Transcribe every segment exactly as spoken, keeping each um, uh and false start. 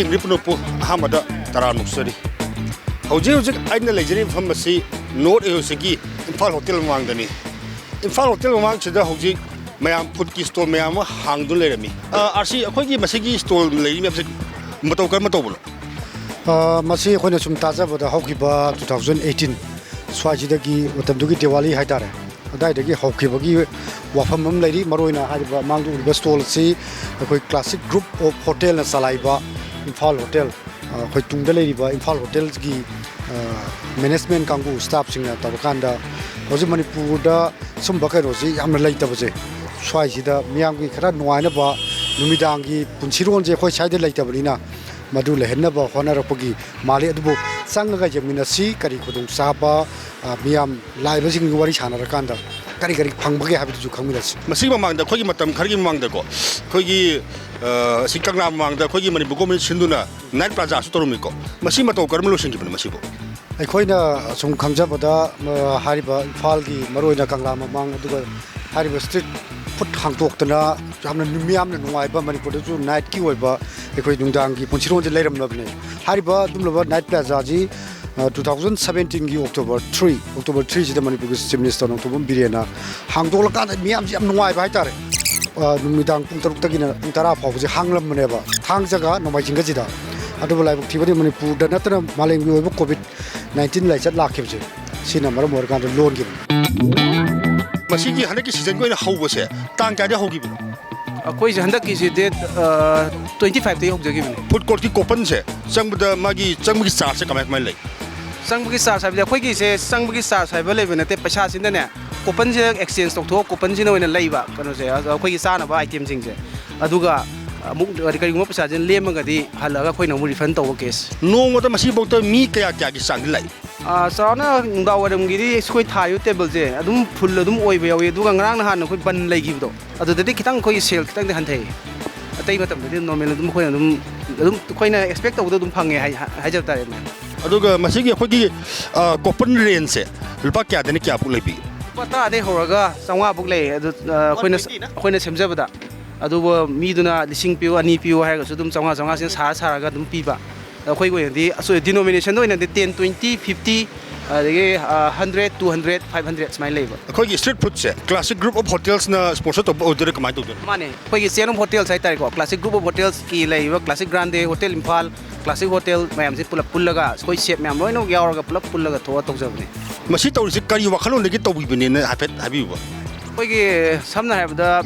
ꯌꯦꯡꯕꯤꯔꯤꯕ ꯄꯨꯝꯅꯃꯛꯄꯨ ꯑꯍꯥꯟꯕꯗ ꯇꯔꯥꯝꯅ ꯑꯣꯛꯆꯔꯤ꯫ ꯍꯧꯖꯤꯛ ꯍꯧꯖꯤꯛ ꯑꯩꯅ ꯂꯩꯖꯔꯤꯕ ꯃꯐꯝ ꯑꯁꯤ ꯅꯣꯔꯠ ꯑꯦ ꯌꯨ ꯁꯤꯒꯤ ꯏꯝꯐꯥꯜ ꯍꯣꯇꯦꯜ ꯃꯃꯥꯡꯗꯅꯤ꯫ ꯏꯝꯐꯥꯜ ꯍꯣꯇꯦꯜ ꯃꯃꯥꯡꯁꯤꯗ ꯍꯧꯖꯤꯛ ꯃꯌꯥꯝ ꯐꯨꯗꯀꯤ ꯁ꯭ꯇꯣꯜ ꯃꯌꯥꯝ ꯑꯃ ꯍꯥꯡꯗꯨꯅ ꯂꯩꯔꯝꯃꯤ꯫ ꯑ, ꯑꯥꯔ ꯁꯤ, ꯑꯩꯈꯣꯏꯒꯤ ꯃꯁꯤꯒꯤ ꯁ꯭ꯇꯣꯜ ꯂꯩꯔꯤ ꯃꯌꯥꯝꯁꯦ ꯃꯇꯧ ꯀꯔꯝꯅ ꯇꯧꯕꯅꯣ? ꯑ, ꯃꯁꯤ ꯑꯩꯈꯣꯏꯅ ꯁꯨꯝ ꯇꯥꯖꯕꯗ ꯍꯧꯈꯤꯕ two thousand eighteen ꯁ꯭ꯋꯥꯏꯁꯤꯗꯒꯤ, ꯃꯇꯝꯗꯨꯒꯤ ꯗꯤꯋꯥꯂꯤ ꯍꯥꯏꯇꯥꯔꯦ, ꯑꯗꯥꯏꯗꯒꯤ ꯍꯧꯈꯤꯕꯒꯤ ꯋꯥꯐꯝ ꯑꯃ ꯂꯩꯔꯤ꯫ ꯃꯔꯨꯑꯣꯏꯅ ꯍꯥꯏꯔꯤꯕ ꯃꯥꯡꯗ ꯎꯔꯤꯕ ꯁ꯭ꯇꯣꯜ ꯑꯁꯤ ꯑꯩꯈꯣꯏ Classic Group of Hotel ꯅ ꯆꯂꯥꯏꯕ ꯏꯝꯐꯥꯜ ꯍꯣꯇꯦꯜ, ꯑ, ꯑꯩꯈꯣꯏ ꯇꯨꯡꯗ ꯂꯩꯔꯤꯕ ꯏꯝꯐꯥꯜ ꯍꯣꯇꯦꯜꯒꯤ, ꯑ, ꯃꯦꯅꯦꯖꯃꯦꯟ ꯀꯥꯡꯕꯨ, ꯁ꯭ꯇꯥꯐꯁꯤꯡꯅ ꯇꯧꯔꯀꯥꯟꯗ ꯍꯧꯖꯤꯛ ꯃꯅꯤꯄꯨꯔꯗ ꯁꯨꯝꯕ ꯀꯩꯅꯣꯁꯤ ꯌꯥꯝꯅ ꯂꯩꯇꯕꯁꯦ, ꯁ꯭ꯋꯥꯏꯁꯤꯗ ꯃꯤꯌꯥꯝꯒꯤ ꯈꯔ ꯅꯨꯡꯉꯥꯏꯅꯕ ꯅꯨꯃꯤꯗꯥꯡꯒꯤ ꯄꯨꯟꯁꯤꯔꯣꯜꯁꯦ ꯑꯩꯈꯣꯏ ꯁ꯭ꯋꯥꯏꯗ ꯂꯩꯇꯕꯅꯤꯅ ꯃꯗꯨ ꯂꯩꯍꯟꯅꯕ ꯍꯣꯠꯅꯔꯛꯄꯒꯤ ꯃꯥꯜꯂꯤ꯫ ꯑꯗꯨꯕꯨ ꯆꯪꯉꯒ ꯌꯦꯡꯃꯤꯟꯅꯁꯤ, ꯀꯔꯤ ꯈꯨꯗꯣꯡꯆꯥꯕ, ꯑ, ꯃꯤꯌꯥꯝ ꯂꯥꯛꯏꯕꯁꯤꯡꯒꯤ ꯋꯥꯔꯤ ꯁꯥꯟꯅꯔꯀꯥꯟꯗ ꯀꯔꯤ ꯀꯔꯤ ꯐꯪꯕꯒꯦ ꯍꯥꯏꯕꯗꯨꯁꯨ ꯈꯪꯃꯤꯟꯅꯁꯤ꯫ ꯃꯁꯤꯒꯤ ꯃꯃꯥꯡꯗ, ꯑꯩꯈꯣꯏꯒꯤ ꯃꯇꯝ ꯈꯔꯒꯤ ꯃꯃꯥꯡꯗꯀꯣ, ꯑꯩꯈꯣꯏꯒꯤ, ꯑ, ꯑꯁꯤ ꯀꯪꯂꯥ ꯃꯃꯥꯡꯗ ꯑꯩꯈꯣꯏꯒꯤ ꯃꯅꯤꯄꯨꯔ ꯒꯣꯔꯃꯦꯟ ꯁꯤꯟꯗꯨꯅ ꯅꯥꯏꯠ ꯄ꯭ꯂꯥꯖꯥꯁꯨ ꯇꯧꯔꯝꯃꯤꯀꯣ꯫ ꯃꯁꯤ ꯃꯇꯧ ꯀꯔꯝꯅ ꯂꯣꯏꯁꯤꯟꯈꯤꯕꯅꯣ ꯃꯁꯤꯕꯨ? ꯑꯩꯈꯣꯏꯅ ꯁꯨꯝ ꯈꯪꯖꯕꯗ, ꯑ, ꯍꯥꯏꯔꯤꯕ ꯏꯝꯐꯥꯜꯒꯤ ꯃꯔꯨꯑꯣꯏꯅ ꯀꯪꯂꯥ ꯃꯃꯥꯡ, ꯑꯗꯨꯒ ꯍꯥꯏꯔꯤꯕ ꯁ꯭ꯇ꯭ꯔꯤꯠ ꯐꯨꯗ ꯍꯥꯡꯗꯣꯛꯇꯅ ꯌꯥꯝꯅ ꯅꯨ-, ꯃꯤꯌꯥꯝꯅ ꯅꯨꯡꯉꯥꯏꯕ, ꯃꯅꯤꯄꯨꯔꯗꯁꯨ ꯅꯥꯏꯠꯀꯤ ꯑꯣꯏꯕ ꯑꯩꯈꯣꯏ ꯅꯨꯡꯗꯥꯡꯒꯤ ꯄꯨꯟꯁꯤꯔꯣꯜꯁꯦ ꯂꯩꯔꯝꯂꯕꯅꯦ꯫ ꯍꯥꯏꯔꯤꯕ ꯑꯗꯨꯒꯨꯝꯂꯕ ꯅꯥꯏꯠ ꯄ꯭ꯂꯥꯖꯥꯁꯤ, ꯑ, two thousand seventeen ꯒꯤ October three, October three ꯁꯤꯗ ꯃꯅꯤꯄꯨꯔꯒꯤ ꯆꯤꯐ ꯃꯤꯅꯤꯁꯇꯔ ꯅꯣꯡꯊꯣꯝꯕꯝ ꯕꯤꯔꯦꯟꯅ ꯍꯥꯡꯗꯣꯛꯂꯀꯥꯟꯗ ꯃꯤꯌꯥꯝꯁꯤ ꯌꯥꯝ ꯅꯨꯡꯉꯥꯏꯕ ꯍꯥꯏꯇꯥꯔꯦ꯫ ꯑ, ꯅꯨꯃꯤꯗꯥꯡ ꯄꯨꯡ ꯇꯔꯨꯛꯇꯒꯤꯅ ꯄꯨꯡ ꯇꯔꯥ ꯐꯥꯎꯕꯁꯦ ꯍꯥꯡꯂꯝꯕꯅꯦꯕ, ꯊꯥꯡꯖꯒ ꯅꯣꯡꯃꯥꯏꯖꯤꯡꯒꯁꯤꯗ꯫ ꯑꯗꯨꯕꯨ ꯂꯥꯏꯕꯛ ꯊꯤꯕꯗꯤ ꯃꯅꯤꯄꯨꯔꯗ ꯅꯠꯇꯅ ꯃꯥꯂꯦꯝꯒꯤ ꯑꯣꯏꯕ ꯀꯣꯚꯤꯗ ꯅꯥꯏꯟꯇꯤꯟ ꯂꯥꯏꯆꯠ ꯂꯥꯛꯈꯤꯕꯁꯦ, ꯁꯤꯅ ꯃꯔꯝ ꯑꯣꯏꯔꯀꯥꯟꯗ ꯂꯣꯟꯈꯤꯕꯅꯤ꯫ ꯃꯁꯤꯒꯤ ꯍꯟꯗꯛꯀꯤ ꯁꯤꯖꯟꯒꯤ ꯑꯣꯏꯅ ꯍꯧꯕꯁꯦ ꯇꯥꯡ ꯀꯌꯥꯗꯒꯤ ꯍꯧꯈꯤꯕꯅꯣ? ꯑꯩꯈꯣꯏꯁꯦ ꯍꯟꯗꯛꯀꯤꯁꯦ ꯗꯦꯠ, ꯑ, twenty five ꯇꯒꯤ ꯍꯧꯖꯈꯤꯕꯅꯦ꯫ ꯐꯨꯗ ꯀꯣꯔꯠꯀꯤ ꯀꯣꯄꯟꯁꯦ ꯆꯪꯕꯗ ꯃꯥꯒꯤ ꯆꯪꯕꯒꯤ ꯆꯥꯔꯖꯁꯦ ꯀꯃꯥꯏ ꯀꯃꯥꯏꯅ ꯂꯩ? ꯆꯪꯕꯒꯤ ꯆꯥꯔꯖ ꯍꯥꯏꯕꯗꯤ ꯑꯩꯈꯣꯏꯒꯤꯁꯦ ꯆꯪꯕꯒꯤ ꯆꯥꯔꯖ ꯍꯥꯏꯕ ꯂꯩꯕ ꯅꯠꯇꯦ, ꯄꯩꯁꯥꯁꯤꯅꯅꯦ ꯀꯣꯄꯟꯁꯤꯗ ꯑꯦꯛꯁꯆꯦꯟꯖ ꯇꯧꯊꯣꯛꯑ ꯀꯣꯄꯟꯁꯤꯅ ꯑꯣꯏꯅ ꯂꯩꯕ ꯀꯩꯅꯣꯁꯦ, ꯑꯗꯣ ꯑꯩꯈꯣꯏꯒꯤ ꯆꯥꯅꯕ ꯑꯥꯏꯇꯦꯝꯁꯤꯡꯁꯦ꯫ ꯑꯗꯨꯒ ꯑꯃꯨꯛ ꯀꯔꯤꯒꯨꯝꯕ ꯄꯩꯁꯥꯁꯤꯅ ꯂꯦꯝꯃꯒꯗꯤ ꯍꯜꯂꯒ ꯑꯩꯈꯣꯏꯅ ꯑꯃꯨꯛ ꯔꯤꯐꯟ ꯇꯧꯕ ꯀꯦꯁ꯫ ꯅꯣꯡꯃꯗ ꯃꯁꯤꯐꯥꯎꯗ ꯃꯤ ꯀꯌꯥ ꯀꯌꯥꯒꯤ ꯆꯥꯡꯗꯤ ꯂꯥꯛꯏ? ꯑꯥ, ꯆꯥꯎꯔꯥꯛꯅ ꯅꯨꯡꯗꯥꯡ ꯋꯥꯏꯔꯝꯒꯤꯗꯤ ꯑꯩꯈꯣꯏ ꯊꯥꯔꯤꯕ ꯇꯦꯕꯜꯁꯦ ꯑꯗꯨꯝ ꯐꯨꯜ ꯑꯗꯨꯝ ꯑꯣꯏꯕ ꯌꯥꯎꯏ, ꯑꯗꯨꯒ ꯉꯔꯥꯡ ꯅꯍꯥꯟ ꯑꯩꯈꯣꯏ ꯕꯟ ꯂꯩꯈꯤꯕꯗꯣ, ꯑꯗꯨꯗꯗꯤ ꯈꯤꯇꯪ ꯑꯩꯈꯣꯏꯒꯤ ꯁꯦꯜ ꯈꯤꯇꯪꯗꯤ ꯍꯟꯊꯩ꯫ ꯑꯇꯩ ꯃꯇꯝꯗꯗꯤ ꯅꯣꯔꯃꯦꯜ ꯑꯗꯨꯝ ꯑꯩꯈꯣꯏꯅ ꯑꯗꯨꯝ, ꯑꯗꯨꯝ ꯑꯩꯈꯣꯏꯅ ꯑꯦꯛꯁꯄꯦꯛ ꯇꯧꯕꯗꯣ ꯑꯗꯨꯝ ꯐꯪꯉꯦ ꯍꯥꯏ-, ꯍꯥꯏꯖꯕ ꯇꯥꯔꯦꯅꯦ꯫ ꯑꯗꯨꯒ ꯃꯁꯤꯒꯤ ꯑꯩꯈꯣꯏꯒꯤ, ꯑ, ꯀꯣꯄꯟ ꯔꯦꯟꯖꯁꯦ ꯂꯨꯄꯥ ꯀꯌꯥꯗꯩꯅ ꯀꯌꯥꯐꯥꯎ ꯂꯩꯕꯤꯒꯦ? ꯂꯨꯄꯥ ꯇꯔꯥꯗꯩ ꯍꯧꯔꯒ ꯆꯥꯝꯃꯉꯥ ꯐꯥꯎ ꯂꯩ꯫ ꯑꯗꯨ, ꯑ, ꯑꯩꯈꯣꯏꯅ, ꯑꯩꯈꯣꯏꯅ ꯁꯦꯝꯖꯕꯗ꯫ ꯑꯗꯨꯕꯨ ꯃꯤꯗꯨꯅ ꯂꯤꯁꯤꯡ ꯄꯤꯌꯨ, ꯑꯅꯤ ꯄꯤꯌꯨ ꯍꯥꯏꯔꯒꯁꯨ ꯑꯗꯨꯝ ꯆꯥꯝꯃꯉꯥ, ꯆꯥꯝꯃꯉꯥꯁꯤꯅ ꯁꯥꯔ ꯁꯥꯔꯒ ꯑꯗꯨꯝ ꯄꯤꯕ꯫ ꯑꯩꯈꯣꯏꯒꯤ ꯑꯣꯏꯅꯗꯤ ꯑꯁꯣꯏ denominationꯗ ꯑꯣꯏꯅꯗꯤ ten, twenty, fifty, ꯑꯗꯒꯤ, ꯑ, hundred, two hundred, five hundred ꯁꯨꯃꯥꯏꯅ ꯂꯩꯕ꯫ ꯑꯩꯈꯣꯏꯒꯤ street foodꯁꯦ Classic Group of Hotelsꯅ sponsor ꯇꯧꯕ ꯑꯣꯏꯗꯣꯏꯔꯥ, ꯀꯃꯥꯏꯅ ꯇꯧꯗꯣꯏꯅꯣ? ꯃꯥꯅꯦ, ꯑꯩꯈꯣꯏꯒꯤ chain of hotels ꯍꯥꯏꯇꯥꯔꯦꯀꯣ, Classic Group of Hotelsꯀꯤ ꯂꯩꯔꯤꯕ Classic Grande, Hotel Imphal, Classic Hotel ꯃꯌꯥꯝꯁꯦ ꯄꯨꯂꯞ ꯄꯨꯜꯂꯒ, ꯑꯩꯈꯣꯏ chef ꯃꯌꯥꯝ ꯂꯣꯏꯅꯃꯛ ꯌꯥꯎꯔꯒ ꯄꯨꯂꯞ ꯄꯨꯜꯂꯒ ꯊꯣꯛꯑ ꯇꯧꯖꯕꯅꯦ꯫ ꯃꯁꯤ ꯇꯧꯔꯤꯁꯦ ꯀꯔꯤ ꯋꯥꯈꯜꯂꯣꯟꯗꯒꯤ ꯇꯧꯕꯤꯕꯅꯦꯅ ꯍꯥꯏꯐꯦꯠ ꯍꯥꯏꯕꯤꯌꯨꯕ꯫ ꯑꯩꯈꯣꯏꯒꯤ ꯁꯝꯅ ꯍꯥꯏꯔꯕꯗ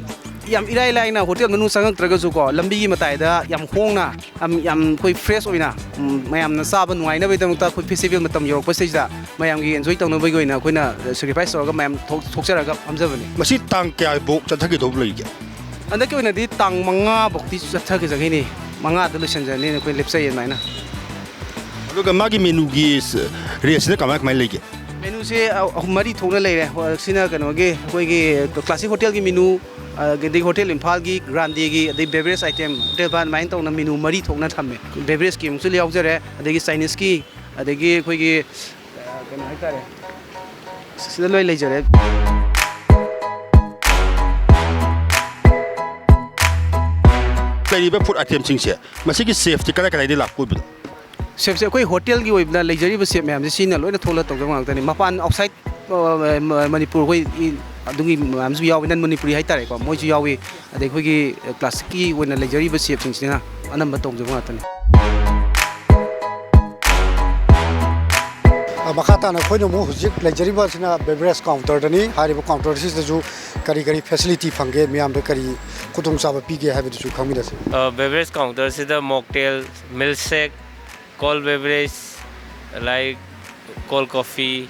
ꯌꯥꯝ ꯏꯔꯥꯏ ꯂꯥꯏꯅ hotel ꯃꯅꯨꯡ ꯆꯪꯉꯛꯇ꯭ꯔꯒꯁꯨꯀꯣ, ꯂꯝꯕꯤꯒꯤ ꯃꯇꯥꯏꯗ ꯌꯥꯝ ꯍꯣꯡꯅ, ꯌꯥꯝ, ꯌꯥꯝ ꯑꯩꯈꯣꯏ fresh ꯑꯣꯏꯅ, ꯎꯝ, ꯃꯌꯥꯝꯅ ꯆꯥꯕ ꯅꯨꯡꯉꯥꯏꯅꯕꯒꯤꯗꯃꯛꯇ ꯑꯩꯈꯣꯏ festival ꯃꯇꯝ ꯌꯧꯔꯛꯄꯁꯤꯗꯩꯁꯤꯗ ꯃꯌꯥꯝꯒꯤ enjoy ꯇꯧꯅꯕꯒꯤ ꯑꯣꯏꯅ ꯑꯩꯈꯣꯏꯅ sacrifice ꯇꯧꯔꯒ ꯃꯌꯥꯝ ꯊꯣꯛ-, ꯊꯣꯛꯆꯔꯒ ꯐꯝꯖꯕꯅꯤ꯫ ꯃꯁꯤ ꯇꯥꯡ ꯀꯌꯥꯐꯥꯎ ꯆꯠꯊꯒꯗꯧꯕ ꯂꯩꯒꯦ? ꯍꯟꯗꯛꯀꯤ ꯑꯣꯏꯅꯗꯤ ꯇꯥꯡ ꯃꯉꯥ ꯐꯥꯎꯗꯤ ꯆꯠꯊꯈꯤꯖꯈꯤꯅꯤ, ꯃꯉꯥꯗ ꯂꯣꯏꯁꯤꯟꯖꯔꯅꯤꯅ ꯑꯩꯈꯣꯏ ꯂꯦꯞꯆꯩ ꯑꯗꯨꯃꯥꯏꯅ꯫ ꯑꯗꯨꯒ ꯃꯥꯒꯤ menuꯒꯤ ꯁ-, rateꯁꯤꯅ ꯀꯃꯥꯏ ꯀꯃꯥꯏꯅ ꯂꯩꯒꯦ? Menuꯁꯦ ꯑ-, ꯑꯍꯨꯝ ꯃꯔꯤ ꯊꯣꯛꯅ ꯂꯩꯔꯦ꯫ ꯍꯣ-, ꯁꯤꯅ ꯀꯩꯅꯣꯒꯤ, ꯑꯩꯈꯣꯏꯒꯤ Classic Hotelꯒꯤ menu, ꯑꯗꯒꯤ Hotel Imphalꯒꯤ, Grandeꯒꯤ, ꯑꯗꯩ beverage item, hotel bar ꯑꯗꯨꯃꯥꯏꯅ ꯇꯧꯅ menu ꯃꯔꯤ ꯊꯣꯛꯅ ꯊꯝꯃꯦ꯫ Beverageꯀꯤ ꯑꯃꯨꯛꯁꯨ ꯌꯥꯎꯖꯔꯦ, ꯑꯗꯒꯤ Chineseꯀꯤ, ꯑꯗꯒꯤ ꯑꯩꯈꯣꯏꯒꯤ, ꯑ, ꯀꯩꯅꯣ ꯍꯥꯏꯇꯥꯔꯦ, ꯁꯤꯗ ꯂꯣꯏ ꯂꯩꯖꯔꯦ꯫ ꯂꯩꯔꯤꯕ food itemꯁꯤꯡꯁꯦ, ꯃꯁꯤꯒꯤ chefꯇꯤ ꯀꯗꯥꯏ ꯀꯗꯥꯏꯗꯒꯤ ꯂꯥꯛꯄ ꯑꯣꯏꯕꯅꯣ? Chefꯁꯦ ꯑꯩꯈꯣꯏ hotelꯒꯤ ꯑꯣꯏꯕꯗ ꯂꯩꯖꯔꯤꯕ chef ꯃꯌꯥꯝꯁꯦ ꯁꯤꯅ ꯂꯣꯏꯅ ꯊꯣꯛꯂꯒ ꯇꯧꯖꯕ ꯉꯥꯛꯇꯅꯤ꯫ ꯃꯄꯥꯟ outside, ꯑ, ꯃ-, ꯃꯅꯤꯄꯨꯔ ꯑꯩꯈꯣꯏ ꯏ-, ꯑꯗꯨꯒꯤ ꯃꯌꯥꯝꯁꯨ ꯌꯥꯎꯋꯤ, non Manipuri ꯍꯥꯏꯇꯥꯔꯦꯀꯣ, ꯃꯣꯏꯁꯨ ꯌꯥꯎꯋꯤ꯫ ꯑꯗꯩ ꯑꯩꯈꯣꯏꯒꯤ, ꯑ, classicꯀꯤ ꯑꯣꯏꯅ ꯂꯩꯖꯔꯤꯕ chefꯁꯤꯡꯁꯤꯅ ꯑꯅꯝꯕ ꯇꯧꯖꯕ ꯉꯥꯛꯇꯅꯤ꯫ ꯑ, ꯃꯈꯥ ꯇꯥꯅ ꯑꯩꯈꯣꯏꯅ ꯑꯃꯨꯛ ꯍꯧꯖꯤꯛ ꯂꯩꯖꯔꯤꯕꯁꯤꯅ beverage counterꯗꯅꯤ꯫ ꯍꯥꯏꯔꯤꯕ counterꯁꯤꯗꯁꯨ ꯀꯔꯤ ꯀꯔꯤ facility ꯐꯪꯒꯦ, ꯃꯤꯌꯥꯝꯗ ꯀꯔꯤ ꯈꯨꯗꯣꯡꯆꯥꯕ ꯄꯤꯒꯦ ꯍꯥꯏꯕꯗꯨꯁꯨ ꯈꯪꯃꯤꯟꯅꯁꯤ꯫ ꯑ, beverage counterꯁꯤꯗ mocktail, milkshake, cold beverage, like cold coffee,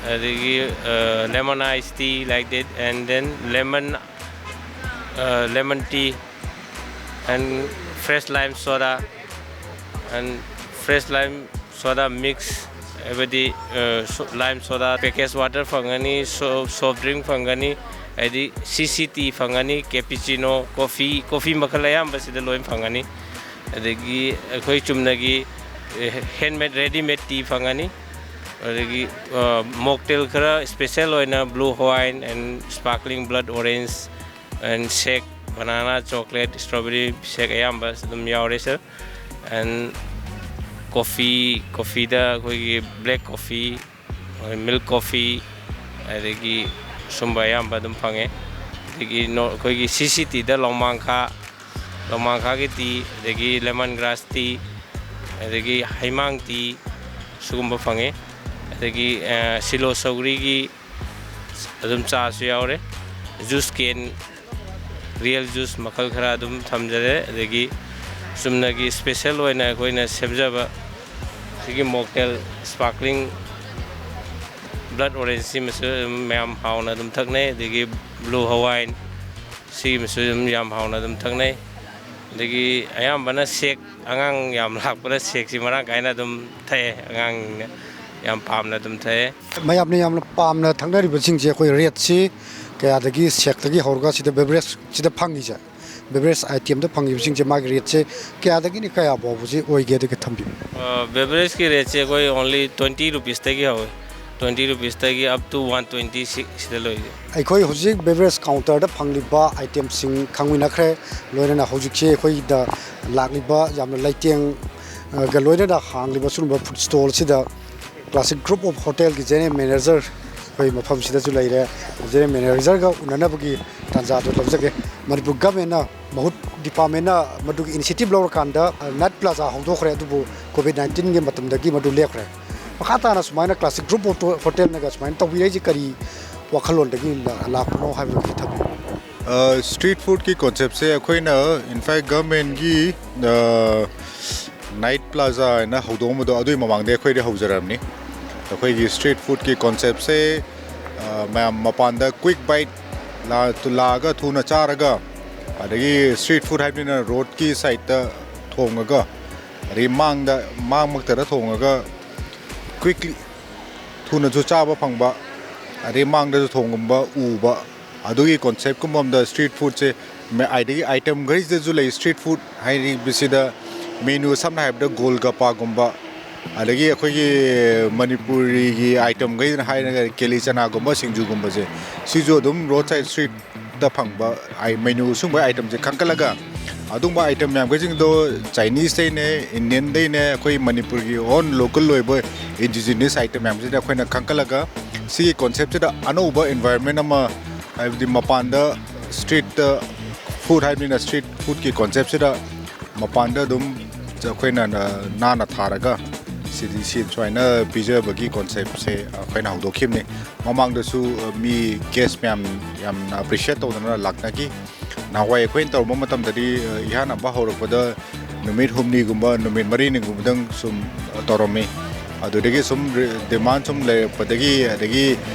ꯑꯗꯒꯤ, ꯑ, lemon ice tea, like that, and then lemon, ꯑ, lemon tea, and fresh lime soda, and fresh lime soda mix, ꯍꯥꯏꯕꯗꯤ, ꯑ, ꯁꯣ-, lime soda, package water ꯐꯪꯒꯅꯤ, so-, soft drink ꯐꯪꯒꯅꯤ, ꯍꯥꯏꯗꯤ C C tea ꯐꯪꯒꯅꯤ, cappuccino, coffee, coffee ꯃꯈꯜ ꯑꯌꯥꯝꯕꯁꯤꯗ ꯂꯣꯏ ꯐꯪꯒꯅꯤ꯫ ꯑꯗꯒꯤ ꯑꯩꯈꯣꯏ ꯆꯨꯝꯅꯒꯤ, ꯑꯦ, handmade, readymade tea ꯐꯪꯒꯅꯤ꯫ ꯑꯗꯒꯤ, ꯑ, mocktail ꯈꯔ special ꯑꯣꯏꯅ blue Hawaiian and sparkling blood orange and shake, banana, chocolate, strawberry shake ꯑꯌꯥꯝꯕ ꯑꯗꯨꯝ ꯌꯥꯎꯔꯦ, sir꯫ And coffee, coffeeꯗ ꯑꯩꯈꯣꯏꯒꯤ black coffee, milk coffee, ꯑꯗꯒꯤ ꯁꯨꯝꯕ ꯑꯌꯥꯝꯕ ꯑꯗꯨꯝ ꯐꯪꯉꯦ꯫ ꯑꯗꯒꯤ ꯅꯣ-, ꯑꯩꯈꯣꯏꯒꯤ C C Tꯗ ꯂꯣꯃꯥꯡꯈꯥ, ꯂꯣꯃꯥꯡꯈꯥꯒꯤ tea, ꯑꯗꯒꯤ lemon grass tea, ꯑꯗꯒꯤ ꯍꯩꯃꯥꯡ tea, ꯁꯤꯒꯨꯝꯕ ꯐꯪꯉꯦ꯫ ꯑꯗꯒꯤ, ꯑ, ꯁꯤꯂꯣ ꯁꯧꯒ꯭ꯔꯤꯒꯤ ꯑꯗꯨꯝ ꯆꯥꯁꯨ ꯌꯥꯎꯔꯦ꯫ Juice can, real juice ꯃꯈꯜ ꯈꯔ ꯑꯗꯨꯝ ꯊꯝꯖꯔꯦ꯫ ꯑꯗꯒꯤ ꯆꯨꯝꯅꯒꯤ special ꯑꯣꯏꯅ ꯑꯩꯈꯣꯏꯅ ꯁꯦꯝꯖꯕ ꯁꯤꯒꯤ mocktail sparkling blood orange ꯁꯤꯃꯁꯨ ꯑꯗꯨꯝ ꯃꯌꯥꯝ ꯍꯥꯎꯅ ꯑꯗꯨꯝ ꯊꯛꯅꯩ꯫ ꯑꯗꯒꯤ blue Hawaiian ꯁꯤꯃꯁꯨ ꯑꯗꯨꯝ ꯌꯥꯝ ꯍꯥꯎꯅ ꯑꯗꯨꯝ ꯊꯛꯅꯩ꯫ ꯑꯗꯒꯤ ꯑꯌꯥꯝꯕꯅ shake, ꯑꯉꯥꯡ ꯌꯥꯝ ꯂꯥꯛꯄꯅ shakeꯁꯤ ꯃꯔꯥꯡ ꯀꯥꯏꯅ ꯑꯗꯨꯝ ꯊꯛꯑꯦ, ꯑꯉꯥꯡꯅ ꯌꯥꯝ ꯄꯥꯝꯅ ꯑꯗꯨꯝ ꯊꯛꯑꯦ꯫ ꯃꯌꯥꯝꯅ ꯌꯥꯝꯅ ꯄꯥꯝꯅ ꯊꯛꯅꯔꯤꯕꯁꯤꯡꯁꯦ ꯑꯩꯈꯣꯏ rateꯁꯤ ꯀꯌꯥꯗꯒꯤ, shakeꯇꯒꯤ ꯍꯧꯔꯒ ꯁꯤꯗ beverageꯁꯤꯗ ꯐꯪꯉꯤꯁꯦ, beverage itemꯗ ꯐꯪꯉꯤꯕꯁꯤꯡꯁꯦ ꯃꯥꯒꯤ rateꯁꯦ ꯀꯌꯥꯗꯒꯤꯅ ꯀꯌꯥ ꯐꯥꯎꯕꯁꯤ ꯑꯣꯏꯒꯦ ꯑꯗꯨꯒ ꯊꯝꯕꯤꯌꯨ꯫ ꯑ, beverageꯀꯤ rateꯁꯦ ꯑꯩꯈꯣꯏ only twenty rupeesꯇꯒꯤ ꯍꯧꯋꯤ, twenty rupeesꯇꯒꯤ up to one twenty ꯁꯤ-, ꯁꯤꯗ ꯂꯣꯏ꯫ ꯑꯩꯈꯣꯏ ꯍꯧꯖꯤꯛ beverage counterꯗ ꯐꯪꯂꯤꯕ itemꯁꯤꯡ ꯈꯪꯃꯤꯟꯅꯈ꯭ꯔꯦ, ꯂꯣꯏꯅꯅ ꯍꯧꯖꯤꯛꯁꯦ ꯑꯩꯈꯣꯏꯗ ꯂꯥꯛꯂꯤꯕ ꯌꯥꯝꯅ ꯂꯩꯇꯦꯡ, ꯑ, ꯒ ꯂꯣꯏꯅꯅ ꯍꯥꯡꯂꯤꯕ ꯁꯤꯒꯨꯝꯕ food stallꯁꯤꯗ Classic Group of Hotelꯒꯤ general manager ꯑꯩꯈꯣꯏ ꯃꯐꯝꯁꯤꯗꯁꯨ ꯂꯩꯔꯦ꯫ General managerꯒ ꯎꯅꯅꯕꯒꯤ ꯇꯥꯟꯖꯥꯗꯨ ꯂꯧꯖꯒꯦ꯫ ꯃꯅꯤꯄꯨꯔ governmentꯅ ꯃꯍꯨꯠ, departmentꯅ ꯃꯗꯨꯒꯤ initiative ꯂꯧꯔꯀꯥꯟꯗ, ꯑ, night plaza ꯍꯧꯗꯣꯛꯈ꯭ꯔꯦ, ꯑꯗꯨꯕꯨ COVID nineteenꯒꯤ ꯃꯇꯝꯗꯒꯤ ꯃꯗꯨ ꯂꯦꯞꯈ꯭ꯔꯦ꯫ ꯃꯈꯥ ꯇꯥꯅ ꯁꯨꯃꯥꯏꯅ Classic Group of Hotelꯅꯒ ꯁꯨꯃꯥꯏꯅ ꯇꯧꯕꯤꯔꯛꯏꯁꯦ ꯀꯔꯤ ꯋꯥꯈꯜꯂꯣꯟꯗꯒꯤ ꯂꯥ-, ꯂꯥꯛꯄꯅꯣ ꯍꯥꯏꯕꯗꯨ ꯈꯤꯇꯪ ꯊꯝꯕꯤꯌꯨ꯫ ꯑ, street foodꯀꯤ conceptꯁꯦ ꯑꯩꯈꯣꯏꯅ, in fact, governmentꯒꯤ, ꯑ, night plaza ꯍꯥꯏꯅ ꯍꯧꯗꯣꯛꯑꯝꯕꯗꯣ, ꯑꯗꯨꯒꯤ ꯃꯃꯥꯡꯗ ꯑꯩꯈꯣꯏꯗꯤ ꯍꯧꯖꯔꯕꯅꯤ꯫ ꯑꯩꯈꯣꯏꯒꯤ street foodꯀꯤ conceptꯁꯦ, ꯑ, ꯃꯌꯥꯝ ꯃꯄꯥꯟꯗ quick bite ꯂꯥ-, ꯂꯥꯛꯑꯒ ꯊꯨꯅ ꯆꯥꯔꯒ, ꯑꯗꯒꯤ street food ꯍꯥꯏꯕꯅꯤꯅ roadꯀꯤ sideꯇ ꯊꯣꯡꯉꯒ, ꯑꯗꯒꯤ ꯃꯥꯡꯗ, ꯃꯥꯡꯃꯛꯇꯗ ꯊꯣꯡꯉꯒ quickly ꯊꯨꯅꯁꯨ ꯆꯥꯕ ꯐꯪꯕ, ꯑꯗꯩ ꯃꯥꯡꯗꯁꯨ ꯊꯣꯡꯒꯨꯝꯕ ꯎꯕ, ꯑꯗꯨꯒꯤ conceptꯀꯨꯝꯕ ꯑꯃꯗ street foodꯁꯦ ꯃ-, ꯑꯗꯒꯤ itemꯈꯩꯁꯤꯗꯁꯨ ꯂꯩ street food ꯍꯥꯏꯔꯤꯕꯁꯤꯗ menu ꯁꯝꯅ ꯍꯥꯏꯔꯕꯗ ꯒꯣꯜꯒꯄꯥꯒꯨꯝꯕ, ꯑꯗꯒꯤ ꯑꯩꯈꯣꯏꯒꯤ ꯃꯅꯤꯄꯨꯔꯤꯒꯤ itemꯈꯩꯗꯅ ꯍꯥꯏꯔꯒ ꯀꯦꯂꯤ ꯆꯅꯥꯒꯨꯝꯕ, ꯁꯤꯡꯖꯨꯒꯨꯝꯕꯁꯦ, ꯁꯤꯁꯨ ꯑꯗꯨꯝ roadside street ꯗ ꯐꯪꯕ ꯃꯦꯅꯨ ꯁꯨꯝꯕ ꯑꯥꯏꯇꯦꯝꯁꯦ ꯈꯟꯒꯠꯂꯒ, ꯑꯗꯨꯒꯨꯝꯕ ꯑꯥꯏꯇꯦꯝ ꯃꯌꯥꯝꯈꯩꯁꯤꯡꯗꯣ ꯆꯥꯏꯅꯤꯁꯇꯩꯅꯦ, ꯏꯟꯗꯤꯌꯟꯗꯩꯅꯦ, ꯑꯩꯈꯣꯏ ꯃꯅꯤꯄꯨꯔꯒꯤ ꯑꯣꯟ ꯂꯣꯀꯦꯜ ꯑꯣꯏꯕ ꯏꯟꯗꯤꯖꯤꯅꯁ ꯑꯥꯏꯇꯦꯝ ꯃꯌꯥꯝꯁꯤꯗ ꯑꯩꯈꯣꯏꯅ ꯈꯟꯒꯠꯂꯒ, ꯁꯤꯒꯤ ꯀꯣꯟꯁꯦꯞꯁꯤꯗ ꯑꯅꯧꯕ ꯏꯟꯚꯥꯏꯔꯣꯟꯃꯦꯟ ꯑꯃ, ꯍꯥꯏꯕꯗꯤ ꯃꯄꯥꯟꯗ ꯁ꯭ꯇ꯭ꯔꯤꯠꯇ ꯐꯨꯗ ꯍꯥꯏꯕꯅꯤꯅ, ꯁ꯭ꯇ꯭ꯔꯤꯠ ꯐꯨꯗꯀꯤ ꯀꯣꯟꯁꯦꯞꯁꯤꯗ ꯃꯄꯥꯟꯗ ꯑꯗꯨꯝ ꯑꯩꯈꯣꯏꯅ ꯅꯥꯟꯅ ꯊꯥꯔꯒ ꯁꯤꯗꯤ ꯁꯤ ꯁꯨꯃꯥꯏꯅ ꯄꯤꯖꯕꯒꯤ ꯀꯣꯟꯁꯦꯞꯁꯦ ꯑꯩꯈꯣꯏꯅ ꯍꯧꯗꯣꯛꯈꯤꯕꯅꯤ꯫ ꯃꯃꯥꯡꯗꯁꯨ, ꯑ, ꯃꯤ ꯒꯦꯁ ꯃꯌꯥꯝ ꯌꯥꯝꯅ ꯑꯦꯄ꯭ꯔꯤꯁꯤꯌꯦꯠ ꯇꯧꯗꯅ ꯂꯥꯛꯅꯈꯤ꯫ ꯅꯍꯥꯟꯋꯥꯏ ꯑꯩꯈꯣꯏꯅ ꯇꯧꯔꯝꯕ ꯃꯇꯝꯗꯗꯤ, ꯑ, ꯏꯍꯥꯟ ꯍꯥꯟꯕ ꯍꯧꯔꯛꯄꯗ ꯅꯨꯃꯤꯠ ꯍꯨꯝꯅꯤꯒꯨꯝꯕ, ꯅꯨꯃꯤꯠ ꯃꯔꯤꯅꯤꯒꯨꯝꯕꯗꯪ ꯁꯨꯝ, ꯑ, ꯇꯧꯔꯝꯃꯤ꯫ ꯑꯗꯨꯗꯒꯤ ꯁꯨꯝ ꯔꯤ-, ꯗꯤꯃꯥꯟ ꯁꯨꯝ ꯂꯩꯔꯛꯄꯗꯒꯤ, ꯑꯗꯒꯤ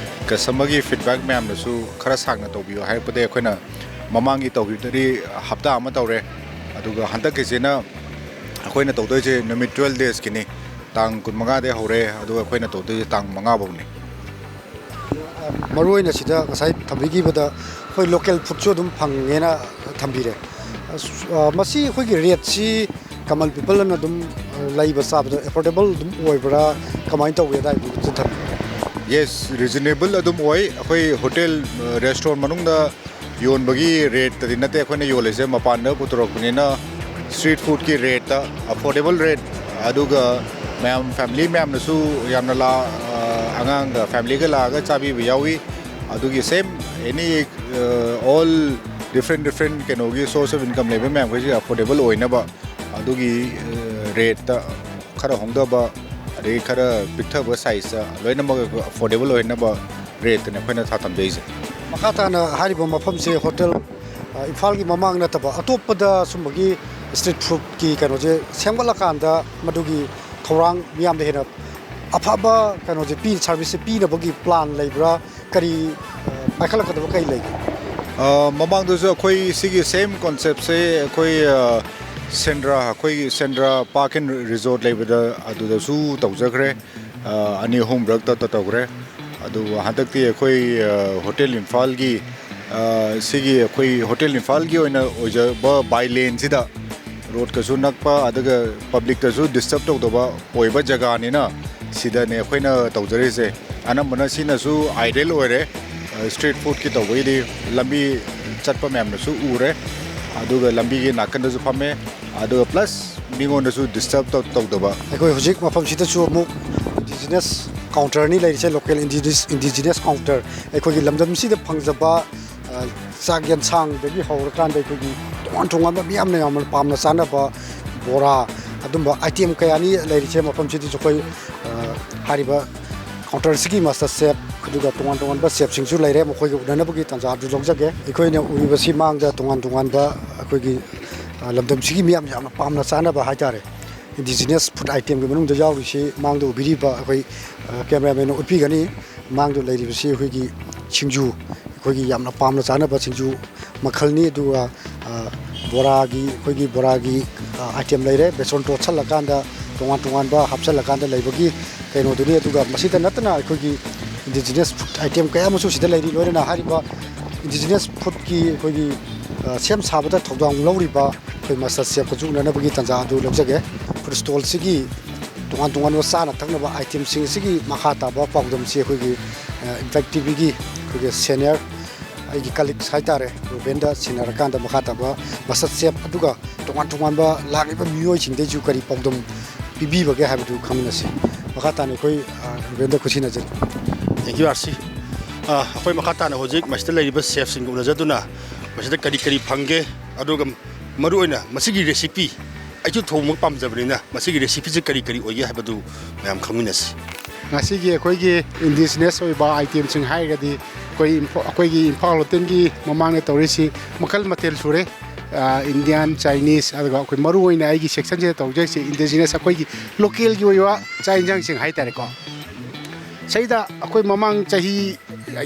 ꯀꯁꯇꯃꯔꯒꯤ ꯐꯤꯗꯕꯦꯛ ꯃꯌꯥꯝꯅꯁꯨ ꯈꯔ ꯁꯥꯡꯅ ꯇꯧꯕꯤꯌꯨ ꯍꯥꯏꯔꯛꯄꯗꯒꯤ ꯑꯩꯈꯣꯏꯅ ꯃꯃꯥꯡꯒꯤ ꯇꯧꯈꯤꯕꯗꯗꯤ ꯍꯞꯇꯥ ꯑꯃ ꯇꯧꯔꯦ꯫ ꯑꯗꯨꯒ ꯍꯟꯗꯛꯀꯤꯁꯤꯅ ꯑꯩꯈꯣꯏꯅ ꯇꯧꯗꯣꯏꯁꯦ ꯅꯨꯃꯤꯠ ꯇ꯭ꯋꯦꯜꯐ ꯗꯦꯖꯀꯤꯅꯤ꯫ ꯇꯥꯡ ꯀꯨꯟꯃꯉꯥꯗꯒꯤ ꯍꯧꯔꯦ, ꯑꯗꯨꯒ ꯑꯩꯈꯣꯏꯅ ꯇꯧꯗꯣꯏꯁꯦ ꯇꯥꯡ ꯃꯉꯥ ꯐꯥꯎꯅꯤ꯫ ꯃꯔꯨ ꯑꯣꯏꯅ ꯁꯤꯗ ꯉꯁꯥꯏ ꯊꯝꯕꯤꯈꯤꯕꯗ ꯑꯩꯈꯣꯏ ꯂꯣꯀꯦꯜ ꯐꯨꯗꯁꯨ ꯑꯗꯨꯝ ꯐꯪꯉꯦꯅ ꯊꯝꯕꯤꯔꯦ꯫ ꯑꯁ, ꯑ, ꯃꯁꯤ ꯑꯩꯈꯣꯏꯒꯤ ꯔꯦꯠꯁꯤ ꯀꯃꯟ ꯄꯤꯄꯜꯅ ꯑꯗꯨꯝ, ꯑ, ꯂꯩꯕ ꯆꯥꯕꯗ ꯑꯦꯐꯣꯔꯗꯦꯕꯜ ꯑꯗꯨꯝ ꯑꯣꯏꯕ꯭ꯔꯥ, ꯀꯃꯥꯏꯅ ꯇꯧꯒꯦ? ꯑꯗꯨꯋꯥꯏꯗꯨꯁꯨ ꯊꯝꯕꯤꯌꯨ꯫ ꯌꯦꯁ, ꯔꯤꯖꯅꯦꯕꯜ ꯑꯗꯨꯝ ꯑꯣꯏ꯫ ꯑꯩꯈꯣꯏ ꯍꯣꯇꯦꯜ, ꯑ, ꯔꯦꯁꯇꯨꯔꯦꯟ ꯃꯅꯨꯡꯗ ꯌꯣꯟꯕꯒꯤ ꯔꯦꯠꯇꯗꯤ ꯅꯠꯇꯦ ꯑꯩꯈꯣꯏꯅ ꯌꯣꯜꯂꯤꯁꯦ, ꯃꯄꯥꯟꯗ ꯄꯨꯊꯣꯔꯛꯄꯅꯤꯅ ꯁ꯭ꯇ꯭ꯔꯤꯠ ꯐꯨꯗꯀꯤ ꯔꯦꯠꯇ, ꯑꯦꯐꯣꯔꯗꯦꯕꯜ ꯔꯦꯠ, ꯑꯗꯨꯒ ꯃꯌꯥꯝ ꯐꯦꯃꯤꯂꯤ ꯃꯌꯥꯝꯅꯁꯨ ꯌꯥꯝꯅ ꯂꯥ-, ꯑ, ꯑꯉꯥꯡꯒ ꯐꯦꯃꯤꯂꯤꯒ ꯂꯥꯛꯑꯒ ꯆꯥꯕꯤꯕ ꯌꯥꯎꯏ꯫ ꯑꯗꯨꯒꯤ ꯁꯦꯝ ꯑꯦꯅꯤ, ꯑ, ꯑꯣꯜ ꯗꯤꯐ꯭ꯔꯦꯟ ꯗꯤꯐ꯭ꯔꯦꯟ ꯀꯩꯅꯣꯒꯤ ꯁꯣꯔꯁ ꯑꯣꯐ ꯏꯟꯀꯝ ꯂꯩꯕ ꯃꯌꯥꯝꯈꯩꯁꯦ ꯑꯦꯐꯣꯔꯗꯦꯕꯜ ꯑꯣꯏꯅꯕ ꯑꯗꯨꯒꯤ, ꯑ, ꯔꯦꯠꯇ ꯈꯔ ꯍꯣꯡꯊꯕ, ꯑꯗꯒꯤ ꯈꯔ ꯄꯤꯛꯊꯕ ꯁꯥꯏꯖꯇ ꯂꯣꯏꯅꯃꯛ ꯑꯦꯐꯣꯔꯗꯦꯕꯜ ꯑꯣꯏꯅꯕ ꯔꯦꯠꯇꯅꯦ ꯑꯩꯈꯣꯏꯅ ꯊꯥ ꯊꯝꯖꯩꯁꯦ꯫ ꯃꯈꯥ ꯇꯥꯅ ꯍꯥꯏꯔꯤꯕ ꯃꯐꯝꯁꯦ ꯍꯣꯇꯦꯜ, ꯑ, ꯏꯝꯐꯥꯜꯒꯤ ꯃꯃꯥꯡ ꯅꯠꯇꯕ ꯑꯇꯣꯞꯄꯗ ꯁꯨꯝꯕꯒꯤ ꯁ꯭ꯇ꯭ꯔꯤꯠ ꯐꯨꯗꯀꯤ ꯀꯩꯅꯣꯁꯦ ꯁꯦꯝꯒꯠꯂꯀꯥꯟꯗ ꯃꯗꯨꯒꯤ ꯊꯧꯔꯥꯡ ꯃꯤꯌꯥꯝꯗ ꯍꯦꯟꯅ ꯑꯐꯕ ꯀꯩꯅꯣꯁꯦ ꯄꯤ-, ꯁꯥꯔꯚꯤꯁꯁꯦ ꯄꯤꯅꯕꯒꯤ ꯄ꯭ꯂꯥꯟ ꯂꯩꯕ꯭ꯔꯥ? ꯀꯔꯤ, ꯑ, ꯄꯥꯏꯈꯠꯂꯛꯀꯗꯕ ꯀꯔꯤ ꯂꯩꯒꯦ? ꯑ, ꯃꯃꯥꯡꯗꯁꯨ ꯑꯩꯈꯣꯏ ꯁꯤꯒꯤ ꯁꯦꯝ ꯀꯣꯟꯁꯦꯞꯁꯦ ꯑꯩꯈꯣꯏ, ꯑ, ꯁꯦꯟꯗ꯭ꯔꯥ, ꯑꯩꯈꯣꯏꯒꯤ ꯁꯦꯟꯗ꯭ꯔꯥ ꯄꯥꯔꯛ ꯑꯦꯟ ꯔꯤꯖꯣꯔꯠ ꯂꯩꯕꯗ ꯑꯗꯨꯗꯁꯨ ꯇꯧꯖꯈ꯭ꯔꯦ꯫ ꯑ, ꯑꯅꯤ ꯑꯍꯨꯝꯔꯛꯇ ꯇꯧꯈ꯭ꯔꯦ꯫ ꯑꯗꯨꯕꯨ ꯍꯟꯗꯛꯇꯤ ꯑꯩꯈꯣꯏ, ꯑ, ꯍꯣꯇꯦꯜ ꯏꯝꯐꯥꯜꯒꯤ, ꯑ, ꯁꯤꯒꯤ ꯑꯩꯈꯣꯏ ꯍꯣꯇꯦꯜ ꯏꯝꯐꯥꯜꯒꯤ ꯑꯣꯏꯅ ꯑꯣꯏꯖꯕ ꯕꯥꯏ ꯂꯦꯟꯁꯤꯗ ꯔꯣꯗꯀꯁꯨ ꯅꯛꯄ, ꯑꯗꯨꯒ ꯄꯕ꯭ꯂꯤꯛꯇꯁꯨ ꯗꯤꯁꯇꯔꯕ ꯇꯧꯗꯕ ꯑꯣꯏꯕ ꯖꯒꯥꯅꯤꯅ ꯁꯤꯗꯅꯦ ꯑꯩꯈꯣꯏꯅ ꯇꯧꯖꯔꯤꯁꯦ꯫ ꯑꯅꯝꯕꯅ ꯁꯤꯅꯁꯨ ꯑꯥꯏꯗꯦꯜ ꯑꯣꯏꯔꯦ, ꯑ, ꯁ꯭ꯇ꯭ꯔꯤꯠ ꯐꯨꯗꯀꯤ ꯇꯧꯕꯒꯤꯗꯤ꯫ ꯂꯝꯕꯤ ꯆꯠꯄ ꯃꯌꯥꯝꯅꯁꯨ ꯎꯔꯦ꯫ ꯑꯗꯨꯒ ꯂꯝꯕꯤꯒꯤ ꯅꯥꯀꯟꯗꯁꯨ ꯐꯝꯃꯦ꯫ ꯑꯗꯨꯒ plus ꯃꯤꯉꯣꯟꯗꯁꯨ disturb ꯇꯧ-, ꯇꯧꯗꯕ꯫ ꯑꯩꯈꯣꯏ ꯍꯧꯖꯤꯛ ꯃꯐꯝꯁꯤꯗꯁꯨ ꯑꯃꯨꯛ indigenous counter ꯑꯅꯤ ꯂꯩꯔꯤꯁꯦ, local indigenous, indigenous counter꯫ ꯑꯩꯈꯣꯏꯒꯤ ꯂꯝꯗꯝꯁꯤꯗ ꯐꯪꯖꯕ, ꯑ, ꯆꯥꯛ ꯌꯦꯟꯁꯥꯡꯗꯒꯤ ꯍꯧꯔꯀꯥꯟꯗ ꯑꯩꯈꯣꯏꯒꯤ ꯇꯣꯉꯥꯟ ꯇꯣꯉꯥꯟꯕ ꯃꯤꯌꯥꯝꯅ ꯌꯥꯝꯅ ꯄꯥꯝꯅ ꯆꯥꯅꯕ ꯕꯣꯔꯥ, ꯑꯗꯨꯝꯕ item ꯀꯌꯥꯅꯤ ꯂꯩꯔꯤꯁꯦ꯫ ꯃꯐꯝꯁꯤꯗꯁꯨ ꯑꯩꯈꯣꯏ, ꯑ, ꯍꯥꯏꯔꯤꯕ counter ꯑꯁꯤꯒꯤ master chef, ꯑꯗꯨꯒ ꯇꯣꯉꯥꯟ ꯇꯣꯉꯥꯟꯕ chef ꯁꯤꯡꯁꯨ ꯂꯩꯔꯦ, ꯃꯈꯣꯏꯒ ꯎꯅꯅꯕꯒꯤ ꯇꯥꯟꯖꯥ ꯑꯗꯨ ꯂꯧꯖꯒꯦ꯫ ꯑꯩꯈꯣꯏꯅ ꯎꯔꯤꯕꯁꯤ ꯃꯥꯡꯗ ꯇꯣꯉꯥꯟ ꯇꯣꯉꯥꯟꯕ ꯑꯩꯈꯣꯏꯒꯤ, ꯑ, ꯂꯝꯗꯝꯁꯤꯒꯤ ꯃꯤꯌꯥꯝ ꯌꯥꯝꯅ ꯄꯥꯝꯅ ꯆꯥꯅꯕ ꯍꯥꯏꯇꯥꯔꯦ, indigenous food item ꯒꯤ ꯃꯅꯨꯡꯗ ꯌꯥꯎꯔꯤꯁꯤ ꯃꯥꯡꯗ ꯎꯕꯤꯔꯤꯕ ꯑꯩꯈꯣꯏ, ꯑ, camera man ꯅ ꯎꯠꯄꯤꯒꯅꯤ꯫ ꯃꯥꯡꯗ ꯂꯩꯔꯤꯕꯁꯤ ꯑꯩꯈꯣꯏꯒꯤ ꯁꯤꯡꯖꯨ, ꯑꯩꯈꯣꯏꯒꯤ ꯌꯥꯝꯅ ꯄꯥꯝꯅ ꯆꯥꯅꯕ ꯁꯤꯡꯖꯨ ꯃꯈꯜꯅꯤ꯫ ꯑꯗꯨꯒ, ꯑ, ꯕꯣꯔꯥꯒꯤ, ꯑꯩꯈꯣꯏꯒꯤ ꯕꯣꯔꯥꯒꯤ, ꯑ, item ꯂꯩꯔꯦ, ꯕꯦꯁꯣꯟ ꯇꯣꯠꯁꯜꯂꯀꯥꯟꯗ ꯇꯣꯉꯥꯟ ꯇꯣꯉꯥꯟꯕ ꯍꯥꯞꯆꯜꯂꯀꯥꯟꯗ ꯂꯩꯕꯒꯤ ꯀꯩꯅꯣꯗꯨꯅꯤ꯫ ꯑꯗꯨꯒ ꯃꯁꯤꯗ ꯅꯠꯇꯅ ꯑꯩꯈꯣꯏꯒꯤ indigenous food item ꯀꯌꯥ ꯑꯃꯁꯨ ꯁꯤꯗ ꯂꯩꯔꯤ꯫ ꯂꯣꯏꯅꯅ ꯍꯥꯏꯔꯤꯕ indigenous food ꯀꯤ ꯑꯩꯈꯣꯏꯒꯤ, ꯑ, ꯁꯦꯝ ꯁꯥꯕꯗ ꯊꯧꯗꯥꯡ ꯂꯧꯔꯤꯕ ꯑꯩꯈꯣꯏ master chef ꯀꯁꯨ ꯎꯅꯅꯕꯒꯤ ꯇꯥꯟꯖꯥ ꯑꯗꯨ ꯂꯧꯖꯒꯦ꯫ Food stall ꯁꯤꯒꯤ ꯇꯣꯉꯥꯟ ꯇꯣꯉꯥꯟꯕ ꯆꯥꯅ ꯊꯛꯅꯕ item ꯁꯤꯡ ꯑꯁꯤꯒꯤ ꯃꯈꯥ ꯇꯥꯕ ꯄꯥꯎꯗꯝꯁꯤ ꯑꯩꯈꯣꯏꯒꯤ, ꯑ, Impact T V ꯒꯤ ꯑꯩꯈꯣꯏꯒꯤ senior ꯑꯩꯒꯤ colleagues ꯍꯥꯏꯇꯥꯔꯦ, ꯔꯨꯕꯦꯟꯗ ꯁꯤꯟꯅꯔꯀꯥꯟꯗ ꯃꯈꯥ ꯇꯥꯕ master chef ꯑꯗꯨꯒ ꯇꯣꯉꯥꯟ ꯇꯣꯉꯥꯟꯕ ꯂꯥꯛꯂꯤꯕ ꯃꯤꯑꯣꯏꯁꯤꯡꯗꯩꯁꯨ ꯀꯔꯤ ꯄꯥꯎꯗꯝ ꯄꯤꯕꯤꯕꯒꯦ ꯍꯥꯏꯕꯗꯨ ꯈꯪꯃꯤꯟꯅꯁꯤ꯫ ꯃꯈꯥ ꯇꯥꯅ ꯑꯩꯈꯣꯏ, ꯑ, ꯔꯨꯕꯦꯟꯗ ꯈꯨꯠꯁꯤꯟꯅꯖꯔꯤ꯫ Thank you, R C꯫ ꯑ, ꯑꯩꯈꯣꯏ ꯃꯈꯥ ꯇꯥꯅ ꯍꯧꯖꯤꯛ ꯃꯁꯤꯗ ꯂꯩꯔꯤꯕ chef ꯁꯤꯡꯒ ꯎꯅꯖꯗꯨꯅ ꯃꯁꯤꯗ ꯀꯔꯤ ꯀꯔꯤ ꯐꯪꯒꯦ, ꯑꯗꯨꯒ ꯃꯔꯨꯑꯣꯏꯅ ꯃꯁꯤꯒꯤ recipe, ꯑꯩꯁꯨ ꯊꯣꯡꯕ ꯄꯥꯝꯖꯕꯅꯤꯅ ꯃꯁꯤꯒꯤ recipe ꯁꯤ ꯀꯔꯤ ꯀꯔꯤ ꯑꯣꯏꯒꯦ ꯍꯥꯏꯕꯗꯨ ꯃꯌꯥꯝ ꯈꯪꯃꯤꯟꯅꯁꯤ꯫ ꯉꯁꯤꯒꯤ ꯑꯩꯈꯣꯏꯒꯤ indigenous ꯑꯣꯏꯕ item ꯁꯤꯡ ꯍꯥꯏꯔꯒꯗꯤ ꯑꯩꯈꯣꯏ ꯏꯝꯐꯥ-, ꯑꯩꯈꯣꯏꯒꯤ ꯏꯝꯐꯥꯜ ꯍꯣꯇꯦꯜꯒꯤ ꯃꯃꯥꯡꯗ ꯇꯧꯔꯤꯁꯤ ꯃꯈꯜ ꯃꯊꯦꯜ ꯁꯨꯔꯦ꯫ ꯑ, Indian, Chinese, ꯑꯗꯨꯒ ꯑꯩꯈꯣꯏ ꯃꯔꯨꯑꯣꯏꯅ ꯑꯩꯒꯤ section ꯁꯤꯗ ꯇꯧꯖꯔꯤꯁꯦ indigenous, ꯑꯩꯈꯣꯏꯒꯤ local ꯒꯤ ꯑꯣꯏꯕ ꯆꯥꯛ ꯌꯦꯟꯁꯥꯡꯁꯤꯡ ꯍꯥꯏꯇꯥꯔꯦꯀꯣ꯫ ꯁꯤꯗ ꯑꯩꯈꯣꯏ ꯃꯃꯥꯡ ꯆꯍꯤ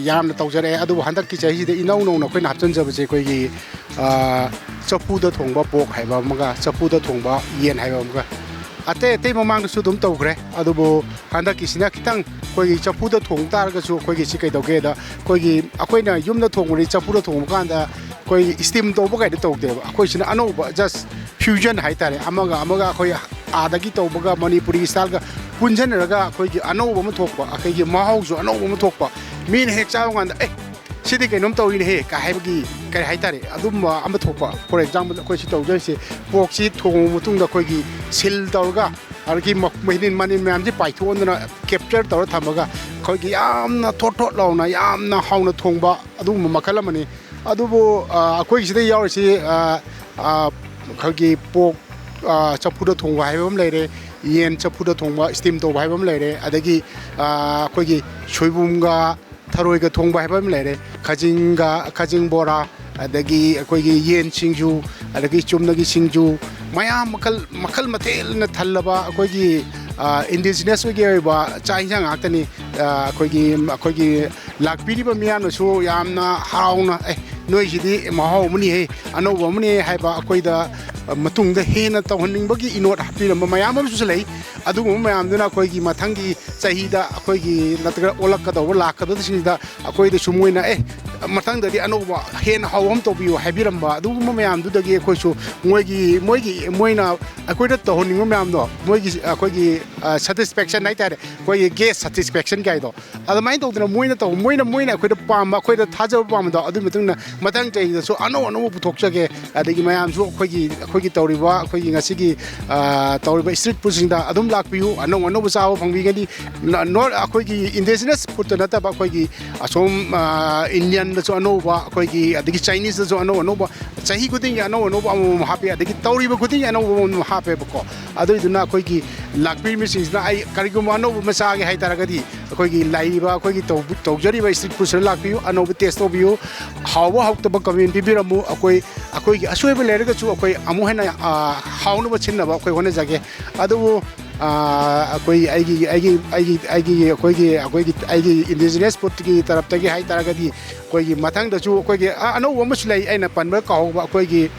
ꯌꯥꯝꯅ ꯇꯧꯖꯔꯛꯑꯦ, ꯑꯗꯨꯕꯨ ꯍꯟꯗꯛꯀꯤ ꯆꯍꯤꯁꯤꯗ ꯏꯅꯧ ꯅꯧꯅ ꯑꯩꯈꯣꯏꯅ ꯍꯥꯞꯆꯤꯟꯖꯕꯁꯦ ꯑꯩꯈꯣꯏꯒꯤ, ꯑ, ꯆꯐꯨꯗ ꯊꯣꯡꯕ pork ꯍꯥꯏꯕ ꯑꯃꯒ, ꯆꯐꯨꯗ ꯊꯣꯡꯕ ꯌꯦꯟ ꯍꯥꯏꯕ ꯑꯃꯒ꯫ ꯑꯇꯩ ꯑꯇꯩ ꯃꯃꯥꯡꯗꯁꯨ ꯑꯗꯨꯝ ꯇꯧꯈ꯭ꯔꯦ, ꯑꯗꯨꯕꯨ ꯍꯟꯗꯛꯀꯤꯁꯤꯅ ꯈꯤꯇꯪ ꯑꯩꯈꯣꯏꯒꯤ ꯆꯐꯨꯗ ꯊꯣꯡ ꯇꯥꯔꯒꯁꯨ ꯑꯩꯈꯣꯏꯒꯤ ꯁꯤ ꯀꯩꯗꯧꯒꯦꯗ, ꯑꯩꯈꯣꯏꯒꯤ, ꯑꯩꯈꯣꯏꯅ ꯌꯨꯝꯗ ꯊꯣꯡꯕꯗꯤ ꯆꯐꯨꯗ ꯊꯣꯡꯕ ꯀꯥꯟꯗ ꯑꯩꯈꯣꯏꯒꯤ steam ꯇꯧꯕ ꯀꯥꯏꯗ ꯇꯧꯗꯦꯕ꯫ ꯑꯩꯈꯣꯏꯁꯤꯅ ꯑꯅꯧꯕ just fusion ꯍꯥꯏꯇꯥꯔꯦ, ꯑꯃꯒ ꯑꯃꯒ ꯑꯩꯈꯣꯏ ꯑꯥꯗꯒꯤ ꯇꯧꯕꯒ ꯃꯅꯤꯄꯨꯔꯤ style ꯒ ꯄꯨꯟꯁꯤꯟꯅꯔꯒ ꯑꯩꯈꯣꯏꯒꯤ ꯑꯅꯧꯕ ꯑꯃ ꯊꯣꯛꯄ, ꯑꯩꯈꯣꯏꯒꯤ ꯃꯍꯥꯎꯁꯨ ꯑꯅꯧꯕ ꯑꯃ ꯊꯣꯛꯄ, ꯃꯤꯅ ꯍꯦꯛ ꯆꯥꯕ ꯀꯥꯟꯗ, "ꯑꯦ, ꯁꯤꯗꯤ ꯀꯩꯅꯣꯝ ꯇꯧꯔꯤꯅꯦꯍꯦ" ꯀꯥꯏ ꯍꯥꯏꯕꯒꯤ ꯀꯔꯤ ꯍꯥꯏꯇꯥꯔꯦ, ꯑꯗꯨꯝꯕ ꯑꯃ ꯊꯣꯛꯄ꯫ For example, ꯑꯩꯈꯣꯏ ꯁꯤ ꯇꯧꯖꯔꯤꯁꯦ, ꯄꯣꯔꯛꯁꯤ ꯊꯣꯡꯉꯕ ꯃꯇꯨꯡꯗ ꯑꯩꯈꯣꯏꯒꯤ ꯁꯤꯜ ꯇꯧꯔꯒ, ꯑꯗꯒꯤ ꯃ-, ꯃꯅꯤꯟ, ꯃꯅꯤꯟ ꯃꯌꯥꯝꯁꯤ ꯄꯥꯏꯊꯣꯛꯍꯟꯗꯅ, ꯀꯦꯞꯆꯔ ꯇꯧꯔ ꯊꯝꯃꯒ, ꯑꯩꯈꯣꯏꯒꯤ ꯌꯥꯝꯅ ꯊꯣꯠ ꯊꯣꯠ ꯂꯥꯎꯅ, ꯌꯥꯝꯅ ꯍꯥꯎꯅ ꯊꯣꯡꯕ ꯑꯗꯨꯒꯨꯝꯕ ꯃꯈꯜ ꯑꯃꯅꯤ꯫ ꯑꯗꯨꯕꯨ, ꯑ, ꯑꯩꯈꯣꯏꯒꯤꯁꯤꯗ ꯌꯥꯎꯔꯤꯁꯤ, ꯑ, ꯑ, ꯑꯩꯈꯣꯏꯒꯤ ꯄꯣꯔꯛ, ꯑ, ꯆꯐꯨꯗ ꯊꯣꯡꯕ ꯍꯥꯏꯕ ꯑꯃ ꯂꯩꯔꯦ, ꯌꯦꯟ ꯆꯐꯨꯗ ꯊꯣꯡꯕ, ꯏꯁꯇꯤꯝ ꯇꯧꯕ ꯍꯥꯏꯕ ꯑꯃ ꯂꯩꯔꯦ, ꯑꯗꯒꯤ, ꯑ, ꯑꯩꯈꯣꯏꯒꯤ ꯁꯣꯏꯕꯨꯝꯒ ꯊꯔꯣꯏꯒ ꯊꯣꯡꯕ ꯍꯥꯏꯕ ꯑꯃ ꯂꯩꯔꯦ, ꯈꯥꯖꯤꯡꯒ, ꯈꯥꯖꯤꯡ ꯕꯣꯔꯥ, ꯑꯗꯒꯤ ꯑꯩꯈꯣꯏꯒꯤ ꯌꯦꯟ ꯁꯤꯡꯖꯨ, ꯑꯗꯒꯤ ꯆꯨꯝꯅꯒꯤ ꯁꯤꯡꯖꯨ, ꯃꯌꯥꯝ ꯃꯈꯜ, ꯃꯈꯜ ꯃꯊꯦꯜꯅ ꯊꯜꯂꯕ ꯑꯩꯈꯣꯏꯒꯤ, ꯑ, ꯏꯟꯗꯤꯖꯤꯅꯁ ꯑꯣꯏꯒꯤ ꯑꯣꯏꯕ ꯆꯥꯛ ꯏꯟꯁꯥꯡ ꯉꯥꯛꯇꯅꯤ꯫ ꯑ, ꯑꯩꯈꯣꯏꯒꯤ, ꯑꯩꯈꯣꯏꯒꯤ ꯂꯥꯛꯄꯤꯔꯤꯕ ꯃꯤꯌꯥꯝꯅꯁꯨ ꯌꯥꯝꯅ ꯍꯔꯥꯎꯅ, "ꯑꯦ, ꯅꯣꯏꯁꯤꯗꯤ ꯃꯍꯥꯎ ꯑꯃꯅꯤꯍꯦ, ꯑꯅꯧꯕ ꯑꯃꯅꯤꯍꯦ" ꯍꯥꯏꯕ, ꯑꯩꯈꯣꯏꯗ, ꯑ, ꯃꯇꯨꯡꯗ ꯍꯦꯟꯅ ꯇꯧꯍꯟꯅꯤꯡꯕꯒꯤ ꯏꯅꯣꯠ ꯍꯥꯞꯄꯤꯔꯝꯕ ꯃꯌꯥꯝ ꯑꯃꯁꯨ ꯂꯩ꯫ ꯑꯗꯨꯒꯨꯝꯕ ꯃꯌꯥꯝꯗꯨꯅ ꯑꯩꯈꯣꯏꯒꯤ ꯃꯊꯪꯒꯤ ꯆꯍꯤꯗ ꯑꯩꯈꯣꯏꯒꯤ ꯅꯠꯇ꯭ꯔꯒ ꯑꯣꯜꯂꯛꯀꯗꯧꯕ, ꯂꯥꯛꯀꯗꯧꯕꯁꯤꯡꯗ ꯑꯩꯈꯣꯏꯗꯁꯨ ꯃꯣꯏꯅ, "ꯑꯦ, ꯃꯊꯪꯗꯗꯤ ꯑꯅꯧꯕ ꯍꯦꯟꯅ ꯍꯥꯎꯕ ꯑꯃ ꯇꯧꯕꯤꯌꯨ" ꯍꯥꯏꯕꯤꯔꯝꯕ ꯑꯗꯨꯒꯨꯝꯕ ꯃꯌꯥꯝꯗꯨꯗꯒꯤ ꯑꯩꯈꯣꯏꯁꯨ ꯃꯣꯏꯒꯤ, ꯃꯣꯏꯒꯤ, ꯃꯣꯏꯅ ꯑꯩꯈꯣꯏꯗ ꯇꯧꯍꯟꯅꯤꯡꯕ ꯃꯌꯥꯝꯗꯣ, ꯃꯣꯏꯒꯤ, ꯑꯩꯈꯣꯏꯒꯤ, ꯑ, ꯁꯦꯇꯤꯁꯐꯦꯛꯁꯟ ꯍꯥꯏꯇꯥꯔꯦ, ꯑꯩꯈꯣꯏꯒꯤ ꯒꯦꯁ ꯁꯦꯇꯤꯁꯐꯦꯛꯁꯟ ꯀꯥꯏꯗꯣ, ꯑꯗꯨꯃꯥꯏꯅ ꯇꯧꯗꯅ ꯃꯣꯏꯅ ꯇꯧ-, ꯃꯣꯏꯅ, ꯃꯣꯏꯅ ꯑꯩꯈꯣꯏꯗ ꯄꯥꯝꯕ, ꯑꯩꯈꯣꯏꯗ ꯊꯥꯖꯕ ꯄꯥꯝꯕꯗꯣ, ꯑꯗꯨꯒꯤ ꯃꯇꯨꯡ ꯏꯟꯅ ꯃꯊꯪ ꯆꯍꯤꯗꯁꯨ ꯑꯅꯧ ꯑꯅꯧꯕ ꯄꯨꯊꯣꯛꯆꯒꯦ꯫ ꯑꯗꯒꯤ ꯃꯌꯥꯝꯁꯨ ꯑꯩꯈꯣꯏꯒꯤ, ꯑꯩꯈꯣꯏꯒꯤ ꯇꯧꯔꯤꯕ, ꯑꯩꯈꯣꯏꯒꯤ ꯉꯁꯤꯒꯤ, ꯑ, ꯇꯧꯔꯤꯕ ꯏꯁꯇ꯭ꯔꯤꯠ ꯐꯨꯗꯁꯤꯡꯗ ꯑꯗꯨꯝ ꯂꯥꯛꯄꯤꯌꯨ, ꯑꯅꯧ ꯑꯅꯧꯕ ꯆꯥꯕ ꯐꯪꯕꯤꯒꯅꯤ꯫ ꯅ-, ꯅꯣꯔꯠ, ꯑꯩꯈꯣꯏꯒꯤ ꯏꯟꯗꯤꯖꯤꯅꯁ ꯐꯨꯗꯇ ꯅꯠꯇꯕ, ꯑꯩꯈꯣꯏꯒꯤ ꯑꯁꯣꯝ, ꯑ, ꯏꯟꯗꯤꯌꯟꯗꯁꯨ ꯑꯅꯧꯕ, ꯑꯩꯈꯣꯏꯒꯤ, ꯑꯗꯒꯤ ꯆꯥꯏꯅꯤꯁꯇꯁꯨ ꯑꯅꯧ ꯑꯅꯧꯕ, ꯆꯍꯤ ꯈꯨꯗꯤꯡꯒꯤ ꯑꯅꯧ ꯑꯅꯧꯕ ꯑꯃꯃꯝ ꯍꯥꯞꯄꯤ, ꯑꯗꯒꯤ ꯇꯧꯔꯤꯕ ꯈꯨꯗꯤꯡꯒꯤ ꯑꯅꯧꯕ ꯑꯃꯃꯝ ꯍꯥꯞꯄꯦꯕꯀꯣ꯫ ꯑꯗꯨꯏꯗꯨꯅ ꯑꯩꯈꯣꯏꯒꯤ ꯂꯥꯛꯄꯤꯔꯤꯕꯁꯤꯡꯁꯤꯅ, "ꯑꯩ ꯀꯔꯤꯒꯨꯝꯕ ꯑꯅꯧꯕ ꯑꯃ ꯆꯥꯒꯦ ꯍꯥꯏ ꯇꯥꯔꯒꯗꯤ, ꯑꯩꯈꯣꯏꯒꯤ ꯂꯩꯔꯤꯕ, ꯑꯩꯈꯣꯏꯒꯤ ꯇꯧ-, ꯇꯧꯖꯔꯤꯕ ꯏꯁꯇ꯭ꯔꯤꯠ ꯐꯨꯗꯁꯤꯗ ꯂꯥꯛꯄꯤꯌꯨ, ꯑꯅꯧꯕ ꯇꯦꯁ ꯇꯧꯕꯤꯌꯨ, ꯍꯥꯎꯕ ꯍꯥꯎꯇꯕ ꯀꯃꯦꯟ ꯄꯤꯕꯤꯔꯝꯃꯨ꯫ ꯑꯩꯈꯣꯏ, ꯑꯩꯈꯣꯏꯒꯤ ꯑꯁꯣꯏꯕ ꯂꯩꯔꯒꯁꯨ ꯑꯩꯈꯣꯏ ꯑꯃꯨꯛ ꯍꯦꯟꯅ, ꯑ, ꯍꯥꯎꯅꯕ ꯁꯤꯟꯅꯕ ꯑꯩꯈꯣꯏ ꯍꯣꯠꯅꯖꯒꯦ"꯫ ꯑꯗꯨꯕꯨ, ꯑ, ꯑꯩꯈꯣꯏ, ꯑꯩꯒꯤ, ꯑꯩꯒꯤ, ꯑꯩꯒꯤ, ꯑꯩꯒꯤ, ꯑꯩꯈꯣꯏꯒꯤ, ꯑꯩꯈꯣꯏꯒꯤ, ꯑꯩꯒꯤ ꯏꯟꯗꯤꯖꯤꯅꯁ ꯐꯨꯗꯀꯤ ꯇꯔꯞꯇꯒꯤ ꯍꯥꯏ ꯇꯥꯔꯒꯗꯤ, ꯑꯩꯈꯣꯏꯒꯤ ꯃꯊꯪꯗꯁꯨ ꯑꯩꯈꯣꯏꯒꯤ, ꯑ, ꯑꯅꯧꯕ ꯑꯃꯁꯨ ꯂꯩ, ꯑꯩꯅ ꯄꯟꯕ ꯀꯥꯎꯍꯧꯕ, ꯑꯩꯈꯣꯏꯒꯤ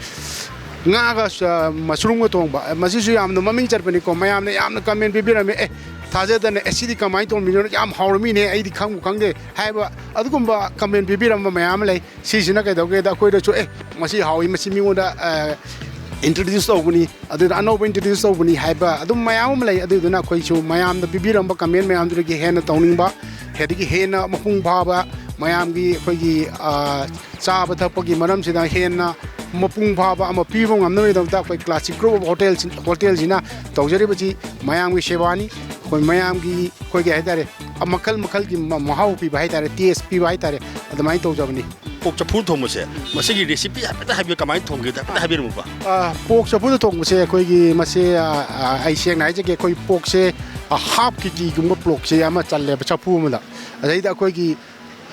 ꯉꯥꯒ, ꯑ, ꯃꯁꯔꯨꯝꯒ ꯊꯣꯡꯕ, ꯃꯁꯤꯁꯨ ꯌꯥꯝꯅ ꯃꯃꯤꯡ ꯆꯠꯄꯅꯤꯀꯣ꯫ ꯃꯌꯥꯝꯅ ꯌꯥꯝꯅ ꯀꯃꯦꯟ ꯄꯤꯕꯤꯔꯝꯃꯤ, "ꯑꯦ, ꯊꯥꯖꯗꯅ, ꯑꯦ, ꯁꯤꯗꯤ ꯀꯃꯥꯏꯅ ꯊꯣꯡꯕꯤꯅꯣ? ꯌꯥꯝ ꯍꯥꯎꯔꯝꯃꯤꯅꯦ, ꯑꯩꯗꯤ ꯈꯪꯕꯨ ꯈꯪꯗꯦ" ꯍꯥꯏꯕ ꯑꯗꯨꯒꯨꯝꯕ ꯀꯃꯦꯟ ꯄꯤꯕꯤꯔꯝꯕ ꯃꯌꯥꯝ ꯑꯃ ꯂꯩ꯫ ꯁꯤꯁꯤꯅ ꯀꯩꯗꯧꯒꯦꯗ, ꯑꯩꯈꯣꯏꯗꯁꯨ, "ꯑꯦ, ꯃꯁꯤ ꯍꯥꯎꯏ, ꯃꯁꯤ ꯃꯤꯉꯣꯟꯗ, ꯑ, ꯏꯟꯇ꯭ꯔꯣꯗ꯭ꯌꯨꯁ ꯇꯧꯕꯅꯤ, ꯑꯗꯨꯗ ꯑꯅꯧꯕ ꯏꯟꯇ꯭ꯔꯣꯗ꯭ꯌꯨꯁ ꯇꯧꯕꯅꯤ" ꯍꯥꯏꯕ ꯑꯗꯨꯝ ꯃꯌꯥꯝ ꯑꯃ ꯂꯩ꯫ ꯑꯗꯨꯗꯨꯅ ꯑꯩꯈꯣꯏꯁꯨ ꯃꯌꯥꯝꯅ ꯄꯤꯕꯤꯔꯝꯕ ꯀꯃꯦꯟ ꯃꯌꯥꯝꯗꯨꯗꯒꯤ ꯍꯦꯟꯅ ꯇꯧꯅꯤꯡꯕ, ꯑꯗꯒꯤ ꯍꯦꯟꯅ ꯃꯄꯨꯡ ꯐꯥꯕ ꯃꯌꯥꯝꯒꯤ ꯑꯩꯈꯣꯏꯒꯤ, ꯑ, ꯆꯥꯕ ꯊꯛꯄꯒꯤ ꯃꯔꯝꯁꯤꯗ ꯍꯦꯟꯅ ꯃꯄꯨꯡ ꯐꯥꯕ ꯑꯃ ꯄꯤꯕ ꯉꯝꯅꯕꯒꯤꯗꯃꯛꯇ ꯑꯩꯈꯣꯏ Classic Group of Hotel, ꯍꯣꯇꯦꯜꯁꯤꯅ ꯇꯧꯖꯔꯤꯕꯁꯤ ꯃꯌꯥꯝꯒꯤ ꯁꯦꯕꯥꯅꯤ꯫ ꯑꯩꯈꯣꯏ ꯃꯌꯥꯝꯒꯤ, ꯑꯩꯈꯣꯏꯒꯤ ꯍꯥꯏꯇꯥꯔꯦ, ꯃꯈꯜ ꯃꯈꯜꯒꯤ ꯃ-, ꯃꯍꯥꯎ ꯄꯤꯕ ꯍꯥꯏꯇꯥꯔꯦ, ꯇꯦꯁ ꯄꯤꯕ ꯍꯥꯏꯇꯥꯔꯦ, ꯑꯗꯨꯃꯥꯏꯅ ꯇꯧꯖꯕꯅꯤ꯫ ꯄꯣꯛ ꯆꯐꯨ ꯊꯣꯡꯕꯁꯦ, ꯃꯁꯤꯒꯤ ꯔꯦꯁꯤꯄꯤ ꯍꯥꯏꯐꯦꯠꯇ ꯍꯥꯏꯕꯤꯌꯨ, ꯀꯃꯥꯏꯅ ꯊꯣꯡꯒꯦꯗꯣ ꯍꯥꯏꯐꯦꯠꯇ ꯍꯥꯏꯕꯤꯔꯝꯃꯨꯕ꯫ ꯑ, ꯄꯣꯛ ꯆꯐꯨꯗ ꯊꯣꯡꯕꯁꯦ ꯑꯩꯈꯣꯏꯒꯤ ꯃꯁꯦ, ꯑ, ꯑ, ꯑꯩ ꯁꯦꯡꯅ ꯍꯥꯏꯖꯒꯦ, ꯑꯩꯈꯣꯏ ꯄꯣꯛꯁꯦ, ꯑ, half KGꯒꯨꯝꯕ ꯄꯣꯛꯁꯦ ꯑꯃ ꯆꯜꯂꯦꯕ ꯆꯐꯨ ꯑꯃꯗ꯫ ꯑꯗꯩꯗ ꯑꯩꯈꯣꯏꯒꯤ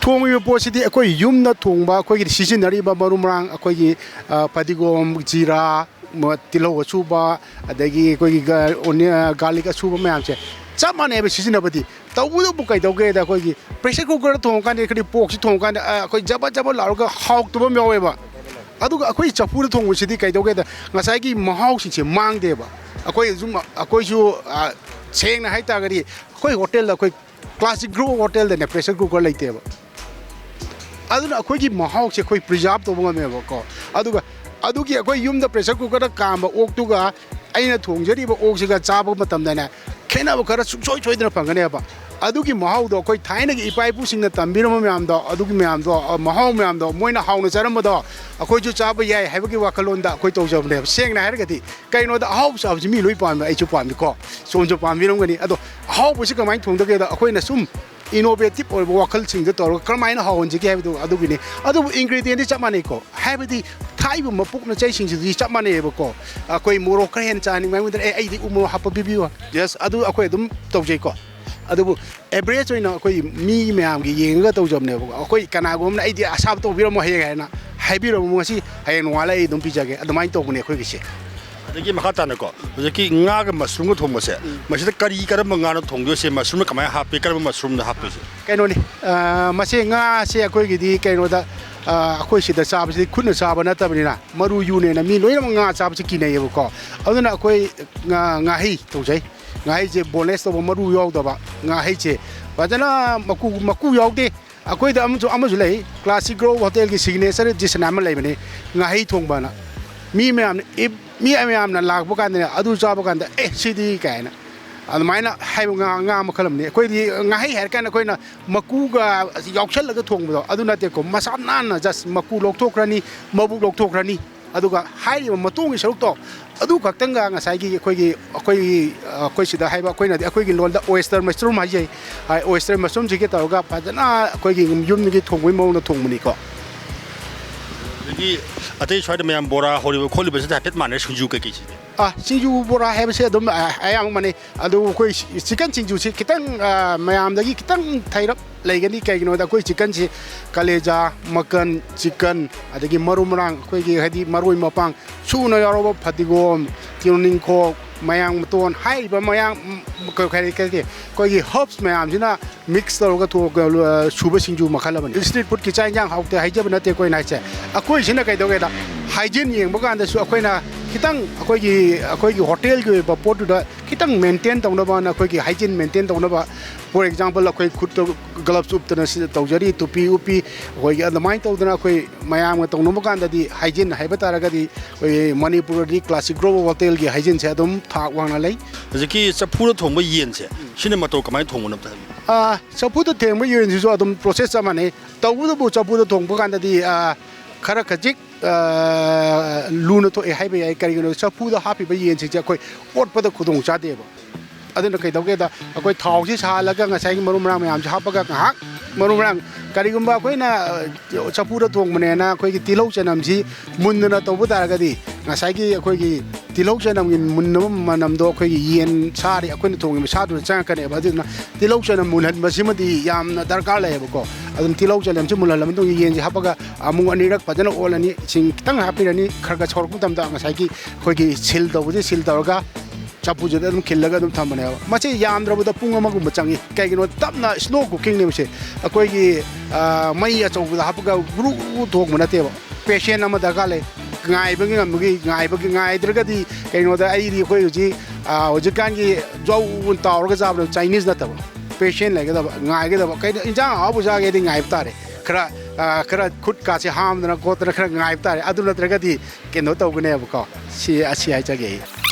ꯊꯣꯡꯉꯤꯕ ꯄꯣꯠꯁꯤꯗꯤ ꯑꯩꯈꯣꯏ ꯌꯨꯝꯗ ꯊꯣꯡꯕ, ꯑꯩꯈꯣꯏꯒꯤ ꯁꯤꯖꯤꯟꯅꯔꯤꯕ ꯃꯔꯨ ꯃꯔꯥꯡ, ꯑꯩꯈꯣꯏꯒꯤ, ꯑ, ꯐꯗꯤꯒꯣꯝ, ꯖꯤꯔꯥ, ꯃ-, ꯇꯤꯜꯍꯧ ꯑꯁꯨꯕ, ꯑꯗꯒꯤ ꯑꯩꯈꯣꯏꯒꯤ ꯒ-, ꯑꯣꯅꯤ-, ꯑ, garlic ꯑꯁꯨꯕ ꯃꯌꯥꯝꯁꯦ ꯆꯞ ꯃꯥꯟꯅꯩꯕ ꯁꯤꯖꯤꯟꯅꯕꯗꯤ꯫ ꯇꯧꯕꯇꯕꯨ ꯀꯩꯗꯧꯒꯦꯗ, ꯑꯩꯈꯣꯏꯒꯤ pressure cookerꯗ ꯊꯣꯡꯉꯀꯥꯟꯗ ꯑꯩꯈꯣꯏꯗꯤ ꯄꯣꯛꯁꯤ ꯊꯣꯡꯉꯀꯥꯟꯗ, ꯑ, ꯑꯩꯈꯣꯏ ꯖꯕ ꯖꯕ ꯂꯥꯎꯔꯒ ꯍꯥꯎꯇꯕ ꯑꯃ ꯌꯥꯎꯋꯦꯕ꯫ ꯑꯗꯨꯒ ꯑꯩꯈꯣꯏ ꯆꯐꯨꯗ ꯊꯣꯡꯕꯁꯤꯗꯤ ꯀꯩꯗꯧꯒꯦꯗ, ꯉꯁꯥꯏꯒꯤ ꯃꯍꯥꯎꯁꯤꯡꯁꯦ ꯃꯥꯡꯗꯦꯕ꯫ ꯑꯩꯈꯣꯏ ꯑꯗꯨꯝ, ꯑꯩꯈꯣꯏꯁꯨ, ꯑ, ꯁꯦꯡꯅ ꯍꯥꯏꯇꯥꯔꯒꯗꯤ ꯑꯩꯈꯣꯏ ꯍꯣꯇꯦꯜꯗ, ꯑꯩꯈꯣꯏ Classic Group of Hotelꯗꯅꯦ pressure cooker ꯂꯩꯇꯦꯕ꯫ ꯑꯗꯨꯅ ꯑꯩꯈꯣꯏꯒꯤ ꯃꯍꯥꯎꯁꯦ ꯑꯩꯈꯣꯏ preserve ꯇꯧꯕ ꯉꯝꯃꯦꯕꯀꯣ꯫ ꯑꯗꯨꯒ ꯑꯗꯨꯒꯤ ꯑꯩꯈꯣꯏ ꯌꯨꯝꯗ pressure cookerꯗ ꯀꯥꯝꯕ ꯑꯣꯛꯇꯨꯒ ꯑꯩꯅ ꯊꯣꯡꯖꯔꯤꯕ ꯑꯣꯛꯁꯤꯒ ꯆꯥꯕ ꯃꯇꯝꯗꯅꯦ, ꯈꯦꯠꯅꯕ ꯈꯔ ꯁꯨꯡꯁꯣꯏ ꯁꯣꯏꯗꯅ ꯐꯪꯒꯅꯦꯕ꯫ ꯑꯗꯨꯒꯤ ꯃꯍꯥꯎꯗꯣ, ꯑꯩꯈꯣꯏ ꯊꯥꯏꯅꯒꯤ ꯏꯄꯥ ꯏꯄꯨꯁꯤꯡꯅ ꯇꯝꯕꯤꯔꯝꯕ ꯃꯌꯥꯝꯗꯣ, ꯑꯗꯨꯒꯤ ꯃꯌꯥꯝꯗꯣ, ꯑ, ꯃꯍꯥꯎ ꯃꯌꯥꯝꯗꯣ, ꯃꯣꯏꯅ ꯍꯥꯎꯅ ꯆꯥꯔꯝꯕꯗꯣ ꯑꯩꯈꯣꯏꯁꯨ ꯆꯥꯕ ꯌꯥꯏ ꯍꯥꯏꯕꯒꯤ ꯋꯥꯈꯜꯂꯣꯟꯗ ꯑꯩꯈꯣꯏ ꯇꯧꯖꯕꯅꯦꯕ꯫ ꯁꯦꯡꯅ ꯍꯥꯏꯔꯒꯗꯤ, ꯀꯩꯅꯣꯗ, ꯑꯍꯥꯎꯕ ꯆꯥꯕꯁꯤ ꯃꯤ ꯂꯣꯏ ꯄꯥꯝꯃꯦ, ꯑꯩꯁꯨ ꯄꯥꯝꯃꯤꯀꯣ, ꯁꯣꯝꯁꯨ ꯄꯥꯝꯕꯤꯔꯝꯒꯅꯤ꯫ ꯑꯗꯣ ꯑꯍꯥꯎꯕꯁꯤ ꯀꯃꯥꯏꯅ ꯊꯣꯡꯗꯒꯦꯗ, ꯑꯩꯈꯣꯏꯅ ꯁꯨꯝ innovative ꯑꯣꯏꯕ ꯋꯥꯈꯜꯁꯤꯡꯗ ꯇꯧꯔꯒ ꯀꯔꯝꯍꯥꯏꯅ ꯍꯥꯎꯍꯟꯁꯤꯒꯦ ꯍꯥꯏꯕꯗꯨ ꯑꯗꯨꯒꯤꯅꯤ꯫ ꯑꯗꯨꯕꯨ ingredientꯗꯤ ꯆꯞ ꯃꯥꯟꯅꯩꯀꯣ, ꯍꯥꯏꯕꯗꯤ ꯊꯥꯛꯏꯕ ꯃꯄꯣꯛ ꯃꯆꯩꯁꯤꯡꯁꯤꯗꯤ ꯆꯞ ꯃꯥꯟꯅꯩꯌꯦꯕꯀꯣ꯫ ꯑꯩꯈꯣꯏ ꯃꯣꯔꯣꯛ ꯈꯔ ꯍꯦꯟꯅ ꯆꯥꯍꯟꯅꯤꯡꯕ ꯑꯩꯉꯣꯟꯗ, "ꯑꯦ, ꯑꯩꯗꯤ ꯎ ꯃꯣꯔꯣꯛ ꯍꯥꯞꯄ ꯄꯤꯕꯤꯌꯨ", yes, ꯑꯗꯨ ꯑꯩꯈꯣꯏ ꯑꯗꯨꯝ ꯇꯧꯖꯩꯀꯣ꯫ ꯑꯗꯨꯕꯨ average ꯑꯣꯏꯅ ꯑꯩꯈꯣꯏ ꯃꯤ ꯃꯌꯥꯝꯒꯤ ꯌꯦꯡꯉꯒ ꯇꯧꯖꯕꯅꯦꯕꯀꯣ꯫ ꯑꯩꯈꯣꯏ ꯀꯅꯥꯒꯨꯝꯕꯅ "ꯑꯩꯗꯤ ꯑꯁꯥꯕ ꯇꯧꯕꯤꯔꯝꯃꯣ ꯍꯌꯦꯡ" ꯍꯥꯏꯅ ꯍꯥꯏꯕꯤꯔꯝꯃꯣ, ꯉꯁꯤ, ꯍꯌꯦꯡ ꯅꯣꯡꯉꯥꯜꯂ ꯑꯩ ꯑꯗꯨꯝ ꯄꯤꯖꯒꯦ, ꯑꯗꯨꯃꯥꯏꯅ ꯇꯧꯕꯅꯦ ꯑꯩꯈꯣꯏꯒꯤꯁꯦ꯫ ꯑꯗꯒꯤ ꯃꯈꯥ ꯇꯥꯅꯀꯣ, ꯍꯧꯖꯤꯛꯀꯤ ꯉꯥꯒ mushroomꯒ ꯊꯣꯡꯕꯁꯦ, ꯎꯝ꯫ ꯃꯁꯤꯗ ꯀꯔꯤ, ꯀꯔꯝꯕ ꯉꯥꯅꯣ ꯊꯣꯡꯗꯣꯏꯁꯦ? Mushroomꯅ ꯀꯃꯥꯏꯅ ꯍꯥꯞꯄꯤ? ꯀꯔꯝꯕ mushroomꯅ ꯍꯥꯞꯇꯣꯏꯁꯦ? ꯀꯩꯅꯣꯅꯤ, ꯑ, ꯃꯁꯤ ꯉꯥꯁꯦ ꯑꯩꯈꯣꯏꯒꯤꯗꯤ ꯀꯩꯅꯣꯗ, ꯑ, ꯑꯩꯈꯣꯏ ꯁꯤꯗ ꯆꯥꯕꯁꯤꯗꯤ ꯈꯨꯠꯅ ꯆꯥꯕ ꯅꯠꯇꯕꯅꯤꯅ, ꯃꯔꯨ ꯌꯨꯅꯦꯅ ꯃꯤ ꯂꯣꯏꯅꯃꯛ ꯉꯥ ꯆꯥꯕꯁꯤ ꯀꯤꯅꯩꯌꯦꯕꯀꯣ꯫ ꯑꯗꯨꯅ ꯑꯩꯈꯣꯏ ꯉꯥ-, ꯉꯥꯍꯩ ꯇꯧꯖꯩ꯫ ꯉꯥꯍꯩꯁꯦ boneless ꯇꯧꯕ, ꯃꯔꯨ ꯌꯥꯎꯗꯕ ꯉꯥꯍꯩꯁꯦ ꯐꯖꯅ ꯃꯀꯨ, ꯃꯀꯨ ꯌꯥꯎꯗꯦ꯫ ꯑꯩꯈꯣꯏꯗ ꯑꯃꯁꯨ, ꯑꯃꯁꯨ ꯂꯩ, Classic Group of Hotelꯒꯤ signature dish ꯑꯅ ꯑꯃ ꯂꯩꯕꯅꯤ, ꯉꯥꯍꯩ ꯊꯣꯡꯕꯅ꯫ ꯃꯤ ꯃꯌꯥꯝꯅ, ꯏꯞ-, ꯃꯤ ꯃꯌꯥꯝꯅ ꯂꯥꯛꯄ ꯀꯥꯟꯗꯅꯦ, ꯑꯗꯨ ꯆꯥꯕ ꯀꯥꯟꯗ, "ꯑꯦ, ꯁꯤꯗꯤ" ꯀꯥꯏꯅ꯫ ꯑꯗꯨꯃꯥꯏꯅ ꯍꯥꯏꯕ ꯉꯥ, ꯉꯥ ꯃꯈꯜ ꯑꯃꯅꯤ꯫ ꯑꯩꯈꯣꯏꯗꯤ ꯉꯥꯍꯩ ꯍꯥꯏꯔ ꯀꯥꯟꯗ ꯑꯩꯈꯣꯏꯅ ꯃꯀꯨꯒ ꯌꯥꯎꯁꯜꯂꯒ ꯊꯣꯡꯕꯗꯣ ꯑꯗꯨ ꯅꯠꯇꯦꯀꯣ, ꯃꯁꯥ ꯅꯥꯟꯅ just ꯃꯀꯨ ꯂꯧꯊꯣꯛꯈ꯭ꯔꯅꯤ, ꯃꯕꯨꯛ ꯂꯧꯊꯣꯛꯈ꯭ꯔꯅꯤ, ꯑꯗꯨꯒ ꯍꯥꯏꯔꯤꯕ ꯃꯇꯣꯡꯒꯤ ꯁꯔꯨꯛꯇꯣ ꯑꯗꯨ ꯈꯛꯇꯪꯒ ꯉꯁꯥꯏꯒꯤ ꯑꯩꯈꯣꯏꯒꯤ, ꯑꯩꯈꯣꯏꯒꯤ, ꯑ, ꯑꯩꯈꯣꯏ ꯁꯤꯗ ꯍꯥꯏꯕ, ꯑꯩꯈꯣꯏꯅꯗꯤ ꯑꯩꯈꯣꯏꯒꯤ ꯂꯣꯟꯗ oyster mushroom ꯍꯥꯏꯖꯩ꯫ ꯑ, oyster mushroomꯁꯤꯒ ꯇꯧꯔꯒ ꯐꯖꯅ ꯑꯩꯈꯣꯏꯒꯤ ꯌꯨꯝꯗꯒꯤ ꯊꯣꯡꯕꯒꯤ ꯃꯑꯣꯡꯗ ꯊꯣꯡꯕꯅꯤꯀꯣ꯫ ꯑꯗꯒꯤ ꯑꯇꯩ ꯁ꯭ꯋꯥꯏꯗ ꯃꯌꯥꯝ ꯕꯣꯔꯥ ꯍꯧꯔꯤꯕ ꯈꯣꯠꯂꯤꯕꯁꯤꯗ ꯍꯥꯏꯐꯦꯠ ꯃꯥꯟꯅꯔꯦ, ꯁꯤꯡꯖꯨ ꯀꯩꯀꯩꯁꯤꯗꯤ? ꯑ, ꯁꯤꯡꯖꯨ ꯕꯣꯔꯥ ꯍꯥꯏꯕꯁꯦ ꯑꯗꯨꯝ, ꯑ, ꯑꯌꯥꯝꯕ ꯃꯥꯟꯅꯩ꯫ ꯑꯗꯨꯕꯨ ꯑꯩꯈꯣꯏ ꯁꯤ-, chicken ꯁꯤꯡꯖꯨꯁꯤ ꯈꯤꯇꯪ, ꯑ, ꯃꯌꯥꯝꯗꯒꯤ ꯈꯤꯇꯪ ꯊꯩꯔꯞ ꯂꯩꯒꯅꯤ꯫ ꯀꯩꯒꯤꯅꯣꯗ ꯑꯩꯈꯣꯏ chickenꯁꯤ ꯀꯂꯦꯖꯥ, ꯃꯀꯟ, chicken, ꯑꯗꯒꯤ ꯃꯔꯨ ꯃꯔꯥꯡ, ꯑꯩꯈꯣꯏꯒꯤ ꯍꯥꯏꯗꯤ ꯃꯔꯣꯏ ꯃꯄꯥꯡ ꯁꯨꯅ ꯌꯥꯎꯔꯕ ꯐꯗꯤꯒꯣꯝ, ꯇꯨꯅꯤꯡꯈꯣꯛ, ꯃꯌꯥꯡ ꯃꯇꯣꯟ ꯍꯥꯏꯔꯤꯕ ꯃꯌꯥꯝ, ꯎꯝ, ꯀꯩ ꯍꯥꯏ-, ꯀꯩ ꯍꯥꯏ-, ꯑꯩꯈꯣꯏꯒꯤ herbs ꯃꯌꯥꯝꯁꯤꯅ mix ꯇꯧꯔꯒ ꯊꯣꯛ-, ꯑ, ꯁꯨꯕ ꯁꯤꯡꯖꯨ ꯃꯈꯜ ꯑꯃꯅꯤ꯫ Street foodꯀꯤ ꯆꯥꯛ ꯏꯟꯖꯥꯡ ꯍꯥꯎꯇꯦ ꯍꯥꯏꯖꯕ ꯅꯠꯇꯦ ꯑꯩꯈꯣꯏꯅ ꯍꯥꯏꯁꯦ꯫ ꯑꯩꯈꯣꯏꯁꯤꯅ ꯀꯩꯗꯧꯒꯦꯗ, hygiene ꯌꯦꯡꯕ ꯀꯥꯟꯗꯁꯨ ꯑꯩꯈꯣꯏꯅ ꯈꯤꯇꯪ ꯑꯩꯈꯣꯏꯒꯤ, ꯑꯩꯈꯣꯏꯒꯤ hotelꯒꯤ ꯑꯣꯏꯕ ꯄꯣꯠꯇꯨꯗ ꯈꯤꯇꯪ maintain ꯇꯧꯅꯕꯅ, ꯑꯩꯈꯣꯏꯒꯤ hygiene maintain ꯇꯧꯅꯕ, for example, ꯑꯩꯈꯣꯏ ꯈꯨꯠꯇ gloves ꯎꯞꯇꯅ ꯁꯤꯗ ꯇꯧꯖꯔꯤ, ꯇꯨꯄꯤ ꯎꯞꯄꯤ, ꯑꯩꯈꯣꯏꯒꯤ ꯑꯗꯨꯃꯥꯏꯅ ꯇꯧꯗꯅ ꯑꯩꯈꯣꯏ ꯃꯌꯥꯝꯒ ꯇꯧꯅꯕ ꯀꯥꯟꯗꯗꯤ hygiene ꯍꯥꯏꯕ ꯇꯥꯔꯒꯗꯤ ꯑꯩꯈꯣꯏ ꯃꯅꯤꯄꯨꯔꯗꯤ classic global hotelꯒꯤ hygieneꯁꯦ ꯑꯗꯨꯝ ꯊꯥꯛ ꯋꯥꯡꯅ ꯂꯩ꯫ ꯍꯧꯖꯤꯛꯀꯤ ꯆꯐꯨꯗ ꯊꯣꯡꯕ ꯌꯦꯟꯁꯦ, ꯁꯤꯅ ꯃꯇꯧ ꯀꯃꯥꯏꯅ ꯊꯣꯡꯕꯅꯣ ꯑꯝꯇ ꯍꯥꯏꯕꯤꯌꯨ꯫ ꯑꯥ, ꯆꯐꯨꯗ ꯊꯦꯡꯕ ꯌꯦꯟꯁꯤꯁꯨ ꯑꯗꯨꯝ process ꯆꯞ ꯃꯥꯟꯅꯩ꯫ ꯇꯧꯕꯇꯕꯨ ꯆꯐꯨꯗ ꯊꯣꯡꯕ ꯀꯥꯟꯗꯗꯤ, ꯑꯥ, ꯈꯔ ꯈꯖꯤꯛ, ꯑꯥ, ꯂꯨꯅ ꯊꯣꯛꯑꯦ ꯍꯥꯏꯕ ꯌꯥꯏ꯫ ꯀꯔꯤꯒꯤꯅꯣꯗ ꯆꯐꯨꯗ ꯍꯥꯞꯄꯤꯕ ꯌꯦꯟꯁꯤꯡꯁꯦ ꯑꯩꯈꯣꯏ ꯑꯣꯠꯄꯗ ꯈꯨꯗꯣꯡ ꯆꯥꯗꯦꯕ꯫ ꯑꯗꯨꯅ ꯀꯩꯗꯧꯒꯦꯗ, ꯑꯩꯈꯣꯏ ꯊꯥꯎꯁꯤ ꯁꯥꯍꯜꯂꯒ ꯉꯁꯥꯏꯒꯤ ꯃꯔꯨ ꯃꯔꯥꯡ ꯃꯌꯥꯝꯁꯤ ꯍꯥꯞꯄꯒ ꯉꯥꯏꯍꯥꯛ ꯃꯔꯨ ꯃꯔꯥꯡ, ꯀꯔꯤꯒꯨꯝꯕ ꯑꯩꯈꯣꯏꯅ, ꯑ, ꯆꯐꯨꯗ ꯊꯣꯡꯕꯅꯦꯅ ꯑꯩꯈꯣꯏꯒꯤ ꯇꯤꯜꯍꯧ ꯆꯅꯝꯁꯤ ꯃꯨꯟꯗꯅ ꯇꯧꯕ ꯇꯥꯔꯒꯗꯤ ꯉꯁꯥꯏꯒꯤ ꯑꯩꯈꯣꯏꯒꯤ ꯇꯤꯜꯍꯧ ꯆꯅꯝꯒꯤ ꯃꯨꯟꯅꯕ ꯃꯅꯝꯗꯣ ꯑꯩꯈꯣꯏꯒꯤ ꯌꯦꯟ ꯁꯥꯗꯤ ꯑꯩꯈꯣꯏꯅ ꯊꯣꯡꯉꯤꯕ ꯁꯥꯗꯨꯗ ꯆꯪꯉꯛꯀꯅꯦꯕ꯫ ꯑꯗꯨꯗꯨꯅ ꯇꯤꯜꯍꯧ ꯆꯅꯝ ꯃꯨꯜꯍꯟꯕꯁꯤꯃꯗꯤ ꯌꯥꯝꯅ ꯗꯔꯀꯥꯔ ꯂꯩꯌꯦꯕꯀꯣ꯫ ꯑꯗꯨꯝ ꯇꯤꯜꯍꯧ ꯆꯅꯝꯁꯤ ꯃꯨꯜꯍꯜꯂ ꯃꯇꯨꯡꯗ ꯌꯦꯟꯁꯤ ꯍꯥꯞꯄꯒ ꯑꯃꯨꯛ ꯑꯅꯤꯔꯛ ꯐꯖꯅ ꯑꯣꯠꯂꯅꯤ꯫ ꯏꯁꯤꯡ ꯈꯤꯇꯪ ꯍꯥꯞꯄꯤꯔꯅꯤ꯫ ꯈꯔ ꯈꯔ ꯁꯧꯔꯛꯄ ꯃꯇꯝꯗ ꯉꯁꯥꯏꯒꯤ ꯑꯩꯈꯣꯏꯒꯤ seal ꯇꯧꯕꯁꯦ seal ꯇꯧꯔꯒ ꯆꯐꯨꯁꯤꯗ ꯑꯗꯨꯝ ꯈꯤꯜꯂꯒ ꯑꯗꯨꯝ ꯊꯝꯕꯅꯦꯕ꯫ ꯃꯁꯤ ꯌꯥꯝꯗ꯭ꯔꯕꯗ ꯄꯨꯡ ꯑꯃꯒꯨꯝꯕ ꯆꯪꯉꯤ꯫ ꯀꯩꯒꯤꯅꯣ, ꯇꯞꯅ slow cookingꯅꯦꯕꯁꯦ꯫ ꯑꯩꯈꯣꯏꯒꯤ, ꯑ, ꯃꯩ ꯑꯆꯧꯕꯗ ꯍꯥꯞꯄꯒ ꯒꯨꯔꯨ ꯒꯨꯔꯨ ꯊꯣꯡꯕ ꯅꯠꯇꯦꯕ꯫ Patient ꯑꯃ ꯗꯔꯀꯥꯔ ꯂꯩ꯫ ꯉꯥꯏꯕꯒꯤ ꯉꯝꯕꯒꯤ, ꯉꯥꯏꯕꯒꯤ, ꯉꯥꯏꯗ꯭ꯔꯒꯗꯤ ꯀꯩꯅꯣꯗ ꯑꯩꯗꯤ ꯑꯩꯈꯣꯏ ꯍꯧꯖꯤꯛ, ꯑ, ꯍꯧꯖꯤꯛꯀꯥꯟꯒꯤ ꯖꯧ ꯇꯥꯎꯔꯒ ꯆꯥꯕꯗꯣ Chinese ꯅꯠꯇꯕ꯫ Patient ꯂꯩꯒꯗꯕ, ꯉꯥꯏꯒꯗꯕ꯫ ꯀꯩꯅꯣ, ꯏꯟꯖꯥꯡ ꯑꯍꯥꯎꯕ ꯆꯥꯒꯦꯗꯤ ꯉꯥꯏꯕ ꯇꯥꯔꯦ꯫ ꯈꯔ, ꯑ, ꯈꯔ ꯈꯨꯠ ꯀꯥꯁꯦ ꯍꯥꯝꯗꯅ ꯈꯣꯠꯇꯅ ꯈꯔ ꯉꯥꯏꯕ ꯇꯥꯔꯦ꯫ ꯑꯗꯨ ꯅꯠꯇ꯭ꯔꯒꯗꯤ ꯀꯩꯅꯣ ꯇꯧꯒꯅꯦꯕꯀꯣ꯫ ꯁꯤ, ꯑꯁꯤ ꯍꯥꯏꯖꯒꯦ ꯑꯩ꯫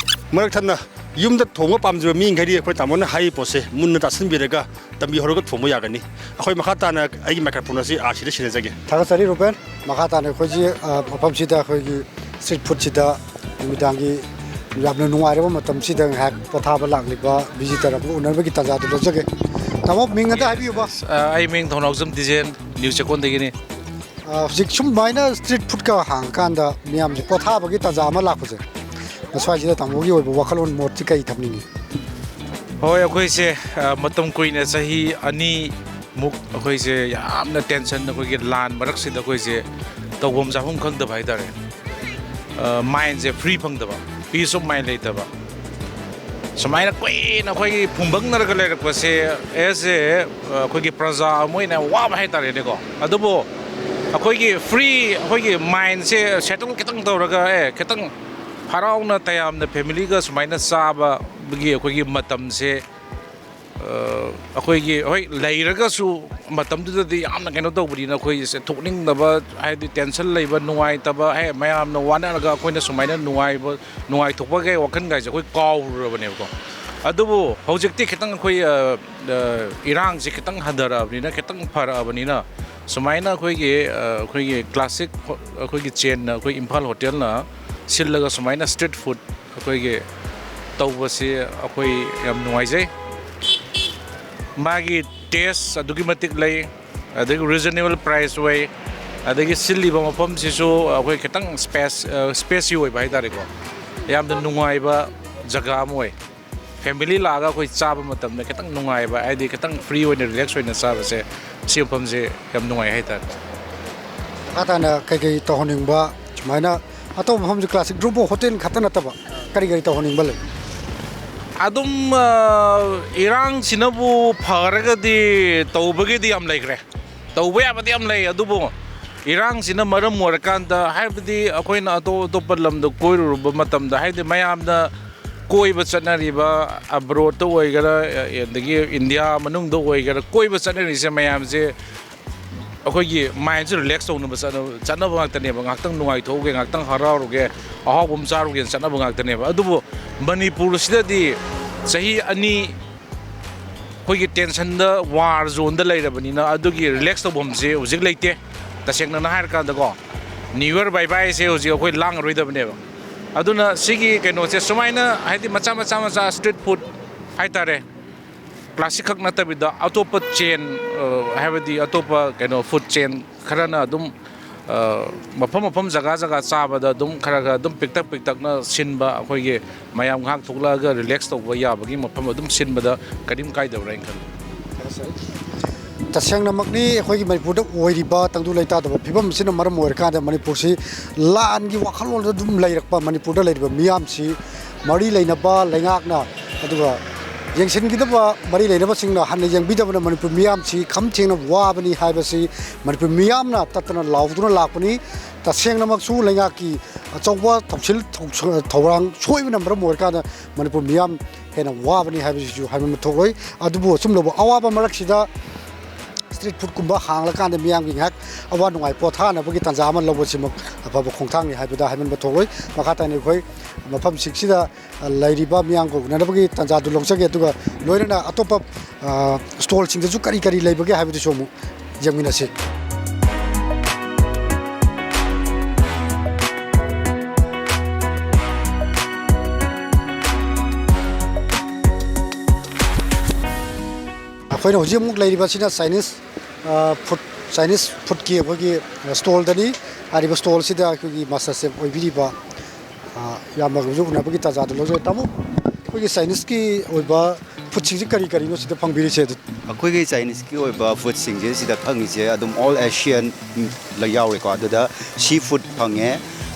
ꯃꯔꯛ ꯊꯠꯅ ꯌꯨꯝꯗ ꯊꯣꯡꯕ ꯄꯥꯝꯖꯕ ꯃꯤꯈꯩꯗꯤ ꯑꯩꯈꯣꯏ ꯇꯥꯃꯣꯅ ꯍꯥꯏꯔꯤꯕ ꯄꯣꯠꯁꯦ ꯃꯨꯟꯅ ꯇꯥꯁꯤꯟꯕꯤꯔꯒ ꯇꯝꯕꯤꯍꯧꯔꯒ ꯊꯣꯡꯕ ꯌꯥꯒꯅꯤ꯫ ꯑꯩꯈꯣꯏ ꯃꯈꯥ ꯇꯥꯅ ꯑꯩꯒꯤ ꯃꯥꯏꯀ꯭ꯔꯣꯐꯣꯟ ꯑꯁꯤ ꯑꯥꯔ ꯁꯤꯗ ꯁꯤꯟꯅꯖꯒꯦ꯫ ꯊꯥꯒꯠꯆꯔꯤ ꯔꯨꯕꯦꯟ꯫ ꯃꯈꯥ ꯇꯥꯅ ꯑꯩꯈꯣꯏꯁꯤ, ꯑ, ꯃꯐꯝꯁꯤꯗ ꯑꯩꯈꯣꯏꯒꯤ ꯁ꯭ꯇ꯭ꯔꯤꯠ ꯐꯨꯗꯁꯤꯗ ꯅꯨꯃꯤꯗꯥꯡꯒꯤ ꯌꯥꯝꯅ ꯅꯨꯡꯉꯥꯏꯔꯕ ꯃꯇꯝꯁꯤꯗ ꯉꯥꯏꯍꯥꯛ ꯄꯣꯊꯥꯕ ꯂꯥꯛꯂꯤꯕ ꯚꯤꯖꯤꯇꯔ ꯑꯃꯒ ꯎꯅꯕꯒꯤ ꯇꯥꯟꯖꯥꯗꯨ ꯂꯧꯖꯒꯦ꯫ ꯇꯥꯃꯣ, ꯃꯤꯡ ꯑꯗ ꯍꯥꯏꯕꯤꯌꯨꯕ꯫ ꯑ, ꯑꯩ ꯃꯤꯡ ꯊꯧꯅꯥꯎꯖꯝ ꯗꯤꯖꯦꯟ, ꯅ꯭ꯌꯨ ꯆꯦꯛꯀꯣꯟꯗꯒꯤꯅꯤ꯫ ꯑ, ꯍꯧꯖꯤꯛ ꯁꯨꯃꯥꯏꯅ ꯁ꯭ꯇ꯭ꯔꯤꯠ ꯐꯨꯗꯀ ꯍꯥꯡꯉꯀꯥꯟꯗ ꯃꯤꯌꯥꯝꯁꯦ ꯄꯣꯊꯥꯕꯒꯤ ꯇꯥꯟꯖꯥ ꯑꯃ ꯂꯥꯛꯄꯁꯦ, ꯃꯁ꯭ꯋꯥꯏꯁꯤꯗ ꯇꯥꯃꯣꯒꯤ ꯑꯣꯏꯕ ꯋꯥꯈꯜꯂꯣꯟ ꯃꯣꯠꯁꯤ ꯀꯔꯤ ꯊꯝꯅꯤꯡꯉꯤ? ꯍꯣꯏ, ꯑꯩꯈꯣꯏꯁꯦ, ꯑ, ꯃꯇꯝ ꯀꯨꯏꯅ, ꯆꯍꯤ ꯑꯅꯤꯃꯨꯛ ꯑꯩꯈꯣꯏꯁꯦ ꯌꯥꯝꯅ ꯇꯦꯟꯁꯟ, ꯑꯩꯈꯣꯏꯒꯤ ꯂꯥꯟ ꯃꯔꯛꯁꯤꯗ ꯑꯩꯈꯣꯏꯁꯦ ꯇꯧꯐꯝ ꯆꯥꯐꯝ ꯈꯪꯗꯕ ꯍꯥꯏꯇꯥꯔꯦ꯫ ꯑ, ꯃꯥꯏꯟꯁꯦ ꯐ꯭ꯔꯤ ꯐꯪꯗꯕ, ꯄꯤꯁ ꯑꯣꯐ ꯃꯥꯏꯟ ꯂꯩꯇꯕ, ꯁꯨꯃꯥꯏꯅ ꯀꯨꯏꯅ ꯑꯩꯈꯣꯏꯒꯤ ꯐꯨꯝꯕꯪꯅꯔꯒ ꯂꯩꯔꯛꯄꯁꯦ ꯑꯦꯁ ꯑꯦ, ꯑꯩꯈꯣꯏꯒꯤ ꯄ꯭ꯔꯖꯥ ꯑꯃ ꯑꯣꯏꯅ ꯋꯥꯕ ꯍꯥꯏꯇꯥꯔꯦꯅꯦꯀꯣ꯫ ꯑꯗꯨꯕꯨ ꯑꯩꯈꯣꯏꯒꯤ ꯐ꯭ꯔꯤ, ꯑꯩꯈꯣꯏꯒꯤ ꯃꯥꯏꯟꯁꯦ ꯁꯦꯇꯜ ꯈꯤꯇꯪ ꯇꯧꯔꯒ, ꯑꯦ, ꯈꯤꯇꯪ ꯍꯔꯥꯎꯅ ꯇꯌꯥꯝꯅ ꯐꯦꯃꯤꯂꯤꯒ ꯁꯨꯃꯥꯏꯅ ꯆꯥꯕꯒꯤ ꯑꯩꯈꯣꯏꯒꯤ ꯃꯇꯝꯁꯦ, ꯑ, ꯑꯩꯈꯣꯏꯒꯤ, ꯍꯣꯏ, ꯂꯩꯔꯒꯁꯨ ꯃꯇꯝꯗꯨꯗꯗꯤ ꯌꯥꯝꯅ ꯀꯩꯅꯣ ꯇꯧꯕꯅꯤꯅ ꯑꯩꯈꯣꯏꯁꯦ ꯊꯣꯛꯅꯤꯡꯗꯕ, ꯍꯥꯏꯗꯤ ꯇꯦꯟꯁꯟ ꯂꯩꯕ, ꯅꯨꯡꯉꯥꯏꯇꯕ, ꯍꯦ, ꯃꯌꯥꯝꯅ ꯋꯥꯅꯔꯒ ꯑꯩꯈꯣꯏꯅ ꯁꯨꯃꯥꯏꯅ ꯅꯨꯡꯉꯥꯏꯕ, ꯅꯨꯡꯉꯥꯏꯊꯣꯛꯄꯒꯤ ꯋꯥꯈꯜꯒꯥꯏꯁꯦ ꯑꯩꯈꯣꯏ ꯀꯥꯎꯔꯨꯔꯕꯅꯦꯕꯀꯣ꯫ ꯑꯗꯨꯕꯨ ꯍꯧꯖꯤꯛꯇꯤ ꯈꯤꯇꯪ ꯑꯩꯈꯣꯏ, ꯑ, ꯑ, ꯏꯔꯥꯡꯁꯦ ꯈꯤꯇꯪ ꯍꯟꯊꯔꯛꯑꯕꯅꯤꯅ, ꯈꯤꯇꯪ ꯐꯔꯛꯑꯕꯅꯤꯅ, ꯁꯨꯃꯥꯏꯅ ꯑꯩꯈꯣꯏꯒꯤ, ꯑ, ꯑꯩꯈꯣꯏꯒꯤ ꯀ꯭ꯂꯥꯁꯤꯛ ꯍꯣ-, ꯑꯩꯈꯣꯏꯒꯤ ꯆꯦꯟꯅ, ꯑꯩꯈꯣꯏ ꯏꯝꯐꯥꯜ ꯍꯣꯇꯦꯜꯅ ꯁꯤꯜꯂꯒ ꯁꯨꯃꯥꯏꯅ ꯁ꯭ꯇ꯭ꯔꯤꯠ ꯐꯨꯗ ꯑꯩꯈꯣꯏꯒꯤ ꯇꯧꯕꯁꯤ ꯑꯩꯈꯣꯏ ꯌꯥꯝ ꯅꯨꯡꯉꯥꯏꯖꯩ꯫ ꯃꯥꯒꯤ ꯇꯦꯁ ꯑꯗꯨꯛꯀꯤ ꯃꯇꯤꯛ ꯂꯩ, ꯑꯗꯒꯤ ꯔꯤꯖꯅꯦꯕꯜ ꯄ꯭ꯔꯥꯏꯁ ꯑꯣꯏ, ꯑꯗꯒꯤ ꯁꯤꯜꯂꯤꯕ ꯃꯐꯝꯁꯤꯁꯨ ꯑꯩꯈꯣꯏ ꯈꯤꯇꯪ ꯁ꯭ꯄꯦꯁ, ꯑ, ꯁ꯭ꯄꯦꯁꯤ ꯑꯣꯏꯕ ꯍꯥꯏꯇꯥꯔꯦꯀꯣ, ꯌꯥꯝꯅ ꯅꯨꯡꯉꯥꯏꯕ ꯖꯒꯥ ꯑꯃ ꯑꯣꯏ꯫ ꯐꯦꯃꯤꯂꯤ ꯂꯥꯛꯑꯒ ꯑꯩꯈꯣꯏ ꯆꯥꯕ ꯃꯇꯝꯗ ꯈꯤꯇꯪ ꯅꯨꯡꯉꯥꯏꯕ, ꯍꯥꯏꯗꯤ ꯈꯤꯇꯪ ꯐ꯭ꯔꯤ ꯑꯣꯏꯅ, ꯔꯤꯂꯦꯛꯁ ꯑꯣꯏꯅ ꯆꯥꯕꯁꯦ, ꯁꯤ ꯃꯐꯝꯁꯦ ꯌꯥꯝ ꯅꯨꯡꯉꯥꯏ ꯍꯥꯏꯇꯥꯔꯦ꯫ ꯃꯈꯥ ꯇꯥꯅ ꯀꯩꯀꯩ ꯇꯧꯍꯟꯅꯤꯡꯕ, ꯁꯨꯃꯥꯏꯅ ꯑꯇꯣꯞꯄ ꯃꯐꯝꯁꯦ ꯀ꯭ꯂꯥꯁꯤꯛ ꯒ꯭ꯔꯨꯞ ꯑꯣꯐ ꯍꯣꯇꯦꯜ ꯈꯛꯇ ꯅꯠꯇꯕ ꯀꯔꯤ ꯀꯔꯤ ꯇꯧꯍꯟꯅꯤꯡꯕ ꯂꯩ? ꯑꯗꯨꯝ, ꯑ, ꯏꯔꯥꯡꯁꯤꯅꯕꯨ ꯐꯔꯒꯗꯤ ꯇꯧꯕꯒꯤꯗꯤ ꯌꯥꯝ ꯂꯩꯈ꯭ꯔꯦ, ꯇꯧꯕ ꯌꯥꯕꯗꯤ ꯌꯥꯝ ꯂꯩ꯫ ꯑꯗꯨꯕꯨ ꯏꯔꯥꯡꯁꯤꯅ ꯃꯔꯝ ꯑꯣꯏꯔꯀꯥꯟꯗ, ꯍꯥꯏꯕꯗꯤ ꯑꯩꯈꯣꯏꯅ ꯑꯇꯣꯞ ꯑꯇꯣꯞꯄ ꯂꯝꯗ ꯀꯣꯏꯔꯨꯔꯕ ꯃꯇꯝꯗ, ꯍꯥꯏꯕꯗꯤ ꯃꯌꯥꯝꯅ ꯀꯣꯏꯕ ꯆꯠꯅꯔꯤꯕ, ꯑꯕ꯭ꯔꯣꯗꯇ ꯑꯣꯏꯒꯦꯔꯥ, ꯑꯗꯒꯤ ꯏꯟꯗꯤꯌꯥ ꯃꯅꯨꯡꯗ ꯑꯣꯏꯒꯦꯔꯥ, ꯀꯣꯏꯕ ꯆꯠꯅꯔꯤꯁꯦ ꯃꯌꯥꯝꯁꯦ ꯑꯩꯈꯣꯏꯒꯤ ꯃꯥꯏꯟꯁꯦ ꯔꯤꯂꯦꯛꯁ ꯇꯧꯅꯕ ꯆꯠꯅꯕ ꯆꯠꯅꯕ ꯉꯥꯛꯇꯅꯦꯕ꯫ ꯉꯥꯏꯍꯥꯛꯇꯪ ꯅꯨꯡꯉꯥꯏꯊꯣꯛꯎꯒꯦ, ꯉꯥꯏꯍꯥꯛꯇꯪ ꯍꯔꯥꯎꯔꯨꯒꯦ, ꯑꯍꯥꯎꯕ ꯑꯃ ꯆꯥꯔꯨꯒꯦꯅ ꯆꯠꯅꯕ ꯉꯥꯛꯇꯅꯦꯕ꯫ ꯑꯗꯨꯕꯨ ꯃꯅꯤꯄꯨꯔꯁꯤꯗꯗꯤ ꯆꯍꯤ ꯑꯅꯤ ꯑꯩꯈꯣꯏꯒꯤ ꯇꯦꯟꯁꯟꯗ, ꯋꯥꯔ ꯖꯣꯟꯗ ꯂꯩꯔꯕꯅꯤꯅ ꯑꯗꯨꯒꯤ ꯔꯤꯂꯦꯛꯁ ꯇꯧꯐꯝꯁꯦ ꯍꯧꯖꯤꯛ ꯂꯩꯇꯦ꯫ ꯇꯁꯦꯡꯅꯅ ꯍꯥꯏꯔꯀꯥꯟꯗꯀꯣ, ꯅ꯭ꯌꯨ ꯌꯔ ꯕꯥꯏ ꯕꯥꯏꯁꯦ ꯍꯧꯖꯤꯛ ꯑꯩꯈꯣꯏ ꯂꯥꯡꯉꯔꯣꯏꯗꯕꯅꯦꯕ꯫ ꯑꯗꯨꯅ ꯁꯤꯒꯤ ꯀꯩꯅꯣꯁꯦ ꯁꯨꯃꯥꯏꯅ, ꯍꯥꯏꯗꯤ ꯃꯆꯥ ꯃꯆꯥ ꯃꯆꯥ ꯁ꯭ꯇ꯭ꯔꯤꯠ ꯐꯨꯗ ꯍꯥꯏꯇꯥꯔꯦ, ꯀ꯭ꯂꯥꯁꯤꯛ ꯈꯛ ꯅꯠꯇꯕꯤꯗ ꯑꯇꯣꯞꯄ ꯆꯦꯟ, ꯑ, ꯍꯥꯏꯕꯗꯤ ꯑꯇꯣꯞꯄ ꯀꯩꯅꯣ ꯐꯨꯗ ꯆꯦꯟ ꯈꯔꯅ ꯑꯗꯨꯝ, ꯑ, ꯃꯐꯝ ꯃꯐꯝ, ꯖꯒꯥ ꯖꯒꯥ ꯆꯥꯕꯗ ꯑꯗꯨꯝ ꯈꯔ ꯈꯔ ꯑꯗꯨꯝ ꯄꯤꯛꯇꯛ ꯄꯤꯛꯇꯛꯅ ꯁꯤꯟꯕ, ꯑꯩꯈꯣꯏꯒꯤ ꯃꯌꯥꯝ ꯉꯥꯏꯍꯥꯛ ꯊꯣꯛꯂꯛꯑꯒ ꯔꯤꯂꯦꯛꯁ ꯇꯧꯕ ꯌꯥꯕꯒꯤ ꯃꯐꯝ ꯑꯗꯨꯝ ꯁꯤꯟꯕꯗ ꯀꯔꯤꯝ ꯀꯥꯏꯗꯕ꯭ꯔꯥ ꯍꯥꯏꯅ ꯈꯜꯂꯤ꯫ ꯇꯁꯦꯡꯅꯃꯛꯅꯤ, ꯑꯩꯈꯣꯏꯒꯤ ꯃꯅꯤꯄꯨꯔꯗ ꯑꯣꯏꯔꯤꯕ ꯇꯪꯗꯨ ꯂꯩꯇꯥꯗꯕ ꯐꯤꯕꯝ ꯑꯁꯤꯅ ꯃꯔꯝ ꯑꯣꯏꯔꯀꯥꯟꯗ ꯃꯅꯤꯄꯨꯔꯁꯤ ꯂꯥꯟꯒꯤ ꯋꯥꯈꯜꯂꯣꯟꯗ ꯑꯗꯨꯝ ꯂꯩꯔꯛꯄ ꯃꯅꯤꯄꯨꯔꯗ ꯂꯩꯔꯤꯕ ꯃꯤꯌꯥꯝꯁꯤ, ꯃꯔꯤ ꯂꯩꯅꯕ ꯂꯩꯉꯥꯛꯅ ꯑꯗꯨꯒ ꯌꯦꯡꯁꯤꯟꯈꯤꯗꯕ ꯃꯔꯤ ꯂꯩꯅꯕꯁꯤꯡꯅ ꯍꯟꯅ ꯌꯦꯡꯕꯤꯗꯕꯅ ꯃꯅꯤꯄꯨꯔ ꯃꯤꯌꯥꯝꯁꯤ ꯈꯝ ꯊꯦꯡꯅ ꯋꯥꯕꯅꯤ ꯍꯥꯏꯕꯁꯤ ꯃꯅꯤꯄꯨꯔ ꯃꯤꯌꯥꯝꯅ ꯇꯠꯇꯅ ꯂꯥꯎꯗꯨꯅ ꯂꯥꯛꯄꯅꯤ꯫ ꯇꯁꯦꯡꯅꯃꯛꯁꯨ ꯂꯩꯉꯥꯛꯀꯤ ꯑꯆꯧꯕ ꯊꯧꯁꯤꯜ ꯊꯧ-, ꯊꯧꯔꯥꯡ ꯁꯣꯏꯕꯅ ꯃꯔꯝ ꯑꯣꯏꯔꯀꯥꯟꯗ ꯃꯅꯤꯄꯨꯔ ꯃꯤꯌꯥꯝ ꯍꯦꯟꯅ ꯋꯥꯕꯅꯤ ꯍꯥꯏꯕꯁꯤꯁꯨ ꯍꯥꯏꯃꯟꯕ ꯊꯣꯛꯂꯣꯏ꯫ ꯑꯗꯨꯕꯨ ꯑꯁꯨꯝꯂꯕ ꯑꯋꯥꯕ ꯃꯔꯛꯁꯤꯗ ꯁ꯭ꯇ꯭ꯔꯤꯠ ꯐꯨꯗꯀꯨꯝꯕ ꯍꯥꯡꯂꯀꯥꯟꯗ ꯃꯤꯌꯥꯝꯒꯤ ꯉꯥꯏꯍꯥꯛ ꯑꯋꯥ ꯅꯨꯡꯉꯥꯏ ꯄꯣꯊꯥꯅꯕꯒꯤ ꯇꯥꯟꯖꯥ ꯑꯃ ꯂꯧꯕꯁꯤꯃꯛ ꯑꯐꯕ ꯈꯣꯡꯊꯥꯡꯅꯤ ꯍꯥꯏꯕꯗ ꯍꯥꯏꯃꯟꯕ ꯊꯣꯛꯂꯣꯏ꯫ ꯃꯈꯥ ꯇꯥꯅ ꯑꯩꯈꯣꯏ ꯃꯐꯝꯁꯤꯡꯁꯤꯗ ꯂꯩꯔꯤꯕ ꯃꯤꯌꯥꯝꯒ ꯎꯅꯅꯕꯒꯤ ꯇꯥꯟꯖꯥꯗꯨ ꯂꯧꯖꯒꯦ, ꯑꯗꯨꯒ ꯂꯣꯏꯅꯅ ꯑꯇꯣꯞꯄ, ꯑ, ꯁ꯭ꯇꯣꯜꯁꯤꯡꯗꯁꯨ ꯀꯔꯤ ꯀꯔꯤ ꯂꯩꯕꯒꯦ ꯍꯥꯏꯕꯗꯨꯁꯨ ꯑꯃꯨꯛ ꯌꯦꯡꯃꯤꯟꯅꯁꯤ꯫ ꯑꯩꯈꯣꯏꯅ ꯍꯧꯖꯤꯛ ꯑꯃꯨꯛ ꯂꯩꯔꯤꯕꯁꯤꯅ ꯆꯥꯏꯅꯤꯁ, ꯑ, ꯐꯨꯗ, ꯆꯥꯏꯅꯤꯁ ꯐꯨꯗꯀꯤ ꯑꯩꯈꯣꯏꯒꯤ ꯁ꯭ꯇꯣꯜꯗꯅꯤ꯫ ꯍꯥꯏꯔꯤꯕ ꯁ꯭ꯇꯣꯜꯁꯤꯗ ꯑꯩꯈꯣꯏꯒꯤ ꯃꯥꯁꯇꯔ ꯆꯦꯐ ꯑꯣꯏꯕꯤꯔꯤꯕ, ꯑ, ꯏꯌꯥꯝꯕꯒꯁꯨ ꯎꯅꯕꯒꯤ ꯇꯥꯟꯖꯥꯗꯨ ꯂꯧꯖꯩ꯫ ꯇꯥꯃꯣ, ꯑꯩꯈꯣꯏꯒꯤ ꯆꯥꯏꯅꯤꯁꯀꯤ ꯑꯣꯏꯕ ꯐꯨꯗꯁꯤꯡꯁꯤ ꯀꯔꯤ ꯀꯔꯤꯅꯣ ꯁꯤꯗ ꯐꯪꯕꯤꯔꯤꯁꯦ? ꯑꯗꯨ ꯑꯩꯈꯣꯏꯒꯤ ꯆꯥꯏꯅꯤꯁꯀꯤ ꯑꯣꯏꯕ ꯐꯨꯗꯁꯤꯡꯁꯦ ꯁꯤꯗ ꯐꯪꯉꯤꯁꯦ ꯑꯗꯨꯝ ꯑꯣꯜ ꯑꯦꯁꯤꯌꯥꯟ ꯌꯥꯎꯔꯦꯀꯣ꯫ ꯑꯗꯨꯗ ꯁꯤ ꯐꯨꯗ ꯐꯪꯉꯦ,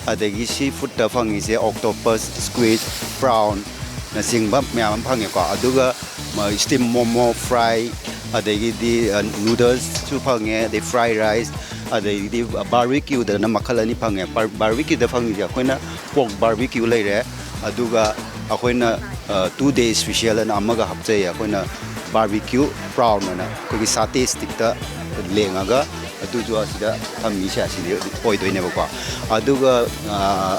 ꯑꯗꯒꯤ ꯁꯤ ꯐꯨꯗꯇ ꯐꯪꯉꯤꯁꯦ ꯑꯣꯛꯇꯣꯄꯁ, ꯁ꯭ꯀ꯭ꯋꯤꯗ, ꯄ꯭ꯔꯥꯎꯟꯅꯆꯤꯡꯕ ꯃꯌꯥꯝ ꯑꯃ ꯐꯪꯉꯦꯀꯣ꯫ ꯑꯗꯨꯒ ꯁ꯭ꯇꯤꯝ ꯃꯣꯃꯣ, ꯐ꯭ꯔꯥꯏ, ꯑꯗꯒꯤꯗꯤ ꯅꯨꯗꯜꯁꯁꯨ ꯐꯪꯉꯦ, ꯑꯗꯩ ꯐ꯭ꯔꯥꯏ ꯔꯥꯏꯁ, ꯑꯗꯒꯤꯗꯤ ꯕꯥꯔꯕꯤꯀ꯭ꯌꯨꯗꯅ ꯃꯈꯜ ꯑꯅꯤ ꯐꯪꯉꯦ꯫ ꯕꯥꯔꯕꯤꯀ꯭ꯌꯨꯗ ꯐꯪꯉꯤꯁꯦ ꯑꯩꯈꯣꯏꯅ ꯄꯣꯔꯛ ꯕꯥꯔꯕꯤꯀ꯭ꯌꯨ ꯂꯩꯔꯦ, ꯑꯗꯨꯒ ꯑꯩꯈꯣꯏꯅ ꯇꯨ ꯗꯦ ꯏꯁꯄꯤꯁꯦꯜ ꯑꯅ ꯑꯃꯒ ꯍꯥꯞꯆꯩꯌꯦ꯫ ꯑꯩꯈꯣꯏꯅ ꯕꯥꯔꯕꯤꯀ꯭ꯌꯨ ꯄ꯭ꯔꯥꯎꯟ ꯑꯅ ꯑꯩꯈꯣꯏꯒꯤ ꯁꯥꯇꯦ ꯁ꯭ꯇꯤꯛꯇ ꯂꯦꯡꯉꯒ ꯑꯗꯨꯁꯨ ꯑꯁꯤꯗ ꯊꯝꯃꯤꯁꯦ ꯑꯁꯤꯗꯤ ꯑꯣꯏꯗꯣꯏꯅꯦꯕꯀꯣ꯫ ꯑꯗꯨꯒ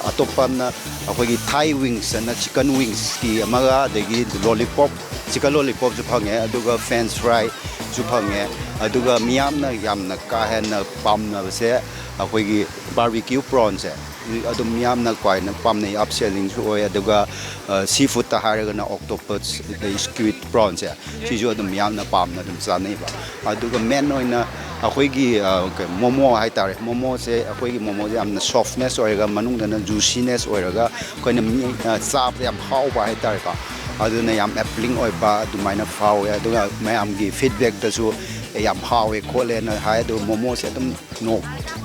ꯑꯇꯣꯞꯄ ꯑꯃꯅ ꯑꯩꯈꯣꯏꯒꯤ ꯊꯥꯏ ꯋꯤꯡꯁ ꯑꯅ ꯆꯤꯀꯟ ꯋꯤꯡꯁꯀꯤ ꯑꯃꯒ, ꯑꯗꯒꯤ ꯂꯣꯂꯤꯄꯣꯞ, ꯆꯤꯀꯟ ꯂꯣꯂꯤꯄꯣꯞꯁꯨ ꯐꯪꯉꯦ, ꯑꯗꯨꯒ ꯐ꯭ꯔꯦꯟꯁ ꯐ꯭ꯔꯥꯏꯁꯨ ꯐꯪꯉꯦ꯫ ꯑꯗꯨꯒ ꯃꯤꯌꯥꯝꯅ ꯌꯥꯝꯅ ꯀꯥ ꯍꯦꯟꯅ ꯄꯥꯝꯅꯕꯁꯦ ꯑꯩꯈꯣꯏꯒꯤ ꯕꯥꯔꯕꯤꯀ꯭ꯌꯨ ꯄ꯭ꯔꯣꯟꯁꯦ ꯑꯗꯨꯝ ꯃꯤꯌꯥꯝꯅ ꯈ꯭ꯋꯥꯏꯅ ꯄꯥꯝꯅꯩ, ꯑꯞ ꯁꯦꯂꯤꯡꯁꯨ ꯑꯣꯏ꯫ ꯑꯗꯨꯒ ꯁꯤ ꯐꯨꯗꯇ ꯍꯥꯏꯔꯒꯅ ꯑꯣꯛꯇꯣꯄꯁ, ꯑꯗꯩ ꯁ꯭ꯀ꯭ꯋꯤꯠ ꯄ꯭ꯔꯣꯟꯁꯦ, ꯁꯤꯁꯨ ꯑꯗꯨꯝ ꯃꯤꯌꯥꯝꯅ ꯄꯥꯝꯅ ꯑꯗꯨꯝ ꯆꯥꯅꯩꯕ꯫ ꯑꯗꯨꯒ ꯃꯦꯟ ꯑꯣꯏꯅ ꯑꯩꯈꯣꯏꯒꯤ ꯃꯣꯃꯣ ꯍꯥꯏꯇꯥꯔꯦ, ꯃꯣꯃꯣꯁꯦ, ꯑꯩꯈꯣꯏꯒꯤ ꯃꯣꯃꯣꯁꯦ ꯌꯥꯝꯅ ꯁꯣꯐꯅꯦꯁ ꯑꯣꯏꯔꯒ, ꯃꯅꯨꯡꯗꯅ ꯖꯨꯁꯤꯅꯦꯁ ꯑꯣꯏꯔꯒ, ꯑꯩꯈꯣꯏꯅ ꯃꯤ ꯆꯥꯕꯗ ꯌꯥꯝ ꯍꯥꯎꯕ ꯍꯥꯏꯇꯥꯔꯦꯀꯣ꯫ ꯑꯗꯨꯅ ꯌꯥꯝ ꯑꯦꯄꯤꯂꯤꯡ ꯑꯣꯏꯕ ꯑꯗꯨꯃꯥꯏꯅ ꯐꯥꯎꯋꯦ꯫ ꯑꯗꯨꯒ ꯃꯌꯥꯝꯒꯤ ꯐꯤꯗꯕꯦꯛꯇꯁꯨ ꯌꯥꯝ ꯍꯥꯎꯋꯦ ꯈꯣꯠꯂꯦꯅ ꯍꯥꯏ꯫ ꯑꯗꯨꯒ ꯃꯣꯃꯣꯁꯦ ꯑꯗꯨꯝ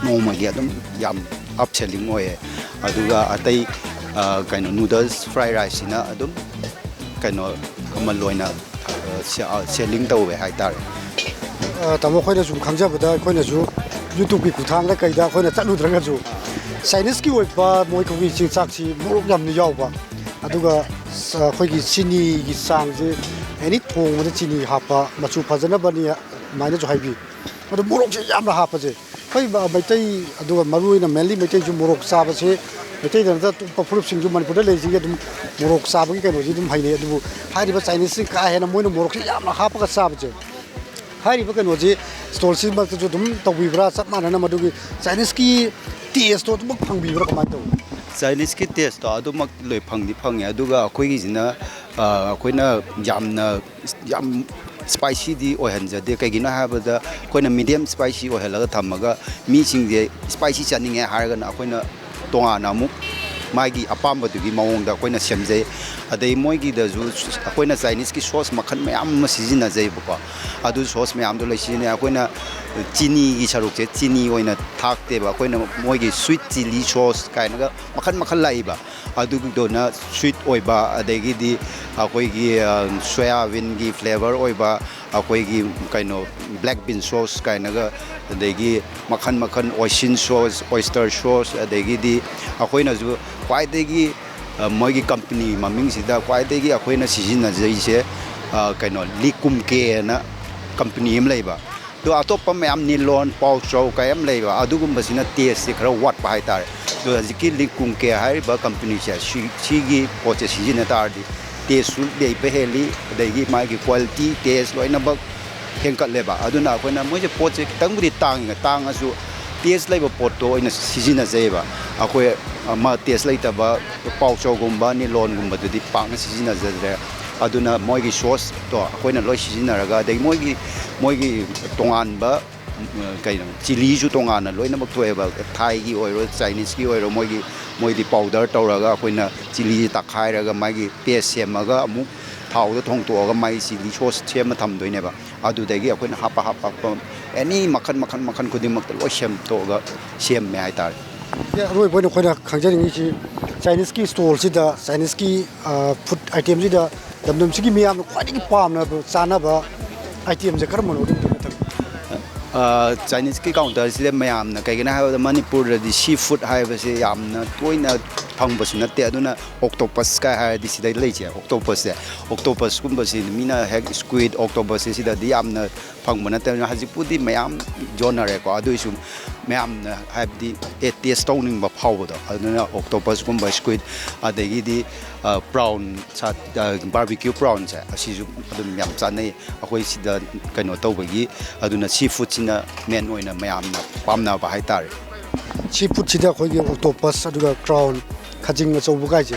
ꯅꯣꯡꯃꯒꯤ ꯑꯗꯨꯝ ꯌꯥꯝ ꯑꯞ ꯁꯦꯂꯤꯡ ꯑꯣꯏꯌꯦ꯫ ꯑꯗꯨꯒ ꯑꯇꯩ ꯀꯩꯅꯣ, ꯅꯨꯗꯜꯁ, ꯐ꯭ꯔꯥꯏ ꯔꯥꯏꯁꯁꯤꯅ ꯑꯗꯨꯝ ꯀꯩꯅꯣ, ꯃꯃꯜ ꯑꯣꯏꯅ ꯁꯦꯂꯤꯡ ꯇꯧꯋꯦ ꯍꯥꯏꯇꯥꯔꯦ꯫ ꯇꯥꯃꯣ, ꯑꯩꯈꯣꯏꯅ ꯁꯨꯝ ꯈꯪꯖꯕꯗ, ꯑꯩꯈꯣꯏꯅꯁꯨ ꯌꯨꯇ꯭ꯌꯨꯕꯀꯤ ꯈꯨꯠꯊꯥꯡꯗ ꯀꯩꯗ ꯑꯩꯈꯣꯏꯅ ꯆꯠꯂꯨꯗ꯭ꯔꯒꯁꯨ, ꯆꯥꯏꯅꯤꯁꯀꯤ ꯑꯣꯏꯕ ꯃꯣꯏ ꯑꯩꯈꯣꯏꯒꯤ ꯆꯤꯟꯖꯥꯛꯁꯤ ꯃꯣꯔꯣꯛ ꯌꯥꯝꯅ ꯌꯥꯎꯕ, ꯑꯗꯨꯒ ꯑꯩꯈꯣꯏꯒꯤ ꯆꯤꯅꯤꯒꯤ ꯆꯥꯡꯁꯦ ꯑꯦꯅꯤ ꯊꯣꯡꯕꯗ ꯆꯤꯅꯤ ꯍꯥꯞꯄ ꯃꯆꯨ ꯐꯖꯅꯕꯅꯤ ꯑꯗꯨꯃꯥꯏꯅꯁꯨ ꯍꯥꯏꯕꯤ꯫ ꯑꯗꯣ ꯃꯣꯔꯣꯛꯁꯦ ꯌꯥꯝꯅ ꯍꯥꯞꯄꯁꯦ, ꯑꯩꯈꯣꯏ ꯃꯩꯇꯩ, ꯑꯗꯨꯒ ꯃꯔꯨꯑꯣꯏꯅ ꯃꯦꯟꯂꯤ ꯃꯩꯇꯩꯁꯨ ꯃꯣꯔꯣꯛ ꯆꯥꯕꯁꯦ, ꯃꯩꯇꯩꯗ ꯅꯠꯇꯅ ꯑꯇꯣꯞꯄ ꯐꯨꯔꯨꯞꯁꯤꯡꯁꯨ, ꯃꯅꯤꯄꯨꯔꯗ ꯂꯩꯔꯤꯁꯤꯡꯁꯦ ꯑꯗꯨꯝ ꯃꯣꯔꯣꯛ ꯆꯥꯕꯒꯤ ꯀꯩꯅꯣꯁꯤ ꯑꯗꯨꯝ ꯍꯩꯅꯩ꯫ ꯑꯗꯨꯕꯨ ꯍꯥꯏꯔꯤꯕ ꯆꯥꯏꯅꯤꯁꯁꯤꯡ ꯀꯥ ꯍꯦꯟꯅ ꯃꯣꯏꯅ ꯃꯣꯔꯣꯛꯁꯦ ꯌꯥꯝꯅ ꯍꯥꯞꯄꯒ ꯆꯥꯕꯁꯦ, ꯍꯥꯏꯔꯤꯕ ꯀꯩꯅꯣꯁꯤ ꯏꯁꯇꯣꯜꯁꯤꯃꯛꯇꯁꯨ ꯑꯗꯨꯝ ꯇꯧꯕꯤꯕ꯭ꯔꯥ? ꯆꯞ ꯃꯥꯟꯅꯅ ꯃꯗꯨꯒꯤ ꯆꯥꯏꯅꯤꯁꯀꯤ ꯇꯦꯁꯇꯣ ꯑꯗꯨꯃꯛ ꯐꯪꯕꯤꯕ꯭ꯔꯥ? ꯀꯃꯥꯏꯅ ꯇꯧꯋꯤ? ꯆꯥꯏꯅꯤꯁꯀꯤ ꯇꯦꯁꯇꯣ ꯑꯗꯨꯃꯛ ꯂꯣꯏ ꯐꯪꯗꯤ ꯐꯪꯉꯦ꯫ ꯑꯗꯨꯒ ꯑꯩꯈꯣꯏꯒꯤꯁꯤꯅ ꯑꯩꯈꯣꯏꯅ ꯌꯥꯝꯅ ꯌꯥꯝ ꯏꯁꯄꯥꯏꯁꯤꯗꯤ ꯑꯣꯏꯍꯟꯖꯗꯦ꯫ ꯀꯩꯒꯤꯅꯣ ꯍꯥꯏꯕꯗ, ꯑꯩꯈꯣꯏꯅ ꯃꯤꯗꯤꯌꯝ ꯏꯁꯄꯥꯏꯁꯤ ꯑꯣꯏꯍꯜꯂꯒ ꯊꯝꯃꯒ, ꯃꯤꯁꯤꯡꯁꯦ ꯏꯁꯄꯥꯏꯁꯤ ꯆꯥꯅꯤꯡꯉꯦ ꯍꯥꯏꯔꯒꯅ ꯑꯩꯈꯣꯏꯅ ꯇꯣꯉꯥꯟꯅ ꯑꯃꯨꯛ ꯃꯥꯒꯤ ꯑꯄꯥꯝꯕꯗꯨꯒꯤ ꯃꯑꯣꯡꯗ ꯑꯩꯈꯣꯏꯅ ꯁꯦꯝꯖꯩ꯫ ꯑꯗꯩ ꯃꯣꯏꯒꯤꯗꯁꯨ ꯑꯩꯈꯣꯏꯅ ꯆꯥꯏꯅꯤꯁꯀꯤ ꯁꯣꯁ ꯃꯈꯜ ꯃꯌꯥꯝ ꯑꯃ ꯁꯤꯖꯤꯟꯅꯖꯩꯕꯀꯣ꯫ ꯑꯗꯨ ꯁꯣꯁ ꯃꯌꯥꯝꯗꯣ ꯂꯣꯏ ꯁꯤꯖꯤꯟꯅꯩ꯫ ꯑꯩꯈꯣꯏꯅ ꯆꯤꯅꯤꯒꯤ ꯁꯔꯨꯛꯁꯦ ꯆꯤꯅꯤ ꯑꯣꯏꯅ ꯊꯥꯛꯇꯦꯕ꯫ ꯑꯩꯈꯣꯏꯅ ꯃꯣꯏꯒꯤ ꯁ꯭ꯋꯤꯠ ꯆꯤꯂꯤ ꯁꯣꯁ ꯀꯥꯏꯅꯒ ꯃꯈꯜ ꯃꯈꯜ ꯂꯥꯛꯏꯕ꯫ ꯑꯗꯨꯗꯨꯅ ꯁ꯭ꯋꯤꯠ ꯑꯣꯏꯕ, ꯑꯗꯒꯤꯗꯤ ꯑꯩꯈꯣꯏꯒꯤ ꯁꯣꯌꯥꯕꯤꯟꯒꯤ ꯐ꯭ꯂꯦꯕꯔ ꯑꯣꯏꯕ, ꯑꯩꯈꯣꯏꯒꯤ ꯀꯩꯅꯣ, ꯕ꯭ꯂꯦꯛ ꯕꯤꯟ ꯁꯣꯁ ꯀꯥꯏꯅꯒ, ꯑꯗꯒꯤ ꯃꯈꯜ ꯃꯈꯜ, ꯑꯣꯏꯁꯤꯟ ꯁꯣꯁ, ꯑꯣꯏꯁꯇꯔ ꯁꯣꯁ, ꯑꯗꯒꯤꯗꯤ ꯑꯩꯈꯣꯏꯅꯁꯨ ꯈ꯭ꯋꯥꯏꯗꯒꯤ ꯃꯣꯏꯒꯤ ꯀꯝꯄꯅꯤ ꯃꯃꯤꯡꯁꯤꯗ ꯈ꯭ꯋꯥꯏꯗꯒꯤ ꯑꯩꯈꯣꯏꯅ ꯁꯤꯖꯤꯟꯅꯖꯔꯤꯁꯦ ꯀꯩꯅꯣ, ꯂꯤꯀꯨꯝ ꯀꯦꯅ ꯀꯝꯄꯅꯤ ꯑꯃ ꯂꯩꯕ꯫ ꯑꯗꯣ ꯑꯇꯣꯞꯄ ꯃꯌꯥꯝ ꯅꯤꯂꯣꯟ, ꯄꯥꯎꯆꯥꯎ ꯀꯌꯥ ꯑꯃ ꯂꯩꯕ, ꯑꯗꯨꯒꯨꯝꯕꯁꯤꯅ ꯇꯦꯁꯁꯦ ꯈꯔ ꯋꯥꯠꯄ ꯍꯥꯏꯇꯥꯔꯦ꯫ ꯑꯗꯣ ꯍꯧꯖꯤꯛꯀꯤ ꯂꯤꯀꯨꯡꯀꯦ ꯍꯥꯏꯔꯤꯕ ꯀꯝꯄꯅꯤꯁꯦ, ꯁꯤ-, ꯁꯤꯒꯤ ꯄꯣꯠꯁꯦ ꯁꯤꯖꯤꯟꯅ ꯇꯥꯔꯗꯤ ꯇꯦꯁꯁꯨ ꯂꯩꯕ ꯍꯦꯜꯂꯤ, ꯑꯗꯒꯤ ꯃꯥꯒꯤ ꯀ꯭ꯋꯥꯂꯤꯇꯤ, ꯇꯦꯁ ꯂꯣꯏꯅꯃꯛ ꯍꯦꯟꯒꯠꯂꯦꯕ꯫ ꯑꯗꯨꯅ ꯑꯩꯈꯣꯏꯅ ꯃꯣꯏꯁꯦ ꯄꯣꯠꯁꯦ ꯈꯤꯇꯪꯕꯨꯗꯤ ꯇꯥꯡꯉꯤ, ꯇꯥꯡꯉꯁꯨ ꯇꯦꯁ ꯂꯩꯕ ꯄꯣꯠꯇꯣ ꯑꯣꯏꯅ ꯁꯤꯖꯤꯟꯅꯖꯩꯑꯕ꯫ ꯑꯩꯈꯣꯏ ꯑꯃ ꯇꯦꯁ ꯂꯩꯇꯕ ꯄꯥꯎꯆꯧꯒꯨꯝꯕ, ꯅꯤꯂꯣꯟꯒꯨꯝꯕꯗꯨꯗꯤ ꯄꯥꯛꯅ ꯁꯤꯖꯤꯟꯅꯖꯗ꯭ꯔꯦ꯫ ꯑꯗꯨꯅ ꯃꯣꯏꯒꯤ ꯁꯣꯁꯇꯣ ꯑꯩꯈꯣꯏꯅ ꯂꯣꯏ ꯁꯤꯖꯤꯟꯅꯔꯒ, ꯑꯗꯒꯤ ꯃꯣꯏꯒꯤ, ꯃꯣꯏꯒꯤ ꯇꯣꯉꯥꯟꯕ, ꯎꯝ, ꯀꯩꯅꯣ, ꯆꯤꯂꯤꯁꯨ ꯇꯣꯉꯥꯟꯅ ꯂꯣꯏꯅꯃꯛ ꯊꯣꯛꯑꯦꯕ꯫ ꯊꯥꯏꯒꯤ ꯑꯣꯏꯔꯣ, ꯆꯥꯏꯅꯤꯁꯀꯤ ꯑꯣꯏꯔꯣ, ꯃꯣꯏꯒꯤ, ꯃꯣꯏꯗꯤ ꯄꯥꯎꯗꯔ ꯇꯧꯔꯒ ꯑꯩꯈꯣꯏꯅ ꯆꯤꯂꯤꯁꯦ ꯇꯛꯈꯥꯏꯔꯒ ꯃꯥꯒꯤ ꯄꯦꯁ ꯁꯦꯝꯃꯒ ꯑꯃꯨꯛ ꯊꯥꯎꯗ ꯊꯣꯡꯇꯣꯛꯑꯒ ꯃꯥꯒꯤ ꯆꯤꯂꯤ ꯁꯣꯁ ꯁꯦꯝꯃ ꯊꯝꯗꯣꯏꯅꯦꯕ꯫ ꯑꯗꯨꯗꯒꯤ ꯑꯩꯈꯣꯏꯅ ꯍꯥꯞꯄ ꯍꯥꯞꯄ ꯑꯦꯅꯤ ꯃꯈꯜ, ꯃꯈꯜ, ꯃꯈꯜ ꯈꯨꯗꯤꯡꯃꯛꯇ ꯂꯣꯏ ꯁꯦꯝꯗꯣꯛꯑꯒ ꯁꯦꯝꯃꯦ ꯍꯥꯏꯇꯥꯔꯦ꯫ ꯑꯦ, ꯑꯔꯣꯏꯕ ꯑꯣꯏꯅ ꯑꯩꯈꯣꯏꯅ ꯈꯪꯖꯅꯤꯡꯉꯤꯁꯤ, ꯆꯥꯏꯅꯤꯁꯀꯤ ꯁ꯭ꯇꯣꯜꯁꯤꯗ, ꯆꯥꯏꯅꯤꯁꯀꯤ, ꯑ, ꯐꯨꯗ ꯑꯥꯏꯇꯦꯝꯁꯤꯗ ꯂꯝꯗꯝꯁꯤꯒꯤ ꯃꯤꯌꯥꯝꯅ ꯈ꯭ꯋꯥꯏꯗꯒꯤ ꯄꯥꯝꯅꯕ ꯆꯥꯅꯕ ꯑꯥꯏꯇꯦꯝꯁꯦ ꯀꯔꯝꯕꯅꯣ? ꯑꯗꯨꯝꯇ ꯃꯊꯪ꯫ ꯑ, ꯆꯥꯏꯅꯤꯁꯀꯤ ꯀꯥꯎꯟꯇꯔꯁꯤꯗ ꯃꯌꯥꯝꯅ, ꯀꯩꯒꯤꯅꯣ ꯍꯥꯏꯕꯗ ꯃꯅꯤꯄꯨꯔꯗꯗꯤ ꯁꯤ ꯐꯨꯗ ꯍꯥꯏꯕꯁꯦ ꯌꯥꯝꯅ ꯇꯣꯏꯅ ꯐꯪꯕꯁꯨ ꯅꯠꯇꯦ꯫ ꯑꯗꯨꯅ ꯑꯣꯛꯇꯣꯄꯁꯀ ꯍꯥꯏꯔꯗꯤ ꯁꯤꯗꯩ ꯂꯩꯁꯦ, ꯑꯣꯛꯇꯣꯄꯁꯁꯦ꯫ ꯑꯣꯛꯇꯣꯄꯁꯀꯨꯝꯕꯁꯤ ꯃꯤꯅ ꯍꯦꯛ ꯁ꯭ꯀ꯭ꯋꯤꯗ, ꯑꯣꯛꯇꯣꯄꯁꯁꯦ ꯁꯤꯗꯗꯤ ꯌꯥꯝꯅ ꯐꯪꯕ ꯅꯠꯇꯕꯅꯤꯅ ꯍꯧꯖꯤꯛꯄꯨꯗꯤ ꯃꯌꯥꯝ ꯌꯣꯟꯅꯔꯦꯀꯣ꯫ ꯑꯗꯨꯏꯁꯨ ꯃꯌꯥꯝꯅ ꯍꯥꯏꯕꯗꯤ, ꯑꯦ, ꯇꯦꯁ ꯇꯧꯅꯤꯡꯕ ꯐꯥꯎꯕꯗꯣ, ꯑꯗꯨꯅ ꯑꯣꯛꯇꯣꯄꯁꯀꯨꯝꯕ, ꯁ꯭ꯀ꯭ꯋꯤꯗ, ꯑꯗꯒꯤꯗꯤ, ꯑ, ꯄ꯭ꯔꯥꯎꯟ, ꯁꯥ-, ꯑ, ꯕꯥꯔꯕꯤꯀ꯭ꯌꯨ ꯄ꯭ꯔꯥꯎꯟꯁꯦ, ꯑꯁꯤꯁꯨ ꯑꯗꯨꯝ ꯌꯥꯝ ꯆꯥꯅꯩ ꯑꯩꯈꯣꯏ ꯁꯤꯗ ꯀꯩꯅꯣ ꯇꯧꯕꯒꯤ꯫ ꯑꯗꯨꯅ ꯁꯤ ꯐꯨꯗꯁꯤꯅ ꯃꯦꯟ ꯑꯣꯏꯅ ꯃꯌꯥꯝꯅ ꯄꯥꯝꯅꯕ ꯍꯥꯏꯇꯥꯔꯦ꯫ ꯁꯤ ꯐꯨꯗꯁꯤꯗ ꯑꯩꯈꯣꯏꯒꯤ ꯑꯣꯛꯇꯣꯄꯁ, ꯑꯗꯨꯒ ꯀ꯭ꯔꯥꯎꯟ, ꯈꯖꯤꯡ ꯑꯆꯧꯕ ꯀꯥꯏꯁꯦ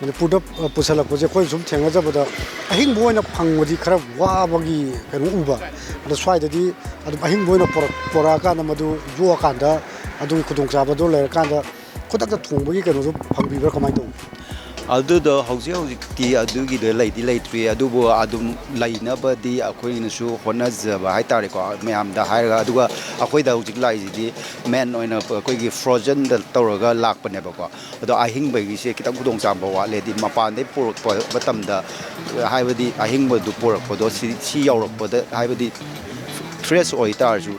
ꯃꯅꯤꯄꯨꯔꯗ, ꯑ, ꯄꯨꯁꯜꯂꯛꯄꯁꯦ ꯑꯩꯈꯣꯏꯅ ꯁꯨꯝ ꯊꯦꯡꯅꯖꯕꯗ ꯑꯍꯤꯡꯕ ꯑꯣꯏꯅ ꯐꯪꯕꯗꯤ ꯈꯔ ꯋꯥꯕꯒꯤ ꯀꯩꯅꯣ ꯎꯕ꯫ ꯑꯗꯣ ꯁ꯭ꯋꯥꯏꯗꯗꯤ ꯑꯗꯨꯝ ꯑꯍꯤꯡꯕ ꯑꯣꯏꯅ ꯄꯣꯔꯛ-, ꯄꯣꯔꯛꯑꯀꯥꯟꯗ ꯃꯗꯨ ꯌꯣꯛꯑꯀꯥꯟꯗ ꯑꯗꯨꯒꯤ ꯈꯨꯗꯣꯡꯆꯥꯕꯗꯣ ꯂꯩꯔꯀꯥꯟꯗ ꯈꯨꯗꯛꯇ ꯊꯣꯡꯕꯒꯤ ꯀꯩꯅꯣꯗꯣ ꯐꯪꯕꯤꯕ꯭ꯔꯥ, ꯀꯃꯥꯏꯅ ꯇꯧꯕ? ꯑꯗꯨꯗꯣ ꯍꯧꯖꯤꯛ ꯍꯧꯖꯤꯛꯇꯤ ꯑꯗꯨꯒꯤꯗꯣ ꯂꯩꯗꯤ ꯂꯩꯇ꯭ꯔꯤ, ꯑꯗꯨꯕꯨ ꯑꯗꯨꯝ ꯂꯩꯅꯕꯗꯤ ꯑꯩꯈꯣꯏꯅꯁꯨ ꯍꯣꯠꯅꯖꯕ ꯍꯥꯏꯇꯥꯔꯦꯀꯣ, ꯃꯌꯥꯝꯗ ꯍꯥꯏꯔꯒ꯫ ꯑꯗꯨꯒ ꯑꯩꯈꯣꯏꯗ ꯍꯧꯖꯤꯛ ꯂꯥꯛꯏꯁꯤꯗꯤ ꯃꯦꯟ ꯑꯣꯏꯅ ꯑꯩꯈꯣꯏꯒꯤ ꯐ꯭ꯔꯣꯖꯟꯗ ꯇꯧꯔꯒ ꯂꯥꯛꯄꯅꯦꯕꯀꯣ꯫ ꯑꯗꯣ ꯑꯍꯤꯡꯕꯒꯤꯁꯦ ꯈꯤꯇꯪ ꯈꯨꯗꯣꯡꯆꯥꯕ ꯋꯥꯠꯂꯦ꯫ ꯍꯥꯏꯗꯤ ꯃꯄꯥꯟꯗꯩ ꯄꯨꯔꯛꯄ ꯃꯇꯝꯗ, ꯍꯥꯏꯕꯗꯤ ꯑꯍꯤꯡꯕꯗꯨ ꯄꯨꯔꯛꯄꯗꯣ ꯁꯤ, ꯁꯤ ꯌꯧꯔꯛꯄꯗ, ꯍꯥꯏꯕꯗꯤ ꯐ꯭ꯔꯦꯁ ꯑꯣꯏꯇꯥꯔꯁꯨ,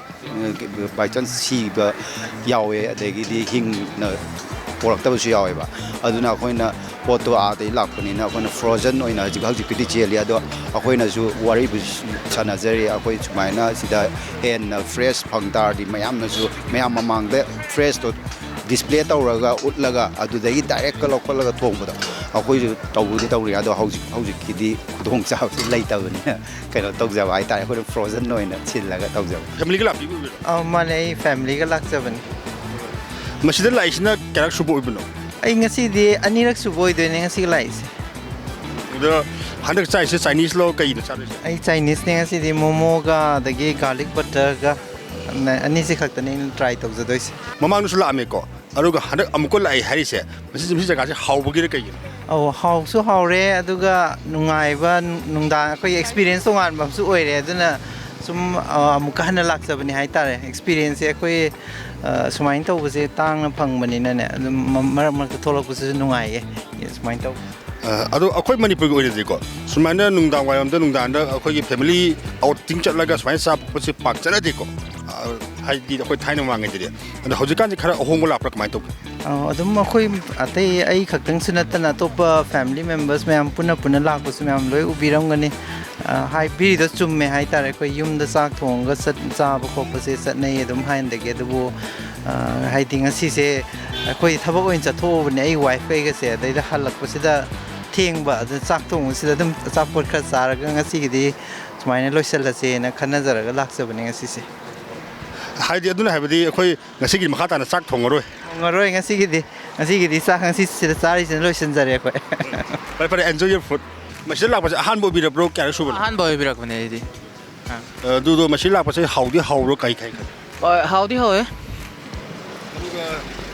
ꯕꯥꯏ ꯆꯥꯟꯁ ꯁꯤꯕ ꯌꯥꯎꯋꯦ, ꯑꯗꯒꯤꯗꯤ ꯍꯤꯡꯅ ꯄꯣꯔꯛꯇꯕꯁꯨ ꯌꯥꯎꯋꯦꯕ꯫ ꯑꯗꯨꯅ ꯑꯩꯈꯣꯏꯅ ꯄꯣꯠꯇꯣ ꯑꯥꯗꯩ ꯂꯥꯛꯄꯅꯤꯅ ꯑꯩꯈꯣꯏꯅ ꯐ꯭ꯔꯣꯖꯟ ꯑꯣꯏꯅ ꯍꯧꯖꯤꯛ ꯍꯧꯖꯤꯛꯀꯤꯗꯤ ꯆꯦꯜꯂꯤ꯫ ꯑꯗꯣ ꯑꯩꯈꯣꯏꯅꯁꯨ ꯋꯥꯔꯤꯕꯨ ꯁꯥꯟꯅꯖꯔꯤ, ꯑꯩꯈꯣꯏ ꯁꯨꯃꯥꯏꯅ ꯁꯤꯗ ꯍꯦꯟꯅ ꯐ꯭ꯔꯦꯁ ꯐꯪ ꯇꯥꯔꯗꯤ ꯃꯌꯥꯝꯅꯁꯨ, ꯃꯌꯥꯝ ꯃꯃꯥꯡꯗ ꯐ꯭ꯔꯦꯁꯇꯣ ꯗꯤꯁꯄ꯭ꯂꯦ ꯇꯧꯔꯒ, ꯎꯠꯂꯒ, ꯑꯗꯨꯗꯒꯤ ꯗꯥꯏꯔꯦꯛꯀ ꯂꯧꯈꯠꯂꯒ ꯊꯣꯡꯕꯗꯣ ꯑꯩꯈꯣꯏꯁꯨ ꯇꯧꯕꯨꯗꯤ ꯇꯧꯔꯤ꯫ ꯑꯗꯣ ꯍꯧꯖꯤꯛ ꯍꯧꯖꯤꯛꯀꯤꯗꯤ ꯈꯨꯗꯣꯡꯆꯥꯕꯁꯤ ꯂꯩꯇꯕꯅꯤꯅ ꯀꯩꯅꯣ ꯇꯧꯖꯕ ꯍꯥꯏꯇꯥꯔꯦ, ꯑꯩꯈꯣꯏꯅ ꯐ꯭ꯔꯣꯖꯟ ꯑꯣꯏꯅ ꯁꯤꯜꯂꯒ ꯇꯧꯖꯕ꯫ ꯐꯦꯃꯤꯂꯤꯒ ꯂꯥꯛꯄꯤꯕ ꯑꯣꯏꯕꯤꯔꯣ? ꯑꯧ, ꯃꯥꯅꯦ, ꯑꯩ ꯐꯦꯃꯤꯂꯤꯒ ꯂꯥꯛꯆꯕꯅꯤ꯫ ꯃꯁꯤꯗ ꯂꯥꯛꯏꯁꯤꯅ ꯀꯌꯥꯔꯛ ꯁꯨꯕ ꯑꯣꯏꯕꯅꯣ? ꯑꯩ ꯉꯁꯤꯗꯤ ꯑꯅꯤꯔꯛ ꯁꯨꯕ ꯑꯣꯏꯗꯣꯏꯅꯦ ꯉꯁꯤꯒ ꯂꯥꯛꯏꯁꯦ꯫ ꯑꯗꯣ ꯍꯟꯗꯛ ꯆꯥꯏꯁꯦ ꯆꯥꯏꯅꯤꯁꯂꯣ, ꯀꯩꯅꯣ ꯆꯥꯗꯣꯏꯁꯦ? ꯑꯩ ꯆꯥꯏꯅꯤꯁꯅꯦ ꯉꯁꯤꯗꯤ, ꯃꯣꯃꯣꯒ ꯑꯗꯒꯤ ꯒꯥꯔꯂꯤꯛ ꯕꯇꯔꯒ ꯑꯅꯤꯁꯤ ꯈꯛꯇꯅꯦ ꯑꯩꯅ ꯇ꯭ꯔꯥꯏ ꯇꯧꯖꯗꯣꯏꯁꯦ꯫ ꯃꯃꯥꯡꯗꯁꯨ ꯂꯥꯛꯑꯝꯃꯦꯀꯣ, ꯑꯗꯨꯒ ꯍꯟꯗꯛ ꯑꯃꯨꯛꯀ ꯂꯥꯛꯑꯦ ꯍꯥꯏꯔꯤꯁꯦ, ꯃꯁꯤ ꯃꯁꯤ ꯖꯒꯥꯁꯦ ꯍꯥꯎꯕꯒꯤꯔ ꯀꯩꯒꯤꯅꯣ? ꯑꯧ, ꯍꯥꯎꯁꯨ ꯍꯥꯎꯔꯦ, ꯑꯗꯨꯒ ꯅꯨꯡꯉꯥꯏꯕ ꯅꯨꯡꯗꯥꯡ ꯑꯩꯈꯣꯏꯒꯤ ꯑꯦꯛꯁꯄꯤꯔꯤꯌꯦꯟꯁ ꯇꯣꯉꯥꯟꯕ ꯑꯃꯁꯨ ꯑꯣꯏꯔꯦ꯫ ꯑꯗꯨꯅ ꯁꯨꯝ ꯑ, ꯑꯃꯨꯛꯀ ꯍꯟꯅ ꯂꯥꯛꯆꯕꯅꯦ ꯍꯥꯏꯇꯥꯔꯦ꯫ ꯑꯦꯛꯁꯄꯤꯔꯤꯌꯦꯟꯁꯁꯦ ꯑꯩꯈꯣꯏ ꯑ, ꯁꯨꯃꯥꯏꯅ ꯇꯧꯕꯁꯦ ꯇꯥꯡꯅ ꯐꯪꯕꯅꯤꯅꯅꯦ, ꯑꯗꯨꯝ ꯃ- ꯃꯔꯛ ꯃꯔꯛꯇ ꯊꯣꯛꯂꯛꯄꯁꯤꯁꯨ ꯅꯨꯡꯉꯥꯏꯌꯦ꯫ ꯁꯨꯃꯥꯏꯅ ꯇꯧꯕ꯫ ꯑ, ꯑꯗꯣ ꯑꯩꯈꯣꯏ ꯃꯅꯤꯄꯨꯔꯒꯤ ꯑꯣꯏꯅꯗꯤꯀꯣ, ꯁꯨꯃꯥꯏꯅ ꯅꯨꯡꯗꯥꯡ ꯋꯥꯏꯔꯝꯗ, ꯅꯨꯡꯗꯥꯡꯗ ꯑꯩꯈꯣꯏꯒꯤ ꯐꯦꯃꯤꯂꯤ ꯑꯥꯎꯇꯤꯡ ꯆꯠꯂꯒ ꯁꯨꯃꯥꯏꯅ ꯆꯥꯕ ꯈꯣꯠꯄꯁꯦ ꯄꯥꯛ ꯆꯠꯅꯗꯦꯀꯣ꯫ ꯑ, ꯍꯥꯏꯗꯤ ꯑꯩꯈꯣꯏ ꯊꯥꯏꯅ ꯃꯃꯥꯡꯉꯩꯗꯗꯤ꯫ ꯑꯗꯣ ꯍꯧꯖꯤꯛꯀꯥꯟꯁꯤ ꯈꯔ ꯑꯍꯣꯡꯕ ꯂꯥꯛꯄ꯭ꯔꯥ, ꯀꯃꯥꯏꯅ ꯇꯧꯒꯦ? ꯑꯧ, ꯑꯗꯨꯝ ꯑꯩꯈꯣꯏ ꯑꯇꯩ ꯑꯩ ꯈꯛꯇꯪꯁꯨ ꯅꯠꯇꯅ ꯑꯇꯣꯞꯄ ꯐꯦꯃꯤꯂꯤ ꯃꯦꯝꯕꯔꯁ ꯃꯌꯥꯝ ꯄꯨꯟꯅ ꯄꯨꯟꯅ ꯂꯥꯛꯄꯁꯨ ꯃꯌꯥꯝ ꯂꯣꯏ ꯎꯕꯤꯔꯝꯒꯅꯤ꯫ ꯑ, ꯍꯥꯏꯕꯤꯔꯤꯗꯣ ꯆꯨꯝꯃꯦ ꯍꯥꯏꯇꯥꯔꯦ꯫ ꯑꯩꯈꯣꯏ ꯌꯨꯝꯗ ꯆꯥꯛ ꯊꯣꯡꯉꯒ ꯆꯠ- ꯆꯥꯕ ꯈꯣꯠꯄꯁꯦ ꯆꯠꯅꯩ ꯑꯗꯨꯝ ꯍꯥꯟꯅꯗꯒꯤ꯫ ꯑꯗꯨꯕꯨ ꯑ, ꯍꯥꯏꯗꯤ ꯉꯁꯤꯁꯦ ꯑꯩꯈꯣꯏ ꯊꯕꯛ ꯑꯣꯏꯅ ꯆꯠꯊꯣꯛꯎꯕꯅꯦ, ꯑꯩ ꯋꯥꯏꯐ ꯀꯩꯒꯁꯦ꯫ ꯑꯗꯩꯗ ꯍꯜꯂꯛꯄꯁꯤꯗ ꯊꯦꯡꯕ, ꯑꯗꯨ ꯆꯥꯛ ꯊꯣꯡꯕꯁꯤꯗ ꯑꯗꯨꯝ ꯑꯆꯥꯄꯣꯠ ꯈꯔ ꯆꯥꯔꯒ ꯉꯁꯤꯒꯤꯗꯤ ꯁꯨꯃꯥꯏꯅ ꯂꯣꯏꯁꯤꯜꯂꯁꯦꯅ ꯈꯟꯅꯖꯔꯒ ꯂꯥꯛꯆꯕꯅꯦ ꯉꯁꯤꯁꯦ꯫ ꯍꯥꯏꯗꯤ ꯑꯗꯨꯅ ꯍꯥꯏꯕꯗꯤ ꯑꯩꯈꯣꯏ ꯉꯁꯤꯒꯤ ꯃꯈꯥ ꯇꯥꯅ ꯆꯥꯛ ꯊꯣꯡꯉꯔꯣꯏ꯫ ꯊꯣꯡꯉꯔꯣꯏ ꯉꯁꯤꯒꯤꯗꯤ꯫ ꯉꯁꯤꯒꯤꯗꯤ ꯆꯥꯛ ꯉꯁꯤ ꯁꯤꯗ ꯆꯥꯔꯤꯁꯤꯅ ꯂꯣꯏꯁꯤꯟꯖꯔꯦ ꯑꯩꯈꯣꯏ꯫ ꯐꯔꯦ ꯐꯔꯦ, enjoy your food꯫ ꯃꯁꯤꯗ ꯂꯥꯛꯄꯁꯦ ꯑꯍꯥꯟꯕ ꯑꯣꯏꯕꯤꯔꯕ꯭ꯔꯣ, ꯀꯌꯥꯔꯛ ꯁꯨꯕꯅꯣ? ꯑꯍꯥꯟꯕ ꯑꯣꯏꯕꯤꯔꯛꯄꯅꯦ ꯑꯩꯗꯤ꯫ ꯑꯗꯨꯗꯣ ꯃꯁꯤ ꯂꯥꯛꯄꯁꯦ ꯍꯥꯎꯗꯤ ꯍꯥꯎꯕ꯭ꯔꯣ, ꯀꯩ ꯀꯩ ꯈꯜꯂꯤ? ꯍꯣꯏ, ꯍꯥꯎꯗꯤ ꯍꯥꯎꯋꯦ꯫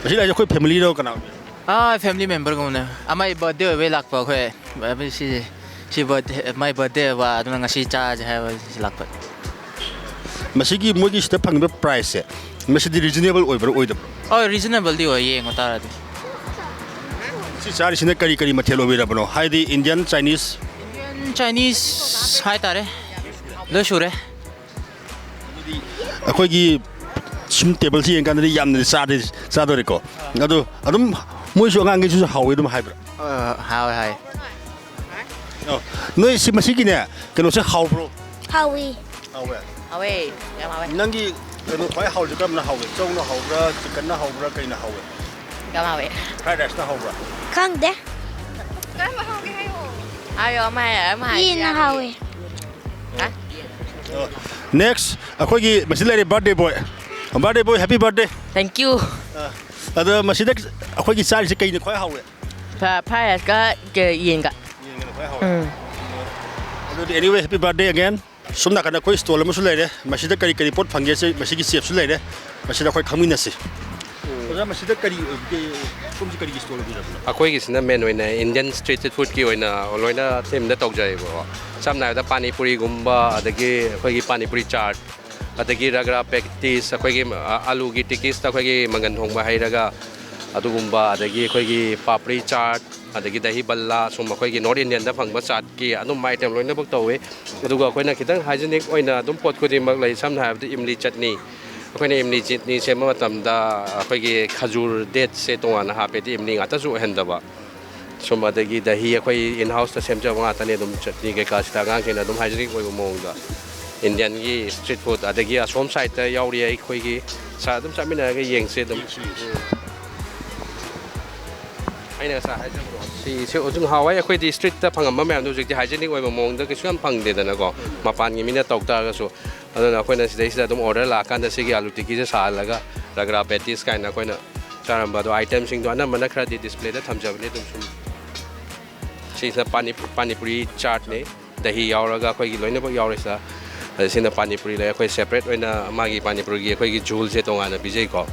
ꯃꯁꯤ ꯂꯥꯛꯏꯁꯦ ꯑꯩꯈꯣꯏ ꯐꯦꯃꯤꯂꯤꯔꯣ, ꯀꯅꯥ ꯑꯣꯏꯕꯤꯔꯕ? ꯑꯥ, ꯐꯦꯃꯤꯂꯤ ꯃꯦꯝꯕꯔꯒꯨꯝꯕꯅꯦ꯫ ꯑꯃꯒꯤ ꯕꯥꯔꯗꯦ ꯑꯣꯏꯕꯩ ꯂꯥꯛꯄ ꯑꯩꯈꯣꯏ꯫ ꯁꯤꯁꯦ, ꯁꯤ ꯕꯥꯔꯗꯦ, ꯃꯥꯏ ꯕꯥꯔꯗꯦ ꯑꯣꯏꯕ, ꯑꯗꯨꯅ ꯉꯁꯤ ꯆꯥꯁꯦ ꯍꯥꯏꯕ ꯁꯤ ꯂꯥꯛꯄ꯫ ꯃꯁꯤꯒꯤ ꯃꯣꯏꯒꯤ ꯁꯤꯗ ꯐꯪꯉꯤꯕ ꯄ꯭ꯔꯥꯏꯁꯁꯦ, ꯃꯁꯤꯗꯤ ꯔꯤꯖꯅꯦꯕꯜ ꯑꯣꯏꯕ꯭ꯔꯥ ꯑꯣꯏꯗꯕ꯭ꯔꯥ? ꯍꯣꯏ, ꯔꯤꯖꯅꯦꯕꯜꯗꯤ ꯑꯣꯏ, ꯌꯦꯡꯉꯨ ꯇꯥꯔꯗꯤ꯫ ꯁꯤ ꯆꯥꯔꯤꯁꯤꯅ ꯀꯔꯤ ꯀꯔꯤ ꯃꯊꯦꯜ ꯑꯣꯏꯕꯤꯔꯕꯅꯣ? ꯍꯥꯏꯗꯤ ꯏꯟꯗꯤꯌꯟ, ꯆꯥꯏꯅꯤꯁ? ꯏꯟꯗꯤꯌꯟ, ꯆꯥꯏꯅꯤꯁ ꯍꯥꯏꯇꯥꯔꯦ, ꯂꯣꯏ ꯁꯨꯔꯦ꯫ ꯑꯩꯈꯣꯏꯒꯤ ꯁꯨꯝ ꯇꯦꯕꯜꯁꯤ ꯌꯦꯡꯀꯥꯟꯗꯗꯤ ꯌꯥꯝꯅꯗꯤ ꯆꯥꯗꯦ, ꯆꯥꯗꯣꯔꯦꯀꯣ꯫ ꯑꯗꯣ ꯑꯗꯨꯝ ꯃꯣꯏꯁꯨ ꯑꯉꯥꯡꯈꯩꯁꯤꯁꯨ ꯍꯥꯎꯋꯤ ꯑꯗꯨꯝ ꯍꯥꯏꯕ꯭ꯔꯥ? ꯑ, ꯍꯥꯎꯋꯦ, ꯍꯥꯎꯋꯦ꯫ ꯑꯣ, ꯅꯣꯏ ꯁꯤ ꯃꯁꯤꯒꯤꯅꯦ ꯀꯩꯅꯣꯁꯦ ꯍꯥꯎꯕ꯭ꯔꯣ? ꯍꯥꯎꯋꯤ꯫ ꯍꯥꯎꯋꯦ꯫ ꯍꯥꯎꯋꯦ, ꯌꯥꯝ ꯍꯥꯎꯋꯦ꯫ ꯅꯪꯒꯤ ꯀꯩꯅꯣ ꯈ꯭ꯋꯥꯏ ꯍꯥꯎꯔꯤꯁꯦ ꯀꯔꯝꯕꯅ ꯍꯥꯎꯒꯦ? ꯆꯧꯅ ꯍꯥꯎꯕ꯭ꯔꯥ, ꯆꯤꯛꯀꯟꯅ ꯍꯥꯎꯕ꯭ꯔꯥ, ꯀꯩꯅ ꯍꯥꯎꯋꯦ? ꯌꯥꯝ ꯍꯥꯎꯋꯦ꯫ ꯐ꯭ꯔꯥꯏꯗ ꯔꯥꯏꯁꯅ ꯍꯥꯎꯕ꯭ꯔꯥ? ꯈꯪꯗꯦ꯫ ꯀꯔꯝꯕ ꯍꯥꯎꯒꯦ ꯍꯥꯏꯌꯣ꯫ ꯍꯥꯏꯌꯣ, ꯑꯃ ꯍꯥꯏ-, ꯑꯃ ꯍꯥꯏ-, ꯌꯦꯟꯅ ꯌꯥꯅꯤꯌꯦ꯫ ꯍꯥꯎꯋꯦ꯫ ꯍꯥ? ꯑꯣ꯫ ꯅꯦꯛꯁ, ꯑꯩꯈꯣꯏꯒꯤ ꯃꯁꯤ ꯂꯩꯔꯦ, ꯕꯥꯔꯗꯦ ꯕꯣꯏ꯫ ꯕꯥꯔꯗꯦ ꯕꯣꯏ, ꯍꯦꯄꯤ ꯕꯥꯔꯗꯦ꯫ Thank you꯫ ꯑ, ꯑꯗ ꯃꯁꯤꯗ ꯑꯩꯈꯣꯏꯒꯤ ꯆꯥꯔꯤꯁꯦ ꯀꯩꯅ ꯈ꯭ꯋꯥꯏ ꯍꯥꯎꯋꯦ? ꯐ-, ꯐ꯭ꯔꯥꯏ ꯔꯥꯏꯁꯀ ꯀ-, ꯌꯦꯟꯒ꯫ ꯌꯦꯟꯒꯅ ꯈ꯭ꯋꯥꯏ ꯍꯥꯎꯋꯦ꯫ ꯎꯝ꯫ ꯑꯗꯨꯗꯤ anyway, happy birthday again꯫ ꯁꯣꯝ ꯅꯥꯀꯟꯗ ꯑꯩꯈꯣꯏ ꯁ꯭ꯇꯣꯜ ꯑꯃꯁꯨ ꯂꯩꯔꯦ꯫ ꯃꯁꯤꯗ ꯀꯔꯤ ꯀꯔꯤ ꯄꯣꯠ ꯐꯪꯒꯦꯁꯦ ꯃꯁꯤꯒꯤ ꯆꯦꯞꯁꯨ ꯂꯩꯔꯦ꯫ ꯃꯁꯤꯗ ꯑꯩꯈꯣꯏ ꯈꯪꯃꯤꯟꯅꯁꯤ꯫ ꯑꯣꯖꯥ, ꯃꯁꯤꯗ ꯀꯔꯤ ꯑꯣꯏꯕꯤꯒꯦ? ꯁꯣꯝꯁꯤ ꯀꯔꯤꯒꯤ ꯁ꯭ꯇꯣꯜ ꯑꯣꯏꯕꯤꯔꯕꯅꯣ? ꯑꯩꯈꯣꯏꯒꯤꯁꯤꯅ ꯃꯦꯟ ꯑꯣꯏꯅ ꯏꯟꯗꯤꯌꯟ ꯁ꯭ꯇ꯭ꯔꯤꯠ ꯐꯨꯗꯀꯤ ꯑꯣꯏꯅ ꯂꯣꯏꯅ ꯊꯤꯝꯗ ꯇꯧꯖꯩꯑꯕꯀꯣ꯫ ꯁꯝꯅ ꯍꯥꯏꯔꯕꯗ ꯄꯥꯅꯤ ꯄꯨꯔꯤꯒꯨꯝꯕ, ꯑꯗꯒꯤ ꯑꯩꯈꯣꯏꯒꯤ ꯄꯥꯅꯤ ꯄꯨꯔꯤ ꯆꯥꯠ, ꯑꯗꯒꯤ ꯔꯒ꯭ꯔꯥ ꯄꯦꯇꯤꯁ, ꯑꯩꯈꯣꯏꯒꯤ, ꯑ, ꯑꯂꯨꯒꯤ ꯇꯤꯀꯤꯁꯇ ꯑꯩꯈꯣꯏꯒꯤ ꯃꯪꯒꯟ ꯊꯣꯡꯕ ꯍꯩꯔꯒ ꯑꯗꯨꯒꯨꯝꯕ, ꯑꯗꯒꯤ ꯑꯩꯈꯣꯏꯒꯤ ꯄꯥꯄ꯭ꯔꯤ ꯆꯥꯠ, ꯑꯗꯒꯤ ꯗꯍꯤ ꯕꯜꯂꯥ, ꯁꯨꯝ ꯑꯩꯈꯣꯏꯒꯤ ꯅꯣꯔꯠ ꯏꯟꯗꯤꯌꯟꯗ ꯐꯪꯕ ꯆꯥꯠꯀꯤ ꯑꯗꯨꯝꯕ ꯑꯥꯏꯇꯦꯝ ꯂꯣꯏꯅꯃꯛ ꯇꯧꯋꯤ꯫ ꯑꯗꯨꯒ ꯑꯩꯈꯣꯏꯅ ꯈꯤꯇꯪ ꯍꯥꯏꯖꯤꯅꯤꯛ ꯑꯣꯏꯅ ꯑꯗꯨꯝ ꯄꯣꯠ ꯈꯨꯗꯤꯡꯃꯛ ꯂꯩ꯫ ꯁꯝꯅ ꯍꯥꯏꯔꯕꯗ ꯏꯝꯂꯤ ꯆꯠꯅꯤ, ꯑꯩꯈꯣꯏꯅ ꯏꯝꯂꯤ ꯆꯠꯅꯤ ꯁꯦꯝꯕ ꯃꯇꯝꯗ ꯑꯩꯈꯣꯏꯒꯤ ꯈꯖꯨꯔ ꯗꯦꯠꯁꯦ ꯇꯣꯉꯥꯟꯅ ꯍꯥꯞꯄꯦ, ꯍꯥꯏꯗꯤ ꯏꯝꯂꯤ ꯉꯥꯛꯇꯁꯨ ꯑꯣꯏꯍꯟꯗꯕ꯫ ꯁꯨꯝ ꯑꯗꯒꯤ ꯗꯍꯤ ꯑꯩꯈꯣꯏ ꯏꯟ ꯍꯥꯎꯁꯇ ꯁꯦꯝꯖꯕ ꯉꯥꯛꯇꯅꯤ, ꯑꯗꯨꯝ ꯆꯠꯅꯤ ꯀꯩꯀꯥꯁꯤꯗ ꯑꯉꯥꯡꯁꯤꯡꯅ ꯑꯗꯨꯝ ꯍꯥꯏꯖꯤꯅꯤꯛ ꯑꯣꯏꯕ ꯃꯑꯣꯡꯗ ꯏꯟꯗꯤꯌꯟꯒꯤ ꯁ꯭ꯇ꯭ꯔꯤꯠ ꯐꯨꯗ, ꯑꯗꯒꯤ ꯑꯁꯣꯝ ꯁꯥꯏꯠꯇ ꯌꯥꯎꯔꯤ ꯑꯩꯈꯣꯏꯒꯤ, ꯁꯥꯔ ꯑꯗꯨꯝ ꯆꯠꯃꯤꯟꯅꯔꯒ ꯌꯦꯡꯁꯦ ꯑꯗꯨꯝ꯫ ꯎꯝ꯫ ꯑꯩꯅ ꯉꯁꯥꯏ ꯍꯥꯏꯖꯕꯗꯣ꯫ ꯁꯤ, ꯁꯤ ꯍꯧꯖꯤꯛ ꯅꯍꯥꯟꯋꯥꯏ ꯑꯩꯈꯣꯏꯗꯤ ꯁ꯭ꯇ꯭ꯔꯤꯠꯇ ꯐꯪꯉꯝꯕ ꯃꯌꯥꯝꯗꯣ ꯍꯧꯖꯤꯛꯇꯤ ꯍꯥꯏꯖꯤꯅꯤꯛ ꯑꯣꯏꯕ ꯃꯑꯣꯡꯗ ꯀꯩꯁꯨ ꯌꯥꯝ ꯐꯪꯗꯦꯗꯅꯀꯣ, ꯃꯄꯥꯟꯒꯤ ꯃꯤꯅ ꯇꯧ ꯇꯥꯔꯒꯁꯨ꯫ ꯑꯗꯨꯅ ꯑꯩꯈꯣꯏꯅ ꯁꯤꯗꯩꯁꯤꯗ ꯑꯗꯨꯝ ꯑꯣꯔꯗꯔ ꯂꯥꯛꯑꯀꯥꯟꯗ ꯁꯤꯒꯤ ꯑꯥꯂꯨ ꯇꯤꯛꯀꯤꯁꯦ ꯁꯥꯍꯜꯂꯒ ꯔꯒ꯭ꯔꯥ ꯄꯦꯇꯤꯁ ꯀꯥꯏꯅ ꯑꯩꯈꯣꯏꯅ ꯆꯥꯔꯝꯕ ꯑꯗꯣ ꯑꯥꯏꯇꯦꯝꯁꯤꯡꯗꯣ ꯑꯅꯝꯕꯅ ꯈꯔꯗꯤ ꯗꯤꯁꯄ꯭ꯂꯦꯗ ꯊꯝꯖꯕꯅꯤ ꯑꯗꯨꯝ ꯁꯨꯝ꯫ ꯁꯤꯁꯤꯅ ꯄꯥꯅꯤ-, ꯄꯥꯅꯤꯄꯨꯔꯤ ꯆꯥꯠꯅꯤ꯫ ꯗꯍꯤ ꯌꯥꯎꯔꯒ ꯑꯩꯈꯣꯏꯒꯤ ꯂꯣꯏꯅꯃꯛ ꯌꯥꯎꯔꯦ ꯁꯤꯗ꯫ ꯑꯗ ꯁꯤꯅ ꯄꯥꯅꯤꯄꯨꯔꯤ ꯂꯩ꯫ ꯑꯩꯈꯣꯏ ꯁꯦꯄꯔꯦꯠ ꯑꯣꯏꯅ ꯃꯥꯒꯤ ꯄꯥꯅꯤꯄꯨꯔꯤꯒꯤ ꯑꯩꯈꯣꯏꯒꯤ ꯖꯨꯜꯁꯦ ꯇꯣꯉꯥꯟꯅ ꯄꯤꯖꯩꯀꯣ꯫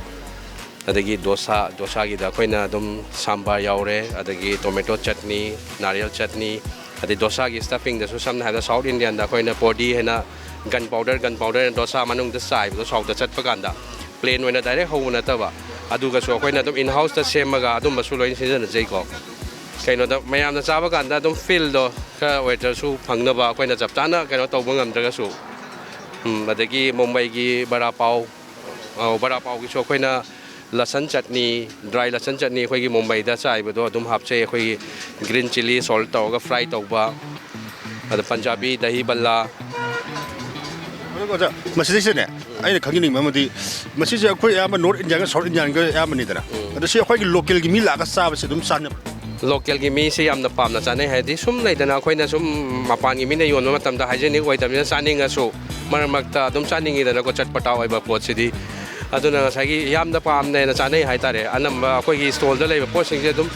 ꯑꯗꯒꯤ ꯗꯣꯁꯥ, ꯗꯣꯁꯥꯒꯤꯗ ꯑꯩꯈꯣꯏꯅ ꯑꯗꯨꯝ ꯁꯥꯝꯕꯥꯔ ꯌꯥꯎꯔꯦ, ꯑꯗꯒꯤ ꯇꯣꯃꯦꯇꯣ ꯆꯠꯅꯤ, ꯅꯥꯔꯤꯌꯦꯜ ꯆꯠꯅꯤ, ꯑꯗꯩ ꯗꯣꯁꯥꯒꯤ ꯁ꯭ꯇꯐꯤꯡꯗꯁꯨ ꯁꯝꯅ ꯍꯥꯏꯔꯕꯗ ꯁꯥꯎꯠ ꯏꯟꯗꯤꯌꯥꯟꯗ ꯑꯩꯈꯣꯏꯅ ꯄꯣꯗꯤ ꯍꯥꯏꯅ ꯒꯟ ꯄꯥꯎꯗꯔ, ꯒꯟ ꯄꯥꯎꯗꯔ ꯍꯥꯏꯅ ꯗꯣꯁꯥ ꯃꯅꯨꯡꯗ ꯆꯥꯏꯕꯗꯣ ꯁꯥꯎꯠꯇ ꯆꯠꯄ ꯀꯥꯟꯗ꯫ ꯄ꯭ꯂꯦꯟ ꯑꯣꯏꯅ ꯗꯥꯏꯔꯦꯛ ꯍꯧꯕ ꯅꯠꯇꯕ, ꯑꯗꯨꯒꯁꯨ ꯑꯩꯈꯣꯏꯅ ꯑꯗꯨꯝ ꯏꯟ ꯍꯥꯎꯁꯇ ꯁꯦꯝꯃꯒ ꯑꯗꯨꯝꯕꯁꯨ ꯂꯣꯏꯅ ꯁꯤꯖꯤꯟꯅꯖꯩꯀꯣ꯫ ꯀꯩꯅꯣꯗ ꯃꯌꯥꯝꯅ ꯆꯥꯕ ꯀꯥꯟꯗ ꯑꯗꯨꯝ ꯐꯤꯜꯗꯣ ꯈꯔ ꯑꯣꯏꯗ꯭ꯔꯁꯨ ꯐꯪꯅꯕ ꯑꯩꯈꯣꯏꯅ ꯆꯞ ꯆꯥꯅ ꯀꯩꯅꯣ ꯇꯧꯕ ꯉꯝꯗ꯭ꯔꯒꯁꯨ, ꯎꯝ, ꯑꯗꯒꯤ ꯃꯨꯝꯕꯩꯒꯤ ꯕꯔꯥ ꯄꯥꯎ, ꯑꯧ, ꯕꯔꯥ ꯄꯥꯎꯒꯤꯁꯨ ꯑꯩꯈꯣꯏꯅ ꯂꯁꯟ ꯆꯠꯅꯤ, ꯗ꯭ꯔꯥꯏ ꯂꯁꯟ ꯆꯠꯅꯤ, ꯑꯩꯈꯣꯏꯒꯤ ꯃꯨꯝꯕꯩꯗ ꯆꯥꯏꯕꯗꯣ ꯑꯗꯨꯝ ꯍꯥꯞꯆꯩ꯫ ꯑꯩꯈꯣꯏꯒꯤ ꯒ꯭ꯔꯤꯟ ꯆꯤꯂꯤ ꯁꯣꯜꯠ ꯇꯧꯔꯒ ꯐ꯭ꯔꯥꯏ ꯇꯧꯕ, ꯑꯗ ꯄꯟꯖꯥꯕꯤ ꯗꯍꯤ ꯕꯜꯂꯥ꯫ ꯑꯗꯨꯒ ꯑꯣꯖꯥ, ꯃꯁꯤꯗꯩꯁꯤꯗꯅꯦ, ꯑꯩꯅ ꯈꯪꯖꯅꯤꯡꯕ ꯑꯃꯗꯤ, ꯃꯁꯤꯁꯦ ꯑꯩꯈꯣꯏ ꯑꯌꯥꯝꯕ ꯅꯣꯔꯠ ꯏꯟꯗꯤꯌꯥꯒ ꯁꯥꯎꯠ ꯏꯟꯗꯤꯌꯥꯟꯒ ꯑꯌꯥꯝꯕꯅꯤꯗꯅ, ꯑꯗꯣ ꯁꯤ ꯑꯩꯈꯣꯏꯒꯤ ꯂꯣꯀꯦꯜꯒꯤ ꯃꯤ ꯂꯥꯛꯑꯒ ꯆꯥꯕꯁꯦ ꯑꯗꯨꯝ ꯆꯥꯅꯕ? ꯂꯣꯀꯦꯜꯒꯤ ꯃꯤꯁꯦ ꯌꯥꯝꯅ ꯄꯥꯝꯅ ꯆꯥꯅꯩ꯫ ꯍꯥꯏꯗꯤ ꯁꯨꯝ ꯂꯩꯗꯅ, ꯑꯩꯈꯣꯏꯅ ꯁꯨꯝ ꯃꯄꯥꯟꯒꯤ ꯃꯤꯅ ꯌꯣꯟꯕ ꯃꯇꯝꯗ ꯍꯥꯏꯖꯦꯅꯤꯛ ꯑꯣꯏꯗꯕꯅꯤꯅ ꯆꯥꯅꯤꯡꯉꯁꯨ ꯃꯔꯛ ꯃꯔꯛꯇ ꯑꯗꯨꯝ ꯆꯥꯅꯤꯡꯉꯤꯗꯅꯀꯣ, ꯆꯠꯄꯇꯥ ꯑꯣꯏꯕ ꯄꯣꯠꯁꯤꯗꯤ꯫ ꯑꯗꯨꯅ ꯉꯁꯥꯏꯒꯤ ꯌꯥꯝꯅ ꯄꯥꯝꯅ ꯍꯦꯟꯅ ꯆꯥꯅꯩ ꯍꯥꯏꯇꯥꯔꯦ꯫ ꯑꯅꯝꯕ ꯑꯩꯈꯣꯏꯒꯤ ꯁ꯭ꯇꯣꯜꯗ ꯂꯩꯕ ꯄꯣꯠꯁꯤꯡꯁꯦ ꯑꯗꯨꯝ,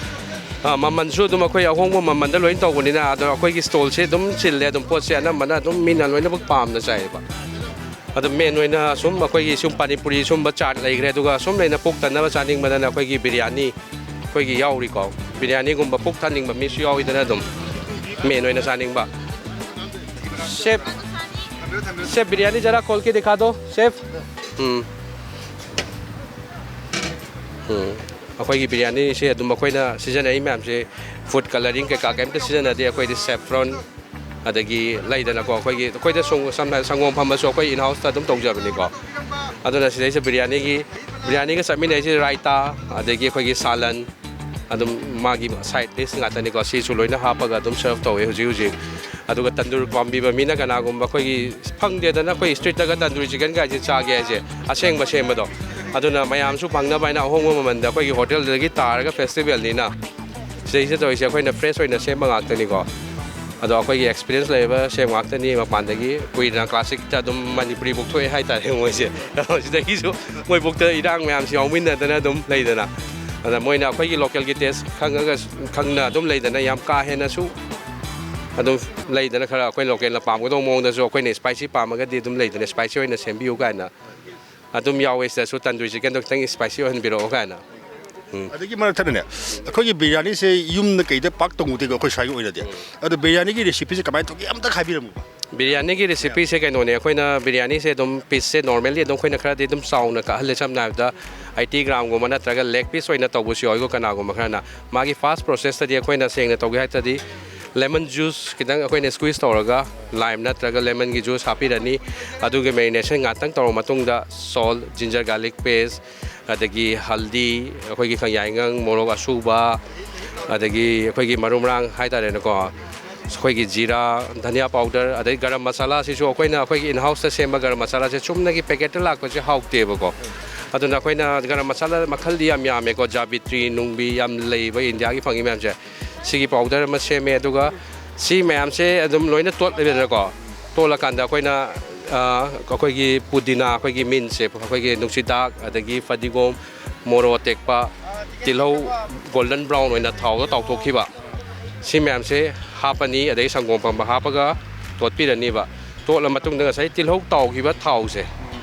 ꯑ, ꯃꯃꯜꯁꯨ ꯑꯗꯨꯝ ꯑꯩꯈꯣꯏ ꯑꯍꯣꯡꯕ ꯃꯃꯜꯗ ꯂꯣꯏꯅ ꯇꯧꯕꯅꯤꯅ, ꯑꯗꯣ ꯑꯩꯈꯣꯏꯒꯤ ꯁ꯭ꯇꯣꯜꯁꯦ ꯑꯗꯨꯝ ꯆꯤꯜꯂꯦ꯫ ꯑꯗꯨꯝ ꯄꯣꯠꯁꯦ ꯑꯅꯝꯕꯅ ꯑꯗꯨꯝ ꯃꯤꯅ ꯂꯣꯏꯅꯃꯛ ꯄꯥꯝꯅ ꯆꯥꯏꯌꯦꯕ꯫ ꯑꯗꯣ ꯃꯦꯟ ꯑꯣꯏꯅ ꯁꯨꯝ ꯑꯩꯈꯣꯏꯒꯤ ꯁꯨꯝ ꯄꯥꯅꯤꯄꯨꯔꯤ ꯁꯨꯝꯕ ꯆꯥꯠ ꯂꯩꯈ꯭ꯔꯦ, ꯑꯗꯨꯒ ꯁꯨꯝ ꯂꯩꯅ ꯄꯨꯛ ꯊꯟꯅꯕ ꯆꯥꯅꯤꯡꯕꯗꯅ ꯑꯩꯈꯣꯏꯒꯤ ꯕꯤꯔꯌꯥꯅꯤ ꯑꯩꯈꯣꯏꯒꯤ ꯌꯥꯎꯔꯤꯀꯣ꯫ ꯕꯤꯔꯌꯥꯅꯤꯒꯨꯝꯕ ꯄꯨꯛ ꯊꯟꯅꯤꯡꯕ ꯃꯤꯁꯨ ꯌꯥꯎꯋꯤꯗꯅ ꯑꯗꯨꯝ, ꯃꯦꯟ ꯑꯣꯏꯅ ꯆꯥꯅꯤꯡꯕ꯫ ꯁꯦꯐ, ꯁꯦꯐ, ꯕꯤꯔꯌꯥꯅꯤ ꯖꯔꯥ ꯈꯣꯜ ꯀꯦ ꯗꯤꯈꯥ ꯗꯣ, ꯁꯦꯐ꯫ ꯎꯝ꯫ ꯎꯝ꯫ ꯑꯩꯈꯣꯏꯒꯤ ꯕꯤꯔꯌꯥꯅꯤꯁꯦ ꯑꯗꯨꯝ ꯑꯩꯈꯣꯏꯅ ꯁꯤꯖꯤꯟꯅꯔꯤ ꯃꯌꯥꯝꯁꯦ, ꯐꯨꯗ ꯀꯂꯔꯤꯡ ꯀꯩꯀꯥ ꯀꯩꯝꯇ ꯁꯤꯖꯤꯟꯅꯗꯦ꯫ ꯑꯩꯈꯣꯏꯗꯤ ꯁꯦꯐ꯭ꯔꯣꯟ, ꯑꯗꯒꯤ ꯂꯩꯗꯅꯀꯣ, ꯑꯩꯈꯣꯏꯒꯤ, ꯑꯩꯈꯣꯏꯗ ꯁꯪ-, ꯁꯝꯅ ꯍꯥꯏꯔꯕꯗ ꯁꯪꯒꯣꯝ ꯐꯝꯕꯁꯨ ꯑꯩꯈꯣꯏ in house ꯇ ꯑꯗꯨꯝ ꯇꯧꯖꯕꯅꯤꯀꯣ꯫ ꯑꯗꯨꯅ ꯁꯤꯗꯩꯁꯤꯗ ꯕꯤꯔꯌꯥꯅꯤꯒꯤ, ꯕꯤꯔꯌꯥꯅꯤꯒ ꯆꯠꯃꯤꯟꯅꯩꯁꯦ ꯔꯥꯏꯇꯥ, ꯑꯗꯒꯤ ꯑꯩꯈꯣꯏꯒꯤ ꯁꯥꯂꯟ, ꯑꯗꯨꯝ ꯃꯥꯒꯤ ꯁꯥꯏꯠ ꯗꯤꯁ ꯉꯥꯛꯇꯅꯤꯀꯣ, ꯁꯤꯁꯨ ꯂꯣꯏꯅ ꯍꯥꯞꯄꯒ ꯑꯗꯨꯝ ꯁꯔꯞ ꯇꯧꯋꯦ ꯍꯧꯖꯤꯛ ꯍꯧꯖꯤꯛ꯫ ꯑꯗꯨꯒ ꯇꯟꯗꯨꯔ ꯄꯥꯝꯕꯤꯕ ꯃꯤꯅ, ꯀꯅꯥꯒꯨꯝꯕ ꯑꯩꯈꯣꯏꯒꯤ ꯐꯪꯗꯦꯗꯅ, ꯑꯩꯈꯣꯏ ꯁ꯭ꯇ꯭ꯔꯤꯠꯇꯒ ꯇꯟꯗꯨꯔꯤ ꯆꯤꯀꯟ ꯀꯥꯏꯁꯦ ꯆꯥꯒꯦ ꯍꯥꯏꯁꯦ, ꯑꯁꯦꯡꯕ ꯁꯦꯝꯕꯗꯣ꯫ ꯑꯗꯨꯅ ꯃꯌꯥꯝꯁꯨ ꯐꯪꯅꯕ ꯍꯥꯏꯅ ꯑꯍꯣꯡꯕ ꯃꯃꯜꯗ ꯑꯩꯈꯣꯏꯒꯤ ꯍꯣꯇꯦꯜꯗꯒꯤ ꯇꯥꯔꯒ ꯐꯦꯁꯇꯤꯚꯦꯜꯅꯤꯅ ꯁꯤꯗꯩꯁꯤꯗ ꯇꯧꯔꯤꯁꯦ ꯑꯩꯈꯣꯏꯅ ꯐ꯭ꯔꯦꯁ ꯑꯣꯏꯅ ꯁꯦꯝꯕ ꯉꯥꯛꯇꯅꯤꯀꯣ꯫ ꯑꯗꯣ ꯑꯩꯈꯣꯏꯒꯤ ꯑꯦꯛꯁꯄꯤꯔꯤꯌꯦꯟꯁ ꯂꯩꯔꯕ ꯁꯦꯝ ꯉꯥꯛꯇꯅꯤ꯫ ꯃꯄꯥꯟꯗꯒꯤ ꯀꯨꯏꯅ ꯀ꯭ꯂꯥꯁꯤꯛꯇ ꯑꯗꯨꯝ ꯃꯅꯤꯄꯨꯔꯤ ꯕꯨꯛ ꯊꯣꯛꯑꯦ ꯍꯥꯏꯇꯥꯔꯦ ꯃꯣꯏꯁꯦ꯫ ꯑꯗꯣ ꯁꯤꯗꯒꯤꯁꯨ ꯃꯣꯏ ꯕꯨꯛꯇ ꯏꯔꯥꯡ ꯃꯌꯥꯝꯁꯤ ꯌꯥꯎꯃꯤꯟꯅꯗꯅ ꯑꯗꯨꯝ ꯂꯩꯗꯅ, ꯑꯗ ꯃꯣꯏꯅ ꯑꯩꯈꯣꯏꯒꯤ ꯂꯣꯀꯦꯜꯒꯤ ꯇꯦꯁ ꯈꯪꯉꯒ, ꯈꯪꯅ ꯑꯗꯨꯝ ꯂꯩꯗꯅ, ꯌꯥꯝ ꯀꯥ ꯍꯦꯟꯅꯁꯨ ꯑꯗꯨꯝ ꯂꯩꯗꯅ, ꯈꯔ ꯑꯩꯈꯣꯏ ꯂꯣꯀꯦꯜꯅ ꯄꯥꯝꯒꯗꯧꯕ ꯃꯑꯣꯡꯗꯁꯨ, ꯑꯩꯈꯣꯏꯅ ꯁ꯭ꯄꯥꯏꯁꯤ ꯄꯥꯝꯃꯒꯗꯤ ꯑꯗꯨꯝ ꯂꯩꯗꯅ, ꯁ꯭ꯄꯥꯏꯁꯤ ꯑꯣꯏꯅ ꯁꯦꯝꯕꯤꯌꯨ ꯀꯥꯏꯅ ꯑꯗꯨꯝ ꯌꯥꯎꯋꯦ꯫ ꯁꯤꯗꯁꯨ ꯇꯟꯗꯨꯔꯤ ꯆꯤꯀꯟꯗꯣ ꯈꯤꯇꯪ ꯁ꯭ꯄꯥꯏꯁꯤ ꯑꯣꯏꯍꯟꯕꯤꯔꯛꯑꯣ ꯀꯥꯏꯅ꯫ ꯎꯝ꯫ ꯑꯗꯒꯤ ꯃꯔꯛ ꯊꯠꯅꯅꯦ, ꯑꯩꯈꯣꯏꯒꯤ ꯕꯤꯔꯌꯥꯅꯤꯁꯦ ꯌꯨꯝꯗ ꯀꯩꯗ ꯄꯥꯛ ꯇꯧꯅꯗꯦꯀꯣ, ꯑꯩꯈꯣꯏ ꯁ꯭ꯋꯥꯏꯒꯤ ꯑꯣꯏꯅꯗꯤ꯫ ꯎꯝ꯫ ꯑꯗꯣ ꯕꯤꯔꯌꯥꯅꯤꯒꯤ ꯔꯦꯁꯤꯄꯤꯁꯦ ꯀꯃꯥꯏꯅ ꯇꯧꯒꯦ, ꯑꯝꯇ ꯍꯥꯏꯕꯤꯔꯝꯃꯨꯕ꯫ ꯕꯤꯔꯌꯥꯅꯤꯒꯤ ꯔꯦꯁꯤꯄꯤꯁꯦ ꯀꯩꯅꯣꯅꯦ, ꯑꯩꯈꯣꯏꯅ ꯕꯤꯔꯌꯥꯅꯤꯁꯦ ꯑꯗꯨꯝ ꯄꯤꯁꯁꯦ normally ꯑꯗꯨꯝ ꯑꯩꯈꯣꯏꯅ ꯈꯔꯗꯤ ꯑꯗꯨꯝ ꯆꯥꯎꯅ ꯀꯛꯍꯜꯂꯦ꯫ ꯁꯝꯅ ꯍꯥꯏꯔꯕꯗ eighty gram ꯒꯨꯝꯕ ꯅꯠꯇ꯭ꯔꯒ leg piece ꯑꯣꯏꯅ ꯇꯧꯕꯁꯨ ꯌꯥꯎꯏꯀꯣ ꯀꯅꯥꯒꯨꯝꯕ ꯈꯔꯅ꯫ ꯃꯥꯒꯤ fast process ꯇꯗꯤ ꯑꯩꯈꯣꯏꯅ ꯁꯦꯡꯅ ꯇꯧꯒꯦ ꯍꯥꯏ ꯇꯥꯔꯗꯤ Lemon juice ꯈꯤꯇꯪ ꯑꯩꯈꯣꯏꯅ squeeze ꯇꯧꯔꯒ, lime ꯅꯠꯇ꯭ꯔꯒ lemonꯒꯤ juice ꯍꯥꯞꯄꯤꯔꯅꯤ꯫ ꯑꯗꯨꯒ marination ꯉꯥꯛꯇꯪ ꯇꯧꯔꯕ ꯃꯇꯨꯡꯗ salt, ginger garlic paste, ꯑꯗꯒꯤ ꯍꯜꯗꯤ, ꯑꯩꯈꯣꯏꯒꯤ ꯈꯪꯌꯥꯏꯉꯪ, ꯃꯣꯔꯣꯛ ꯑꯁꯨꯕ, ꯑꯗꯒꯤ ꯑꯩꯈꯣꯏꯒꯤ ꯃꯔꯨ ꯃꯔꯥꯡ ꯍꯥꯏꯇꯥꯔꯦꯅꯦꯀꯣ, ꯑꯩꯈꯣꯏꯒꯤ ꯖꯤꯔꯥ, ꯙꯅꯤꯌꯥ powder, ꯑꯗꯩ ꯒꯔꯝ ꯃꯁꯥꯂꯥꯁꯤꯁꯨ ꯑꯩꯈꯣꯏꯅ ꯑꯩꯈꯣꯏꯒꯤ in house ꯇ ꯁꯦꯝꯕ ꯒꯔꯝ ꯃꯁꯥꯂꯥꯁꯦ ꯆꯨꯝꯅꯒꯤ packet ꯇ ꯂꯥꯛꯄꯁꯦ ꯍꯥꯎꯇꯦꯕꯀꯣ꯫ ꯑꯗꯨꯅ ꯑꯩꯈꯣꯏꯅ ꯒꯔꯝ ꯃꯁꯥꯂꯥ ꯃꯈꯜꯗꯤ ꯌꯥꯝ ꯌꯥꯝꯃꯦꯀꯣ, ꯖꯥꯕꯤꯇ꯭ꯔꯤ ꯅꯨꯡꯕꯤ ꯌꯥꯝ ꯂꯩꯕ ꯏꯟꯗꯤꯌꯥꯒꯤ ꯐꯪꯉꯤ ꯃꯌꯥꯝꯁꯦ꯫ ꯁꯤꯒꯤ powder ꯑꯃ ꯁꯦꯝꯃꯦ, ꯑꯗꯨꯒ ꯁꯤ ꯃꯌꯥꯝꯁꯦ ꯑꯗꯨꯝ ꯂꯣꯏꯅ ꯇꯣꯠꯂꯦꯗꯅꯀꯣ꯫ ꯇꯣꯠꯂꯀꯥꯟꯗ ꯑꯩꯈꯣꯏꯅ, ꯑ, ꯑꯩꯈꯣꯏꯒꯤ ꯄꯨꯗꯤꯅꯥ, ꯑꯩꯈꯣꯏꯒꯤ ꯃꯤꯟꯁꯦ, ꯑꯩꯈꯣꯏꯒꯤ ꯅꯨꯡꯁꯤꯗꯥꯛ, ꯑꯗꯒꯤ ꯐꯗꯤꯒꯣꯝ, ꯃꯣꯔꯣꯛ ꯑꯇꯦꯛꯄ, ꯇꯤꯜꯍꯧ, golden brown ꯑꯣꯏꯅ ꯊꯥꯎꯗ ꯇꯥꯎꯊꯣꯛꯈꯤꯕ, ꯁꯤ ꯃꯌꯥꯝꯁꯦ ꯍꯥꯞꯄꯅꯤ꯫ ꯑꯗꯒꯤ ꯁꯪꯒꯣꯝ ꯑꯐꯝꯕ ꯍꯥꯞꯄꯒ ꯇꯣꯠꯄꯤꯔꯅꯤꯕ꯫ ꯇꯣꯠꯂ ꯃꯇꯨꯡꯗ ꯉꯁꯥꯏ ꯇꯤꯜꯍꯧ ꯇꯥꯎꯈꯤꯕ ꯊꯥꯎꯁꯦ,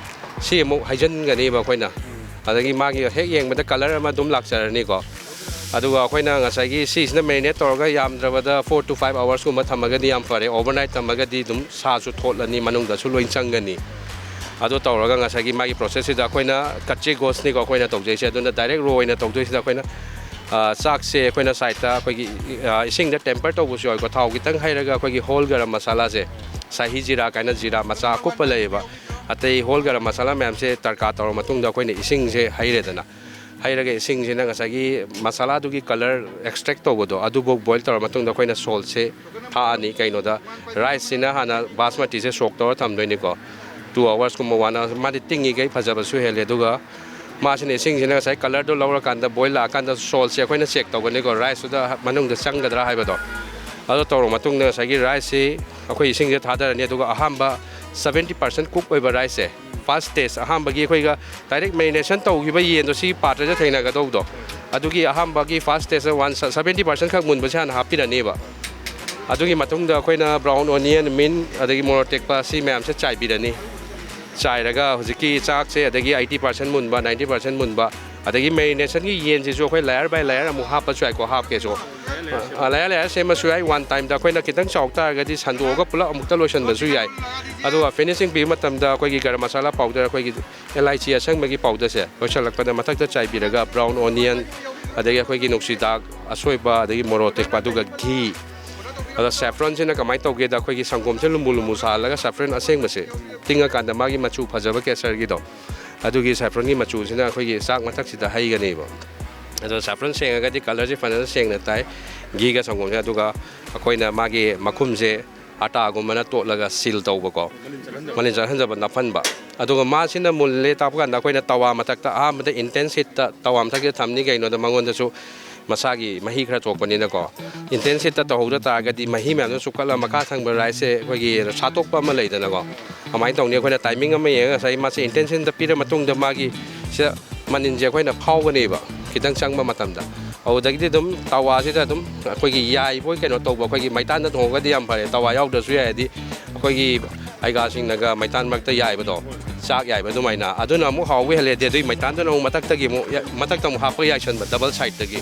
ꯁꯤ ꯑꯃꯨꯛ ꯍꯩꯖꯤꯟꯒꯅꯦꯕ ꯑꯩꯈꯣꯏꯅ꯫ ꯑꯗꯒꯤ ꯃꯥꯒꯤ ꯍꯦꯛ ꯌꯦꯡꯕꯗ colour ꯑꯃ ꯑꯗꯨꯝ ꯂꯥꯛꯆꯔꯅꯤꯀꯣ꯫ ꯑꯗꯨꯒ ꯑꯩꯈꯣꯏꯅ ꯉꯁꯥꯏꯒꯤ ꯁꯤꯁꯤꯅ marinate ꯇꯧꯔꯒ ꯌꯥꯝꯗ꯭ꯔꯕꯗ four to five hours ꯀꯨꯝꯕ ꯊꯝꯃꯒꯗꯤ ꯌꯥꯝ ꯐꯔꯦ꯫ Overnight ꯊꯝꯃꯒꯗꯤ ꯑꯗꯨꯝ ꯁꯥꯁꯨ ꯊꯣꯠꯂꯅꯤ, ꯃꯅꯨꯡꯗꯁꯨ ꯂꯣꯏ ꯆꯪꯒꯅꯤ꯫ ꯑꯗꯨ ꯇꯧꯔꯒ ꯉꯁꯥꯏꯒꯤ ꯃꯥꯒꯤ process ꯁꯤꯗ ꯑꯩꯈꯣꯏꯅ ꯀꯠꯆꯦ ꯒꯣꯁꯅꯤꯀꯣ ꯑꯩꯈꯣꯏꯅ ꯇꯧꯖꯩꯁꯦ꯫ ꯑꯗꯨꯅ direct raw ꯑꯣꯏꯅ ꯇꯧꯗꯣꯏꯁꯤꯗ ꯑꯩꯈꯣꯏꯅ, ꯑ, ꯆꯥꯛꯁꯦ ꯑꯩꯈꯣꯏꯅ side ꯇ ꯑꯩꯈꯣꯏꯒꯤ, ꯑ, ꯏꯁꯤꯡꯗ temper ꯇꯧꯕꯁꯨ ꯌꯥꯎꯏꯀꯣ꯫ ꯊꯥꯎ ꯈꯤꯇꯪ ꯍꯩꯔꯒ ꯑꯩꯈꯣꯏꯒꯤ whole ꯒꯔꯝ ꯃꯁꯥꯂꯥꯁꯦ, ꯁꯥꯍꯤ ꯖꯤꯔꯥ ꯀꯥꯏꯅ ꯖꯤꯔꯥ ꯃꯆꯥ ꯑꯀꯨꯞꯄ ꯂꯩꯌꯦꯕ꯫ ꯑꯇꯩ whole ꯒꯔꯝ ꯃꯁꯥꯂꯥ ꯃꯌꯥꯝꯁꯦ ꯇꯔꯀꯥ ꯇꯧꯔ ꯃꯇꯨꯡꯗ ꯑꯩꯈꯣꯏꯅ ꯏꯁꯤꯡꯁꯦ ꯍꯩꯔꯦꯗꯅ꯫ ꯍꯩꯔꯒ ꯏꯁꯤꯡꯁꯤꯅ ꯉꯁꯥꯏꯒꯤ ꯃꯁꯥꯂꯥꯗꯨꯒꯤ colour extract ꯇꯧꯕꯗꯣ ꯑꯗꯨꯐꯥꯎ boil ꯇꯧꯔ ꯃꯇꯨꯡꯗ ꯑꯩꯈꯣꯏꯅ salt ꯁꯦ ꯊꯥꯛꯑꯅꯤ꯫ ꯀꯩꯅꯣꯗ, rice ꯁꯤꯅ ꯍꯥꯟꯅ ꯕꯥꯁꯃꯇꯤꯁꯦ soak ꯇꯧꯔ ꯊꯝꯗꯣꯏꯅꯤꯀꯣ꯫ Two hours ꯀꯨꯝꯕ, one hour꯫ ꯃꯥꯗꯤ ꯇꯤꯡꯉꯤꯈꯩ ꯐꯖꯕꯁꯨ ꯍꯦꯜꯂꯦ꯫ ꯑꯗꯨꯒ ꯃꯥꯁꯤꯅ ꯏꯁꯤꯡꯁꯤꯅ ꯉꯁꯥꯏ colour ꯗꯣ ꯂꯧꯔꯀꯥꯟꯗ, boil ꯂꯥꯛꯑꯀꯥꯟꯗ salt ꯁꯦ ꯑꯩꯈꯣꯏꯅ check ꯇꯧꯒꯅꯤꯀꯣ, rice ꯇꯨꯗ ꯃꯅꯨꯡꯗ ꯆꯪꯒꯗ꯭ꯔꯥ ꯍꯥꯏꯕꯗꯣ꯫ ꯑꯗꯨ ꯇꯧꯔꯕ ꯃꯇꯨꯡꯗ ꯉꯁꯥꯏꯒꯤ rice ꯁꯤ ꯑꯩꯈꯣꯏ ꯏꯁꯤꯡꯁꯦ ꯊꯥꯗꯔꯅꯤ꯫ ꯑꯗꯨꯒ ꯑꯍꯥꯟꯕ seventy percent cook ꯑꯣꯏꯕ rice ꯁꯦ, first stage, ꯑꯍꯥꯟꯕꯒꯤ ꯑꯩꯈꯣꯏꯒ direct marination ꯇꯧꯈꯤꯕ ꯌꯦꯟꯗꯣ ꯁꯤ ꯄꯥꯇ꯭ꯔꯁꯤꯗ ꯊꯦꯡꯅꯒꯗꯧꯕꯗꯣ, ꯑꯗꯨꯒꯤ ꯑꯍꯥꯟꯕꯒꯤ first stage ꯇ one seventy percent ꯈꯛ ꯃꯨꯟꯕꯁꯦ ꯍꯥꯟꯅ ꯍꯥꯞꯄꯤꯔꯅꯦꯕ꯫ ꯑꯗꯨꯒꯤ ꯃꯇꯨꯡꯗ ꯑꯩꯈꯣꯏꯅ brown onion, mint, ꯑꯗꯒꯤ ꯃꯣꯔꯣꯛ ꯑꯇꯦꯛꯄ ꯁꯤ ꯃꯌꯥꯝꯁꯦ ꯆꯥꯏꯕꯤꯔꯅꯤ꯫ ꯆꯥꯏꯔꯒ ꯍꯧꯖꯤꯛꯀꯤ ꯆꯥꯛꯁꯦ ꯑꯗꯒꯤ eighty percent ꯃꯨꯟꯕ, ninety percent ꯃꯨꯟꯕ, ꯑꯗꯒꯤ marination ꯒꯤ ꯌꯦꯟꯁꯤꯁꯨ ꯑꯩꯈꯣꯏ layer by layer ꯑꯃꯨꯛ ꯍꯥꯞꯄꯁꯨ ꯌꯥꯏꯀꯣ, ꯍꯥꯞꯀꯦꯁꯨ꯫ ꯑ, layer layer ꯁꯦꯝꯃꯁꯨ ꯌꯥꯏ, one time ꯗ꯫ ꯑꯩꯈꯣꯏꯅ ꯈꯤꯇꯪ ꯆꯥꯎ ꯇꯥꯔꯒꯗꯤ ꯁꯟꯗꯣꯛꯑꯒ ꯄꯨꯂꯞ ꯑꯃꯨꯛꯇ ꯂꯣꯏꯁꯤꯟꯕꯁꯨ ꯌꯥꯏ꯫ ꯑꯗꯨꯒ finishing ꯄꯤꯕ ꯃꯇꯝꯗ ꯑꯩꯈꯣꯏꯒꯤ ꯒꯔꯝ ꯃꯁꯥꯂꯥ powder, ꯑꯩꯈꯣꯏꯒꯤ ꯑꯦꯂꯥꯏꯆꯤ ꯑꯁꯪꯕꯒꯤ powder ꯁꯦ ꯂꯣꯏꯁꯤꯜꯂꯛꯄꯗ ꯃꯊꯛꯇ ꯆꯥꯏꯕꯤꯔꯒ, brown onion, ꯑꯗꯒꯤ ꯑꯩꯈꯣꯏꯒꯤ ꯅꯨꯡꯁꯤꯗꯥꯛ ꯑꯁꯣꯏꯕ, ꯑꯗꯒꯤ ꯃꯣꯔꯣꯛ ꯑꯇꯦꯛꯄ, ꯑꯗꯨꯒ ghee, ꯑꯗꯣ saffronꯁꯤꯅ ꯀꯃꯥꯏꯅ ꯇꯧꯒꯦꯗ, ꯑꯩꯈꯣꯏꯒꯤ ꯁꯪꯒꯣꯝꯁꯦ ꯂꯨꯝꯕꯨ ꯂꯨꯝꯕꯨ ꯁꯥꯍꯜꯂꯒ saffron ꯑꯁꯦꯡꯕꯁꯦ ꯇꯤꯡꯉꯀꯥꯟꯗ ꯃꯥꯒꯤ ꯃꯆꯨ ꯐꯖꯕ ꯀꯦꯁꯔꯒꯤꯗꯣ, ꯑꯗꯨꯒꯤ saffronꯒꯤ ꯃꯆꯨꯁꯤꯅ ꯑꯩꯈꯣꯏꯒꯤ ꯆꯥꯛ ꯃꯊꯛꯁꯤꯗ ꯍꯩꯒꯅꯦꯕ꯫ ꯑꯗꯣ saffron ꯁꯦꯡꯉꯒꯗꯤ colourꯁꯦ ꯐꯖꯅ ꯁꯦꯡꯅ ꯇꯥꯏ, ꯘꯤꯒ ꯁꯪꯒꯣꯝꯁꯦ꯫ ꯑꯗꯨꯒ ꯑꯩꯈꯣꯏꯅ ꯃꯥꯒꯤ ꯃꯈꯨꯝꯁꯦ ꯑꯇꯥꯒꯨꯝꯕꯅ ꯇꯣꯠꯂꯒ seal ꯇꯧꯕꯀꯣ, ꯃꯅꯤꯟ ꯆꯠꯍꯟꯗꯕ, ꯅꯞꯍꯟꯕ꯫ ꯑꯗꯨꯒ ꯃꯥꯁꯤꯅ ꯃꯨꯜꯂꯦ ꯇꯥꯛꯄ ꯀꯥꯟꯗ ꯑꯩꯈꯣꯏꯅ ꯇꯋꯥ ꯃꯊꯛꯇ, ꯑꯍꯥꯟꯕꯗ intense heatꯇ ꯇꯋꯥ ꯃꯊꯛꯁꯤꯗ ꯊꯝꯅꯤ꯫ ꯀꯩꯅꯣꯗ ꯃꯉꯣꯟꯗꯁꯨ ꯃꯁꯥꯒꯤ ꯃꯍꯤ ꯈꯔ ꯊꯣꯛꯄꯅꯤꯅꯀꯣ꯫ Intense heatꯇ ꯇꯧꯍꯧꯗ ꯇꯥꯔꯒꯗꯤ ꯃꯍꯤ ꯃꯌꯥꯝꯗꯣ ꯆꯨꯞꯈꯠꯂ ꯃꯈꯥ ꯊꯪꯕ riceꯁꯦ ꯑꯩꯈꯣꯏꯒꯤ ꯁꯥꯠꯇꯣꯛꯄ ꯑꯃ ꯂꯩꯗꯅꯀꯣ꯫ ꯑꯗꯨꯃꯥꯏꯅ ꯇꯧꯅꯤ꯫ ꯑꯩꯈꯣꯏꯅ timing ꯑꯃ ꯌꯦꯡꯉꯒ ꯉꯁꯥꯏ ꯃꯥꯁꯦ intense heatꯇ ꯄꯤꯔ ꯃꯇꯨꯡꯗ ꯃꯥꯒꯤ ꯁꯤꯗ ꯃꯅꯤꯟꯁꯦ ꯑꯩꯈꯣꯏꯅ ꯐꯥꯎꯒꯅꯦꯕ ꯈꯤꯇꯪ ꯆꯪꯕ ꯃꯇꯝꯗ꯫ ꯑꯗꯨꯗꯒꯤꯗꯤ ꯑꯗꯨꯝ ꯇꯋꯥꯁꯤꯗ ꯑꯗꯨꯝ ꯑꯩꯈꯣꯏꯒꯤ ꯌꯥꯏꯕꯣꯏ ꯀꯩꯅꯣ ꯇꯧꯕ, ꯑꯩꯈꯣꯏꯒꯤ ꯃꯩꯇꯥꯟꯗ ꯊꯣꯡꯉꯒꯗꯤ ꯌꯥꯝ ꯐꯔꯦ, ꯇꯋꯥ ꯌꯥꯎꯗ꯭ꯔꯁꯨ ꯌꯥꯏ꯫ ꯍꯥꯏꯗꯤ ꯑꯩꯈꯣꯏꯒꯤ ꯑꯩꯒꯥꯁꯤꯡꯅꯒ ꯃꯩꯇꯥꯟ ꯃꯔꯛꯇ ꯌꯥꯏꯕꯗꯣ, ꯆꯥꯛ ꯌꯥꯏꯕ ꯑꯗꯨꯃꯥꯏꯅ, ꯑꯗꯨꯅ ꯑꯃꯨꯛ ꯍꯥꯎꯕ ꯍꯦꯜꯂꯦ꯫ ꯑꯗꯨꯗꯤ ꯑꯗꯨꯒꯤ ꯃꯩꯇꯥꯟꯗꯨꯅ ꯑꯃꯨꯛ ꯃꯊꯛꯇꯒꯤ ꯑꯃꯨꯛ ꯌꯥ-, ꯃꯊꯛꯇ ꯑꯃꯨꯛ ꯍꯥꯞꯄꯒ ꯌꯥꯏꯁꯟꯕ double sideꯇꯒꯤ꯫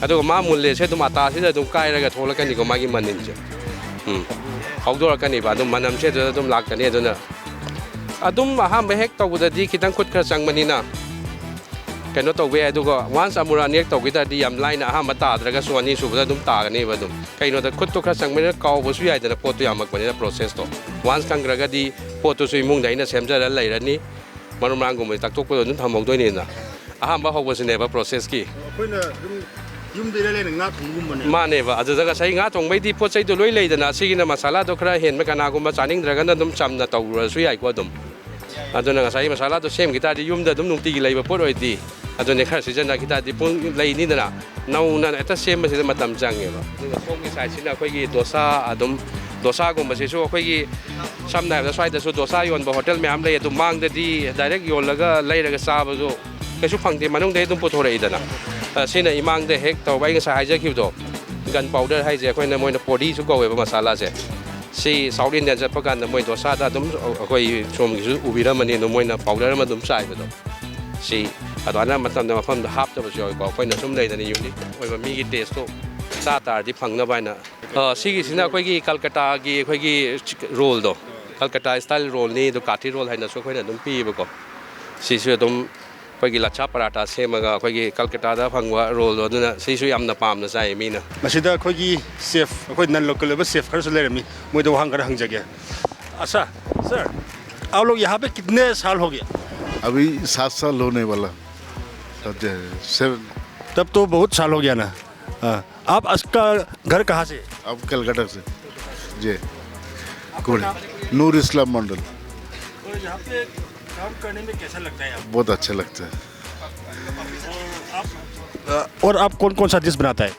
ꯑꯗꯨꯒ ꯃꯥ ꯃꯨꯜꯂꯦꯁꯦ ꯑꯗꯨꯝ ꯑꯇꯥꯁꯤꯗ ꯑꯗꯨꯝ ꯀꯥꯏꯔꯒ ꯊꯣꯛꯂꯛꯀꯅꯤꯀꯣ ꯃꯥꯒꯤ ꯃꯅꯤꯟꯁꯦ꯫ ꯎꯝ꯫ ꯍꯧꯗꯣꯔꯛꯀꯅꯤꯕ, ꯑꯗꯨꯝ ꯃꯅꯝꯁꯦ ꯑꯗꯨꯗ ꯑꯗꯨꯝ ꯂꯥꯛꯀꯅꯤ꯫ ꯑꯗꯨꯅ ꯑꯗꯨꯝ ꯑꯍꯥꯟꯕ ꯍꯦꯛ ꯇꯧꯕꯗꯗꯤ ꯈꯤꯇꯪ ꯈꯨꯠ ꯈꯔ ꯆꯪꯕꯅꯤꯅ ꯀꯩꯅꯣ ꯇꯧꯕ ꯌꯥꯏ꯫ ꯑꯗꯨꯒ once ꯑꯃꯨꯔꯛ ꯑꯅꯤꯔꯛ ꯇꯧꯈꯤ ꯇꯥꯔꯗꯤ ꯌꯥꯝ ꯂꯥꯏꯅ ꯑꯍꯥꯟꯕ ꯇꯥꯗ꯭ꯔꯒꯁꯨ ꯑꯅꯤꯁꯨꯕꯗ ꯑꯗꯨꯝ ꯇꯥꯒꯅꯦꯕ꯫ ꯑꯗꯨꯝ ꯀꯩꯅꯣꯗ ꯈꯨꯠꯇꯣ ꯈꯔ ꯆꯪꯕꯅꯤꯅ ꯀꯥꯎꯕꯁꯨ ꯌꯥꯏꯗꯅ, ꯄꯣꯠꯇꯣ ꯌꯥꯝꯃꯛꯄꯅꯤꯅ processꯇꯣ꯫ Once ꯈꯪꯈ꯭ꯔꯒꯗꯤ ꯄꯣꯠꯇꯨꯁꯨ ꯏꯃꯨꯡꯗ ꯑꯩꯅ ꯁꯦꯝꯖꯔ ꯂꯩꯔꯅꯤ꯫ ꯃꯔꯨ ꯃꯔꯥꯡꯒꯨꯝꯕꯗꯤ ꯇꯛꯊꯣꯛꯄꯗꯣ ꯑꯗꯨꯝ ꯊꯝꯍꯧꯗꯣꯏꯅꯤꯗꯅ꯫ ꯑꯍꯥꯟꯕ ꯍꯧꯕꯁꯤꯅꯦꯕ processꯀꯤ꯫ ꯑꯩꯈꯣꯏꯅ ꯑꯗꯨꯝ ꯌꯨꯝꯗ ꯏꯔꯥꯏ ꯂꯥꯏꯅ ꯉꯥ ꯊꯣꯡꯕꯒꯨꯝꯕꯅꯦ꯫ ꯃꯥꯅꯦꯕ꯫ ꯑꯗꯨꯗ ꯉꯁꯥꯏ ꯉꯥ ꯊꯣꯡꯕꯩꯗꯤ ꯄꯣꯠ ꯆꯩꯗꯣ ꯂꯣꯏ ꯂꯩꯗꯅ, ꯁꯤꯒꯤꯅ ꯃꯁꯥꯂꯥꯗꯣ ꯈꯔ ꯍꯦꯟꯕ, ꯀꯅꯥꯒꯨꯝꯕ ꯆꯥꯅꯤꯡꯗ꯭ꯔꯒꯅ ꯑꯗꯨꯝ ꯆꯝꯅ ꯇꯧꯔꯁꯨ ꯌꯥꯏꯀꯣ ꯑꯗꯨꯝ꯫ ꯑꯗꯨꯅ ꯉꯁꯥꯏꯒꯤ ꯃꯁꯥꯂꯥꯗꯣ ꯁꯦꯝꯈꯤ ꯇꯥꯔꯗꯤ ꯌꯨꯝꯗ ꯑꯗꯨꯝ ꯅꯨꯡꯇꯤꯒꯤ ꯂꯩꯕ ꯄꯣꯠ ꯑꯣꯏꯗꯤ, ꯑꯗꯨꯅꯦ, ꯈꯔ ꯁꯤꯖꯤꯟꯅꯈꯤ ꯇꯥꯔꯗꯤ ꯄꯨꯡ ꯂꯩꯅꯤꯗꯅ, ꯅꯧꯅ ꯍꯦꯛꯇ ꯁꯦꯝꯕꯁꯤꯗ ꯃꯇꯝ ꯆꯪꯉꯦꯕ꯫ ꯑꯗꯨꯒ ꯁꯣꯝꯒꯤ sideꯁꯤꯅ ꯑꯩꯈꯣꯏꯒꯤ ꯗꯣꯁꯥ ꯑꯗꯨꯝ, ꯗꯣꯁꯥꯒꯨꯝꯕꯁꯤꯁꯨ ꯑꯩꯈꯣꯏꯒꯤ ꯁꯝꯅ ꯍꯥꯏꯔꯕꯗ ꯁ꯭ꯋꯥꯏꯗꯁꯨ ꯗꯣꯁꯥ ꯌꯣꯟꯕ ꯍꯣꯇꯦꯜ ꯃꯌꯥꯝ ꯂꯩ꯫ ꯑꯗꯨ ꯃꯥꯡꯗꯗꯤ direct ꯌꯣꯜꯂꯒ ꯂꯩꯔꯒ ꯆꯥꯕꯗꯣ ꯀꯩꯁꯨ ꯐꯪꯗꯦ, ꯃꯅꯨꯡꯗꯩ ꯑꯗꯨꯝ ꯄꯨꯊꯣꯔꯛꯏꯗꯅ꯫ ꯑ, ꯁꯤꯅ ꯏꯃꯥꯡꯗ ꯍꯦꯛ ꯇꯧꯕ, ꯑꯩ ꯉꯁꯥꯏ ꯍꯥꯏꯖꯈꯤꯕꯗꯣ, gun powder ꯍꯥꯏꯁꯦ ꯑꯩꯈꯣꯏꯅ, ꯃꯣꯏꯅ ꯄꯣꯗꯤꯁꯨ ꯀꯧꯋꯦꯕ ꯃꯁꯥꯂꯥꯁꯦ꯫ ꯁꯤ South Indian ꯆꯠꯄ ꯀꯥꯟꯗ ꯃꯣꯏ ꯗꯣꯁꯥꯗ ꯑꯗꯨꯝ ꯑꯩꯈꯣꯏ ꯁꯣꯝꯒꯤꯁꯨ ꯎꯕꯤꯔꯝꯃꯅꯤ, ꯑꯗꯨꯝ ꯃꯣꯏꯅ powder ꯑꯃ ꯑꯗꯨꯝ ꯆꯥꯏꯕꯗꯣ꯫ ꯁꯤ ꯑꯗꯨꯃꯥꯏꯅ ꯃꯇꯝꯗ ꯃꯐꯝꯗ ꯍꯥꯞꯇꯕꯁꯨ ꯌꯥꯎꯋꯤꯀꯣ꯫ ꯑꯩꯈꯣꯏꯅ ꯁꯨꯝ ꯂꯩꯗꯅ unique ꯑꯣꯏꯕ ꯃꯤꯒꯤ tasteꯇꯣ ꯆꯥ ꯇꯥꯔꯗꯤ ꯐꯪꯅꯕ ꯍꯥꯏꯅ꯫ ꯑ, ꯁꯤꯒꯤꯁꯤꯅ ꯑꯩꯈꯣꯏꯒꯤ ꯀꯜꯀꯇꯥꯒꯤ ꯑꯩꯈꯣꯏꯒꯤ rollꯗꯣ, ꯀꯜꯀꯇꯥ style rollꯅꯤ, ꯑꯗꯨ ꯀꯥꯊꯤ roll ꯍꯥꯏꯅꯁꯨ ꯑꯩꯈꯣꯏꯅ ꯑꯗꯨꯝ ꯄꯤꯌꯦꯕꯀꯣ꯫ ꯁꯤꯁꯨ ꯑꯗꯨꯝ ꯑꯩꯈꯣꯏꯒꯤ ꯂꯆꯥ ꯄꯔꯥꯊꯥ ꯁꯦꯝꯃꯒ ꯑꯩꯈꯣꯏꯒꯤ ꯀꯜꯀꯇꯥꯗ ꯐꯪꯕ ꯔꯣꯜꯗꯣ, ꯑꯗꯨꯅ ꯁꯤꯁꯨ ꯌꯥꯝꯅ ꯄꯥꯝꯅ ꯆꯥꯏ ꯃꯤꯅ꯫ ꯃꯁꯤꯗ ꯑꯩꯈꯣꯏꯒꯤ ꯆꯦꯐ, ꯑꯩꯈꯣꯏ ꯅꯟ ꯂꯣꯀꯦꯜ ꯑꯣꯏꯕ ꯆꯦꯐ ꯈꯔꯁꯨ ꯂꯩꯔꯝꯃꯤ, ꯃꯣꯏꯗ ꯋꯥꯍꯪ ꯈꯔ ꯍꯪꯖꯒꯦ꯫ अच्छा सर, आप लोग यहाँ पे कितने साल हो गया? अभी सात साल होने वाला। अच्छा, सेवन। तब तो बहुत साल हो गया ना। हाँ। आप, आपका घर कहाँ से है? आप कलकत्ता से। जी। आपका नाम? नूर इस्लाम मंडल। और यहाँ पे काम करने में कैसा लगता है आपको? बहुत अच्छा लगता है। और आप, और आप कौन कौन सा डिश बनाता है?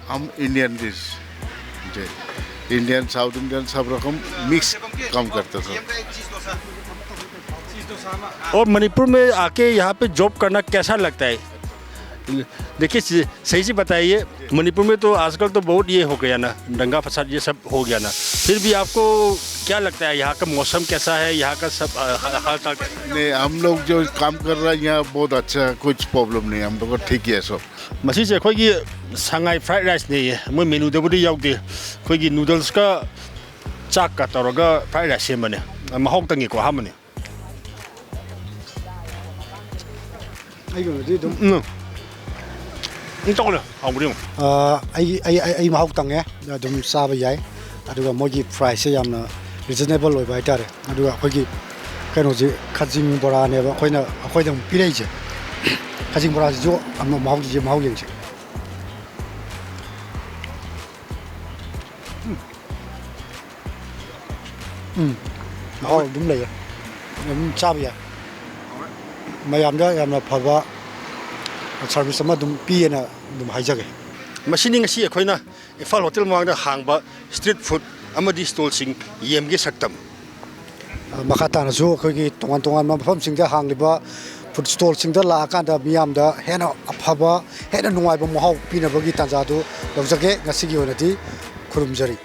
हम इंडियन डिश, जी, इंडियन, साउथ इंडियन, सब रकम मिक्स काम करते हैं सब। और मणिपुर में आके यहाँ पे जॉब करना कैसा लगता है? देखिए, स-, सही से बताइए, मणिपुर में तो आजकल तो बहुत ये हो गया ना, दंगा फसाद ये सब हो गया ना, फिर भी आपको क्या लगता है, यहाँ का मौसम कैसा है, यहाँ का सब, अ, ह-, हाल चाल कैसा है? नहीं, हम लोग जो काम कर रहे हैं, यहाँ बहुत अच्छा है, कुछ प्रॉब्लम नहीं, हम लोग को ठीक ही है सब। ꯃꯁꯤꯁꯦ ꯑꯩꯈꯣꯏꯒꯤ ꯁꯉꯥꯏ ꯐ꯭ꯔꯥꯏꯗ ꯔꯥꯏꯁꯅꯦꯌꯦ꯫ ꯃꯣꯏ ꯃꯦꯅꯨꯗꯕꯨꯗꯤ ꯌꯥꯎꯗꯦ꯫ ꯑꯩꯈꯣꯏꯒꯤ ꯅꯨꯗꯜꯁꯀ ꯆꯥꯛꯀ ꯇꯧꯔꯒ ꯐ꯭ꯔꯥꯏꯗ ꯔꯥꯏꯁ ꯁꯦꯝꯕꯅꯦ꯫ ꯃꯍꯥꯎ ꯇꯪꯉꯦꯀꯣ, ꯑꯍꯥꯟꯕꯅꯦ꯫ ꯑꯩꯒꯤ ꯑꯣꯏꯅꯗꯤ ꯑꯗꯨꯝ ꯎꯝ꯫ ꯎꯝ, ꯇꯧꯔꯦ꯫ ꯍꯥꯎꯕ꯭ꯔꯥ ꯌꯦꯡꯉꯨ꯫ ꯑꯥ, ꯑꯩꯒꯤ, ꯑꯩ, ꯑꯩ, ꯑꯩ ꯃꯍꯥꯎ ꯇꯪꯉꯦ꯫ ꯑꯗꯨꯝ ꯆꯥꯕ ꯌꯥꯏ꯫ ꯑꯗꯨꯒ ꯃꯣꯏꯒꯤ ꯄ꯭ꯔꯥꯏꯁꯁꯦ ꯌꯥꯝꯅ ꯔꯤꯖꯅꯦꯕꯜ ꯑꯣꯏꯕ ꯍꯥꯏꯇꯥꯔꯦ꯫ ꯑꯗꯨꯒ ꯑꯩꯈꯣꯏꯒꯤ ꯀꯩꯅꯣꯁꯦ, ꯈꯖꯤꯡ ꯕꯣꯔꯥꯅꯦꯕ ꯑꯩꯈꯣꯏꯅ, ꯑꯩꯈꯣꯏꯗ ꯑꯃꯨꯛ ꯄꯤꯔꯛꯏꯁꯦ꯫ ꯈꯖꯤꯡ ꯕꯣꯔꯥꯁꯤꯁꯨ ꯑꯃ ꯃꯍꯥꯎꯁꯤꯁꯦ, ꯃꯍꯥꯎ ꯌꯦꯡꯁꯦ꯫ ꯎꯝ꯫ ꯎꯝ꯫ ꯃꯍꯥꯎ ꯑꯗꯨꯝ ꯂꯩꯌꯦ꯫ ꯑꯗꯨꯝ ꯆꯥꯕ ꯌꯥꯏ꯫ ꯃꯌꯥꯝꯗ ꯌꯥꯝꯅ ꯐꯕ ꯁꯥꯔꯚꯤꯁ ꯑꯃ ꯑꯗꯨꯝ ꯄꯤꯌꯦꯅ ꯑꯗꯨꯝ ꯍꯥꯏꯖꯒꯦ꯫ ꯃꯁꯤꯅꯤ ꯉꯁꯤ ꯑꯩꯈꯣꯏꯅ ꯏꯝꯐꯥꯜ ꯍꯣꯇꯦꯜ ꯃꯃꯥꯡꯗ ꯍꯥꯡꯕ ꯁ꯭ꯇ꯭ꯔꯤꯠ ꯐꯨꯗ ꯑꯃꯗꯤ ꯁ꯭ꯇꯣꯜꯁꯤꯡ ꯌꯦꯡꯕꯒꯤ ꯁꯛꯇꯝ꯫ ꯃꯈꯥ ꯇꯥꯅꯁꯨ ꯑꯩꯈꯣꯏꯒꯤ ꯇꯣꯉꯥꯟ ꯇꯣꯉꯥꯟꯕ ꯃꯐꯝꯁꯤꯡꯗ ꯍꯥꯡꯂꯤꯕ ꯐꯨꯗ ꯁ꯭ꯇꯣꯜꯁꯤꯡꯗ ꯂꯥꯛꯑꯀꯥꯟꯗ ꯃꯤꯌꯥꯝꯗ ꯍꯦꯟꯅ ꯑꯐꯕ, ꯍꯦꯟꯅ ꯅꯨꯡꯉꯥꯏꯕ ꯃꯍꯥꯎ ꯄꯤꯅꯕꯒꯤ ꯇꯥꯟꯖꯥꯗꯨ ꯂꯧꯖꯒꯦ꯫ ꯉꯁꯤꯒꯤ ꯑꯣꯏꯅꯗꯤ ꯈꯨꯔꯨꯝꯖꯔꯤ꯫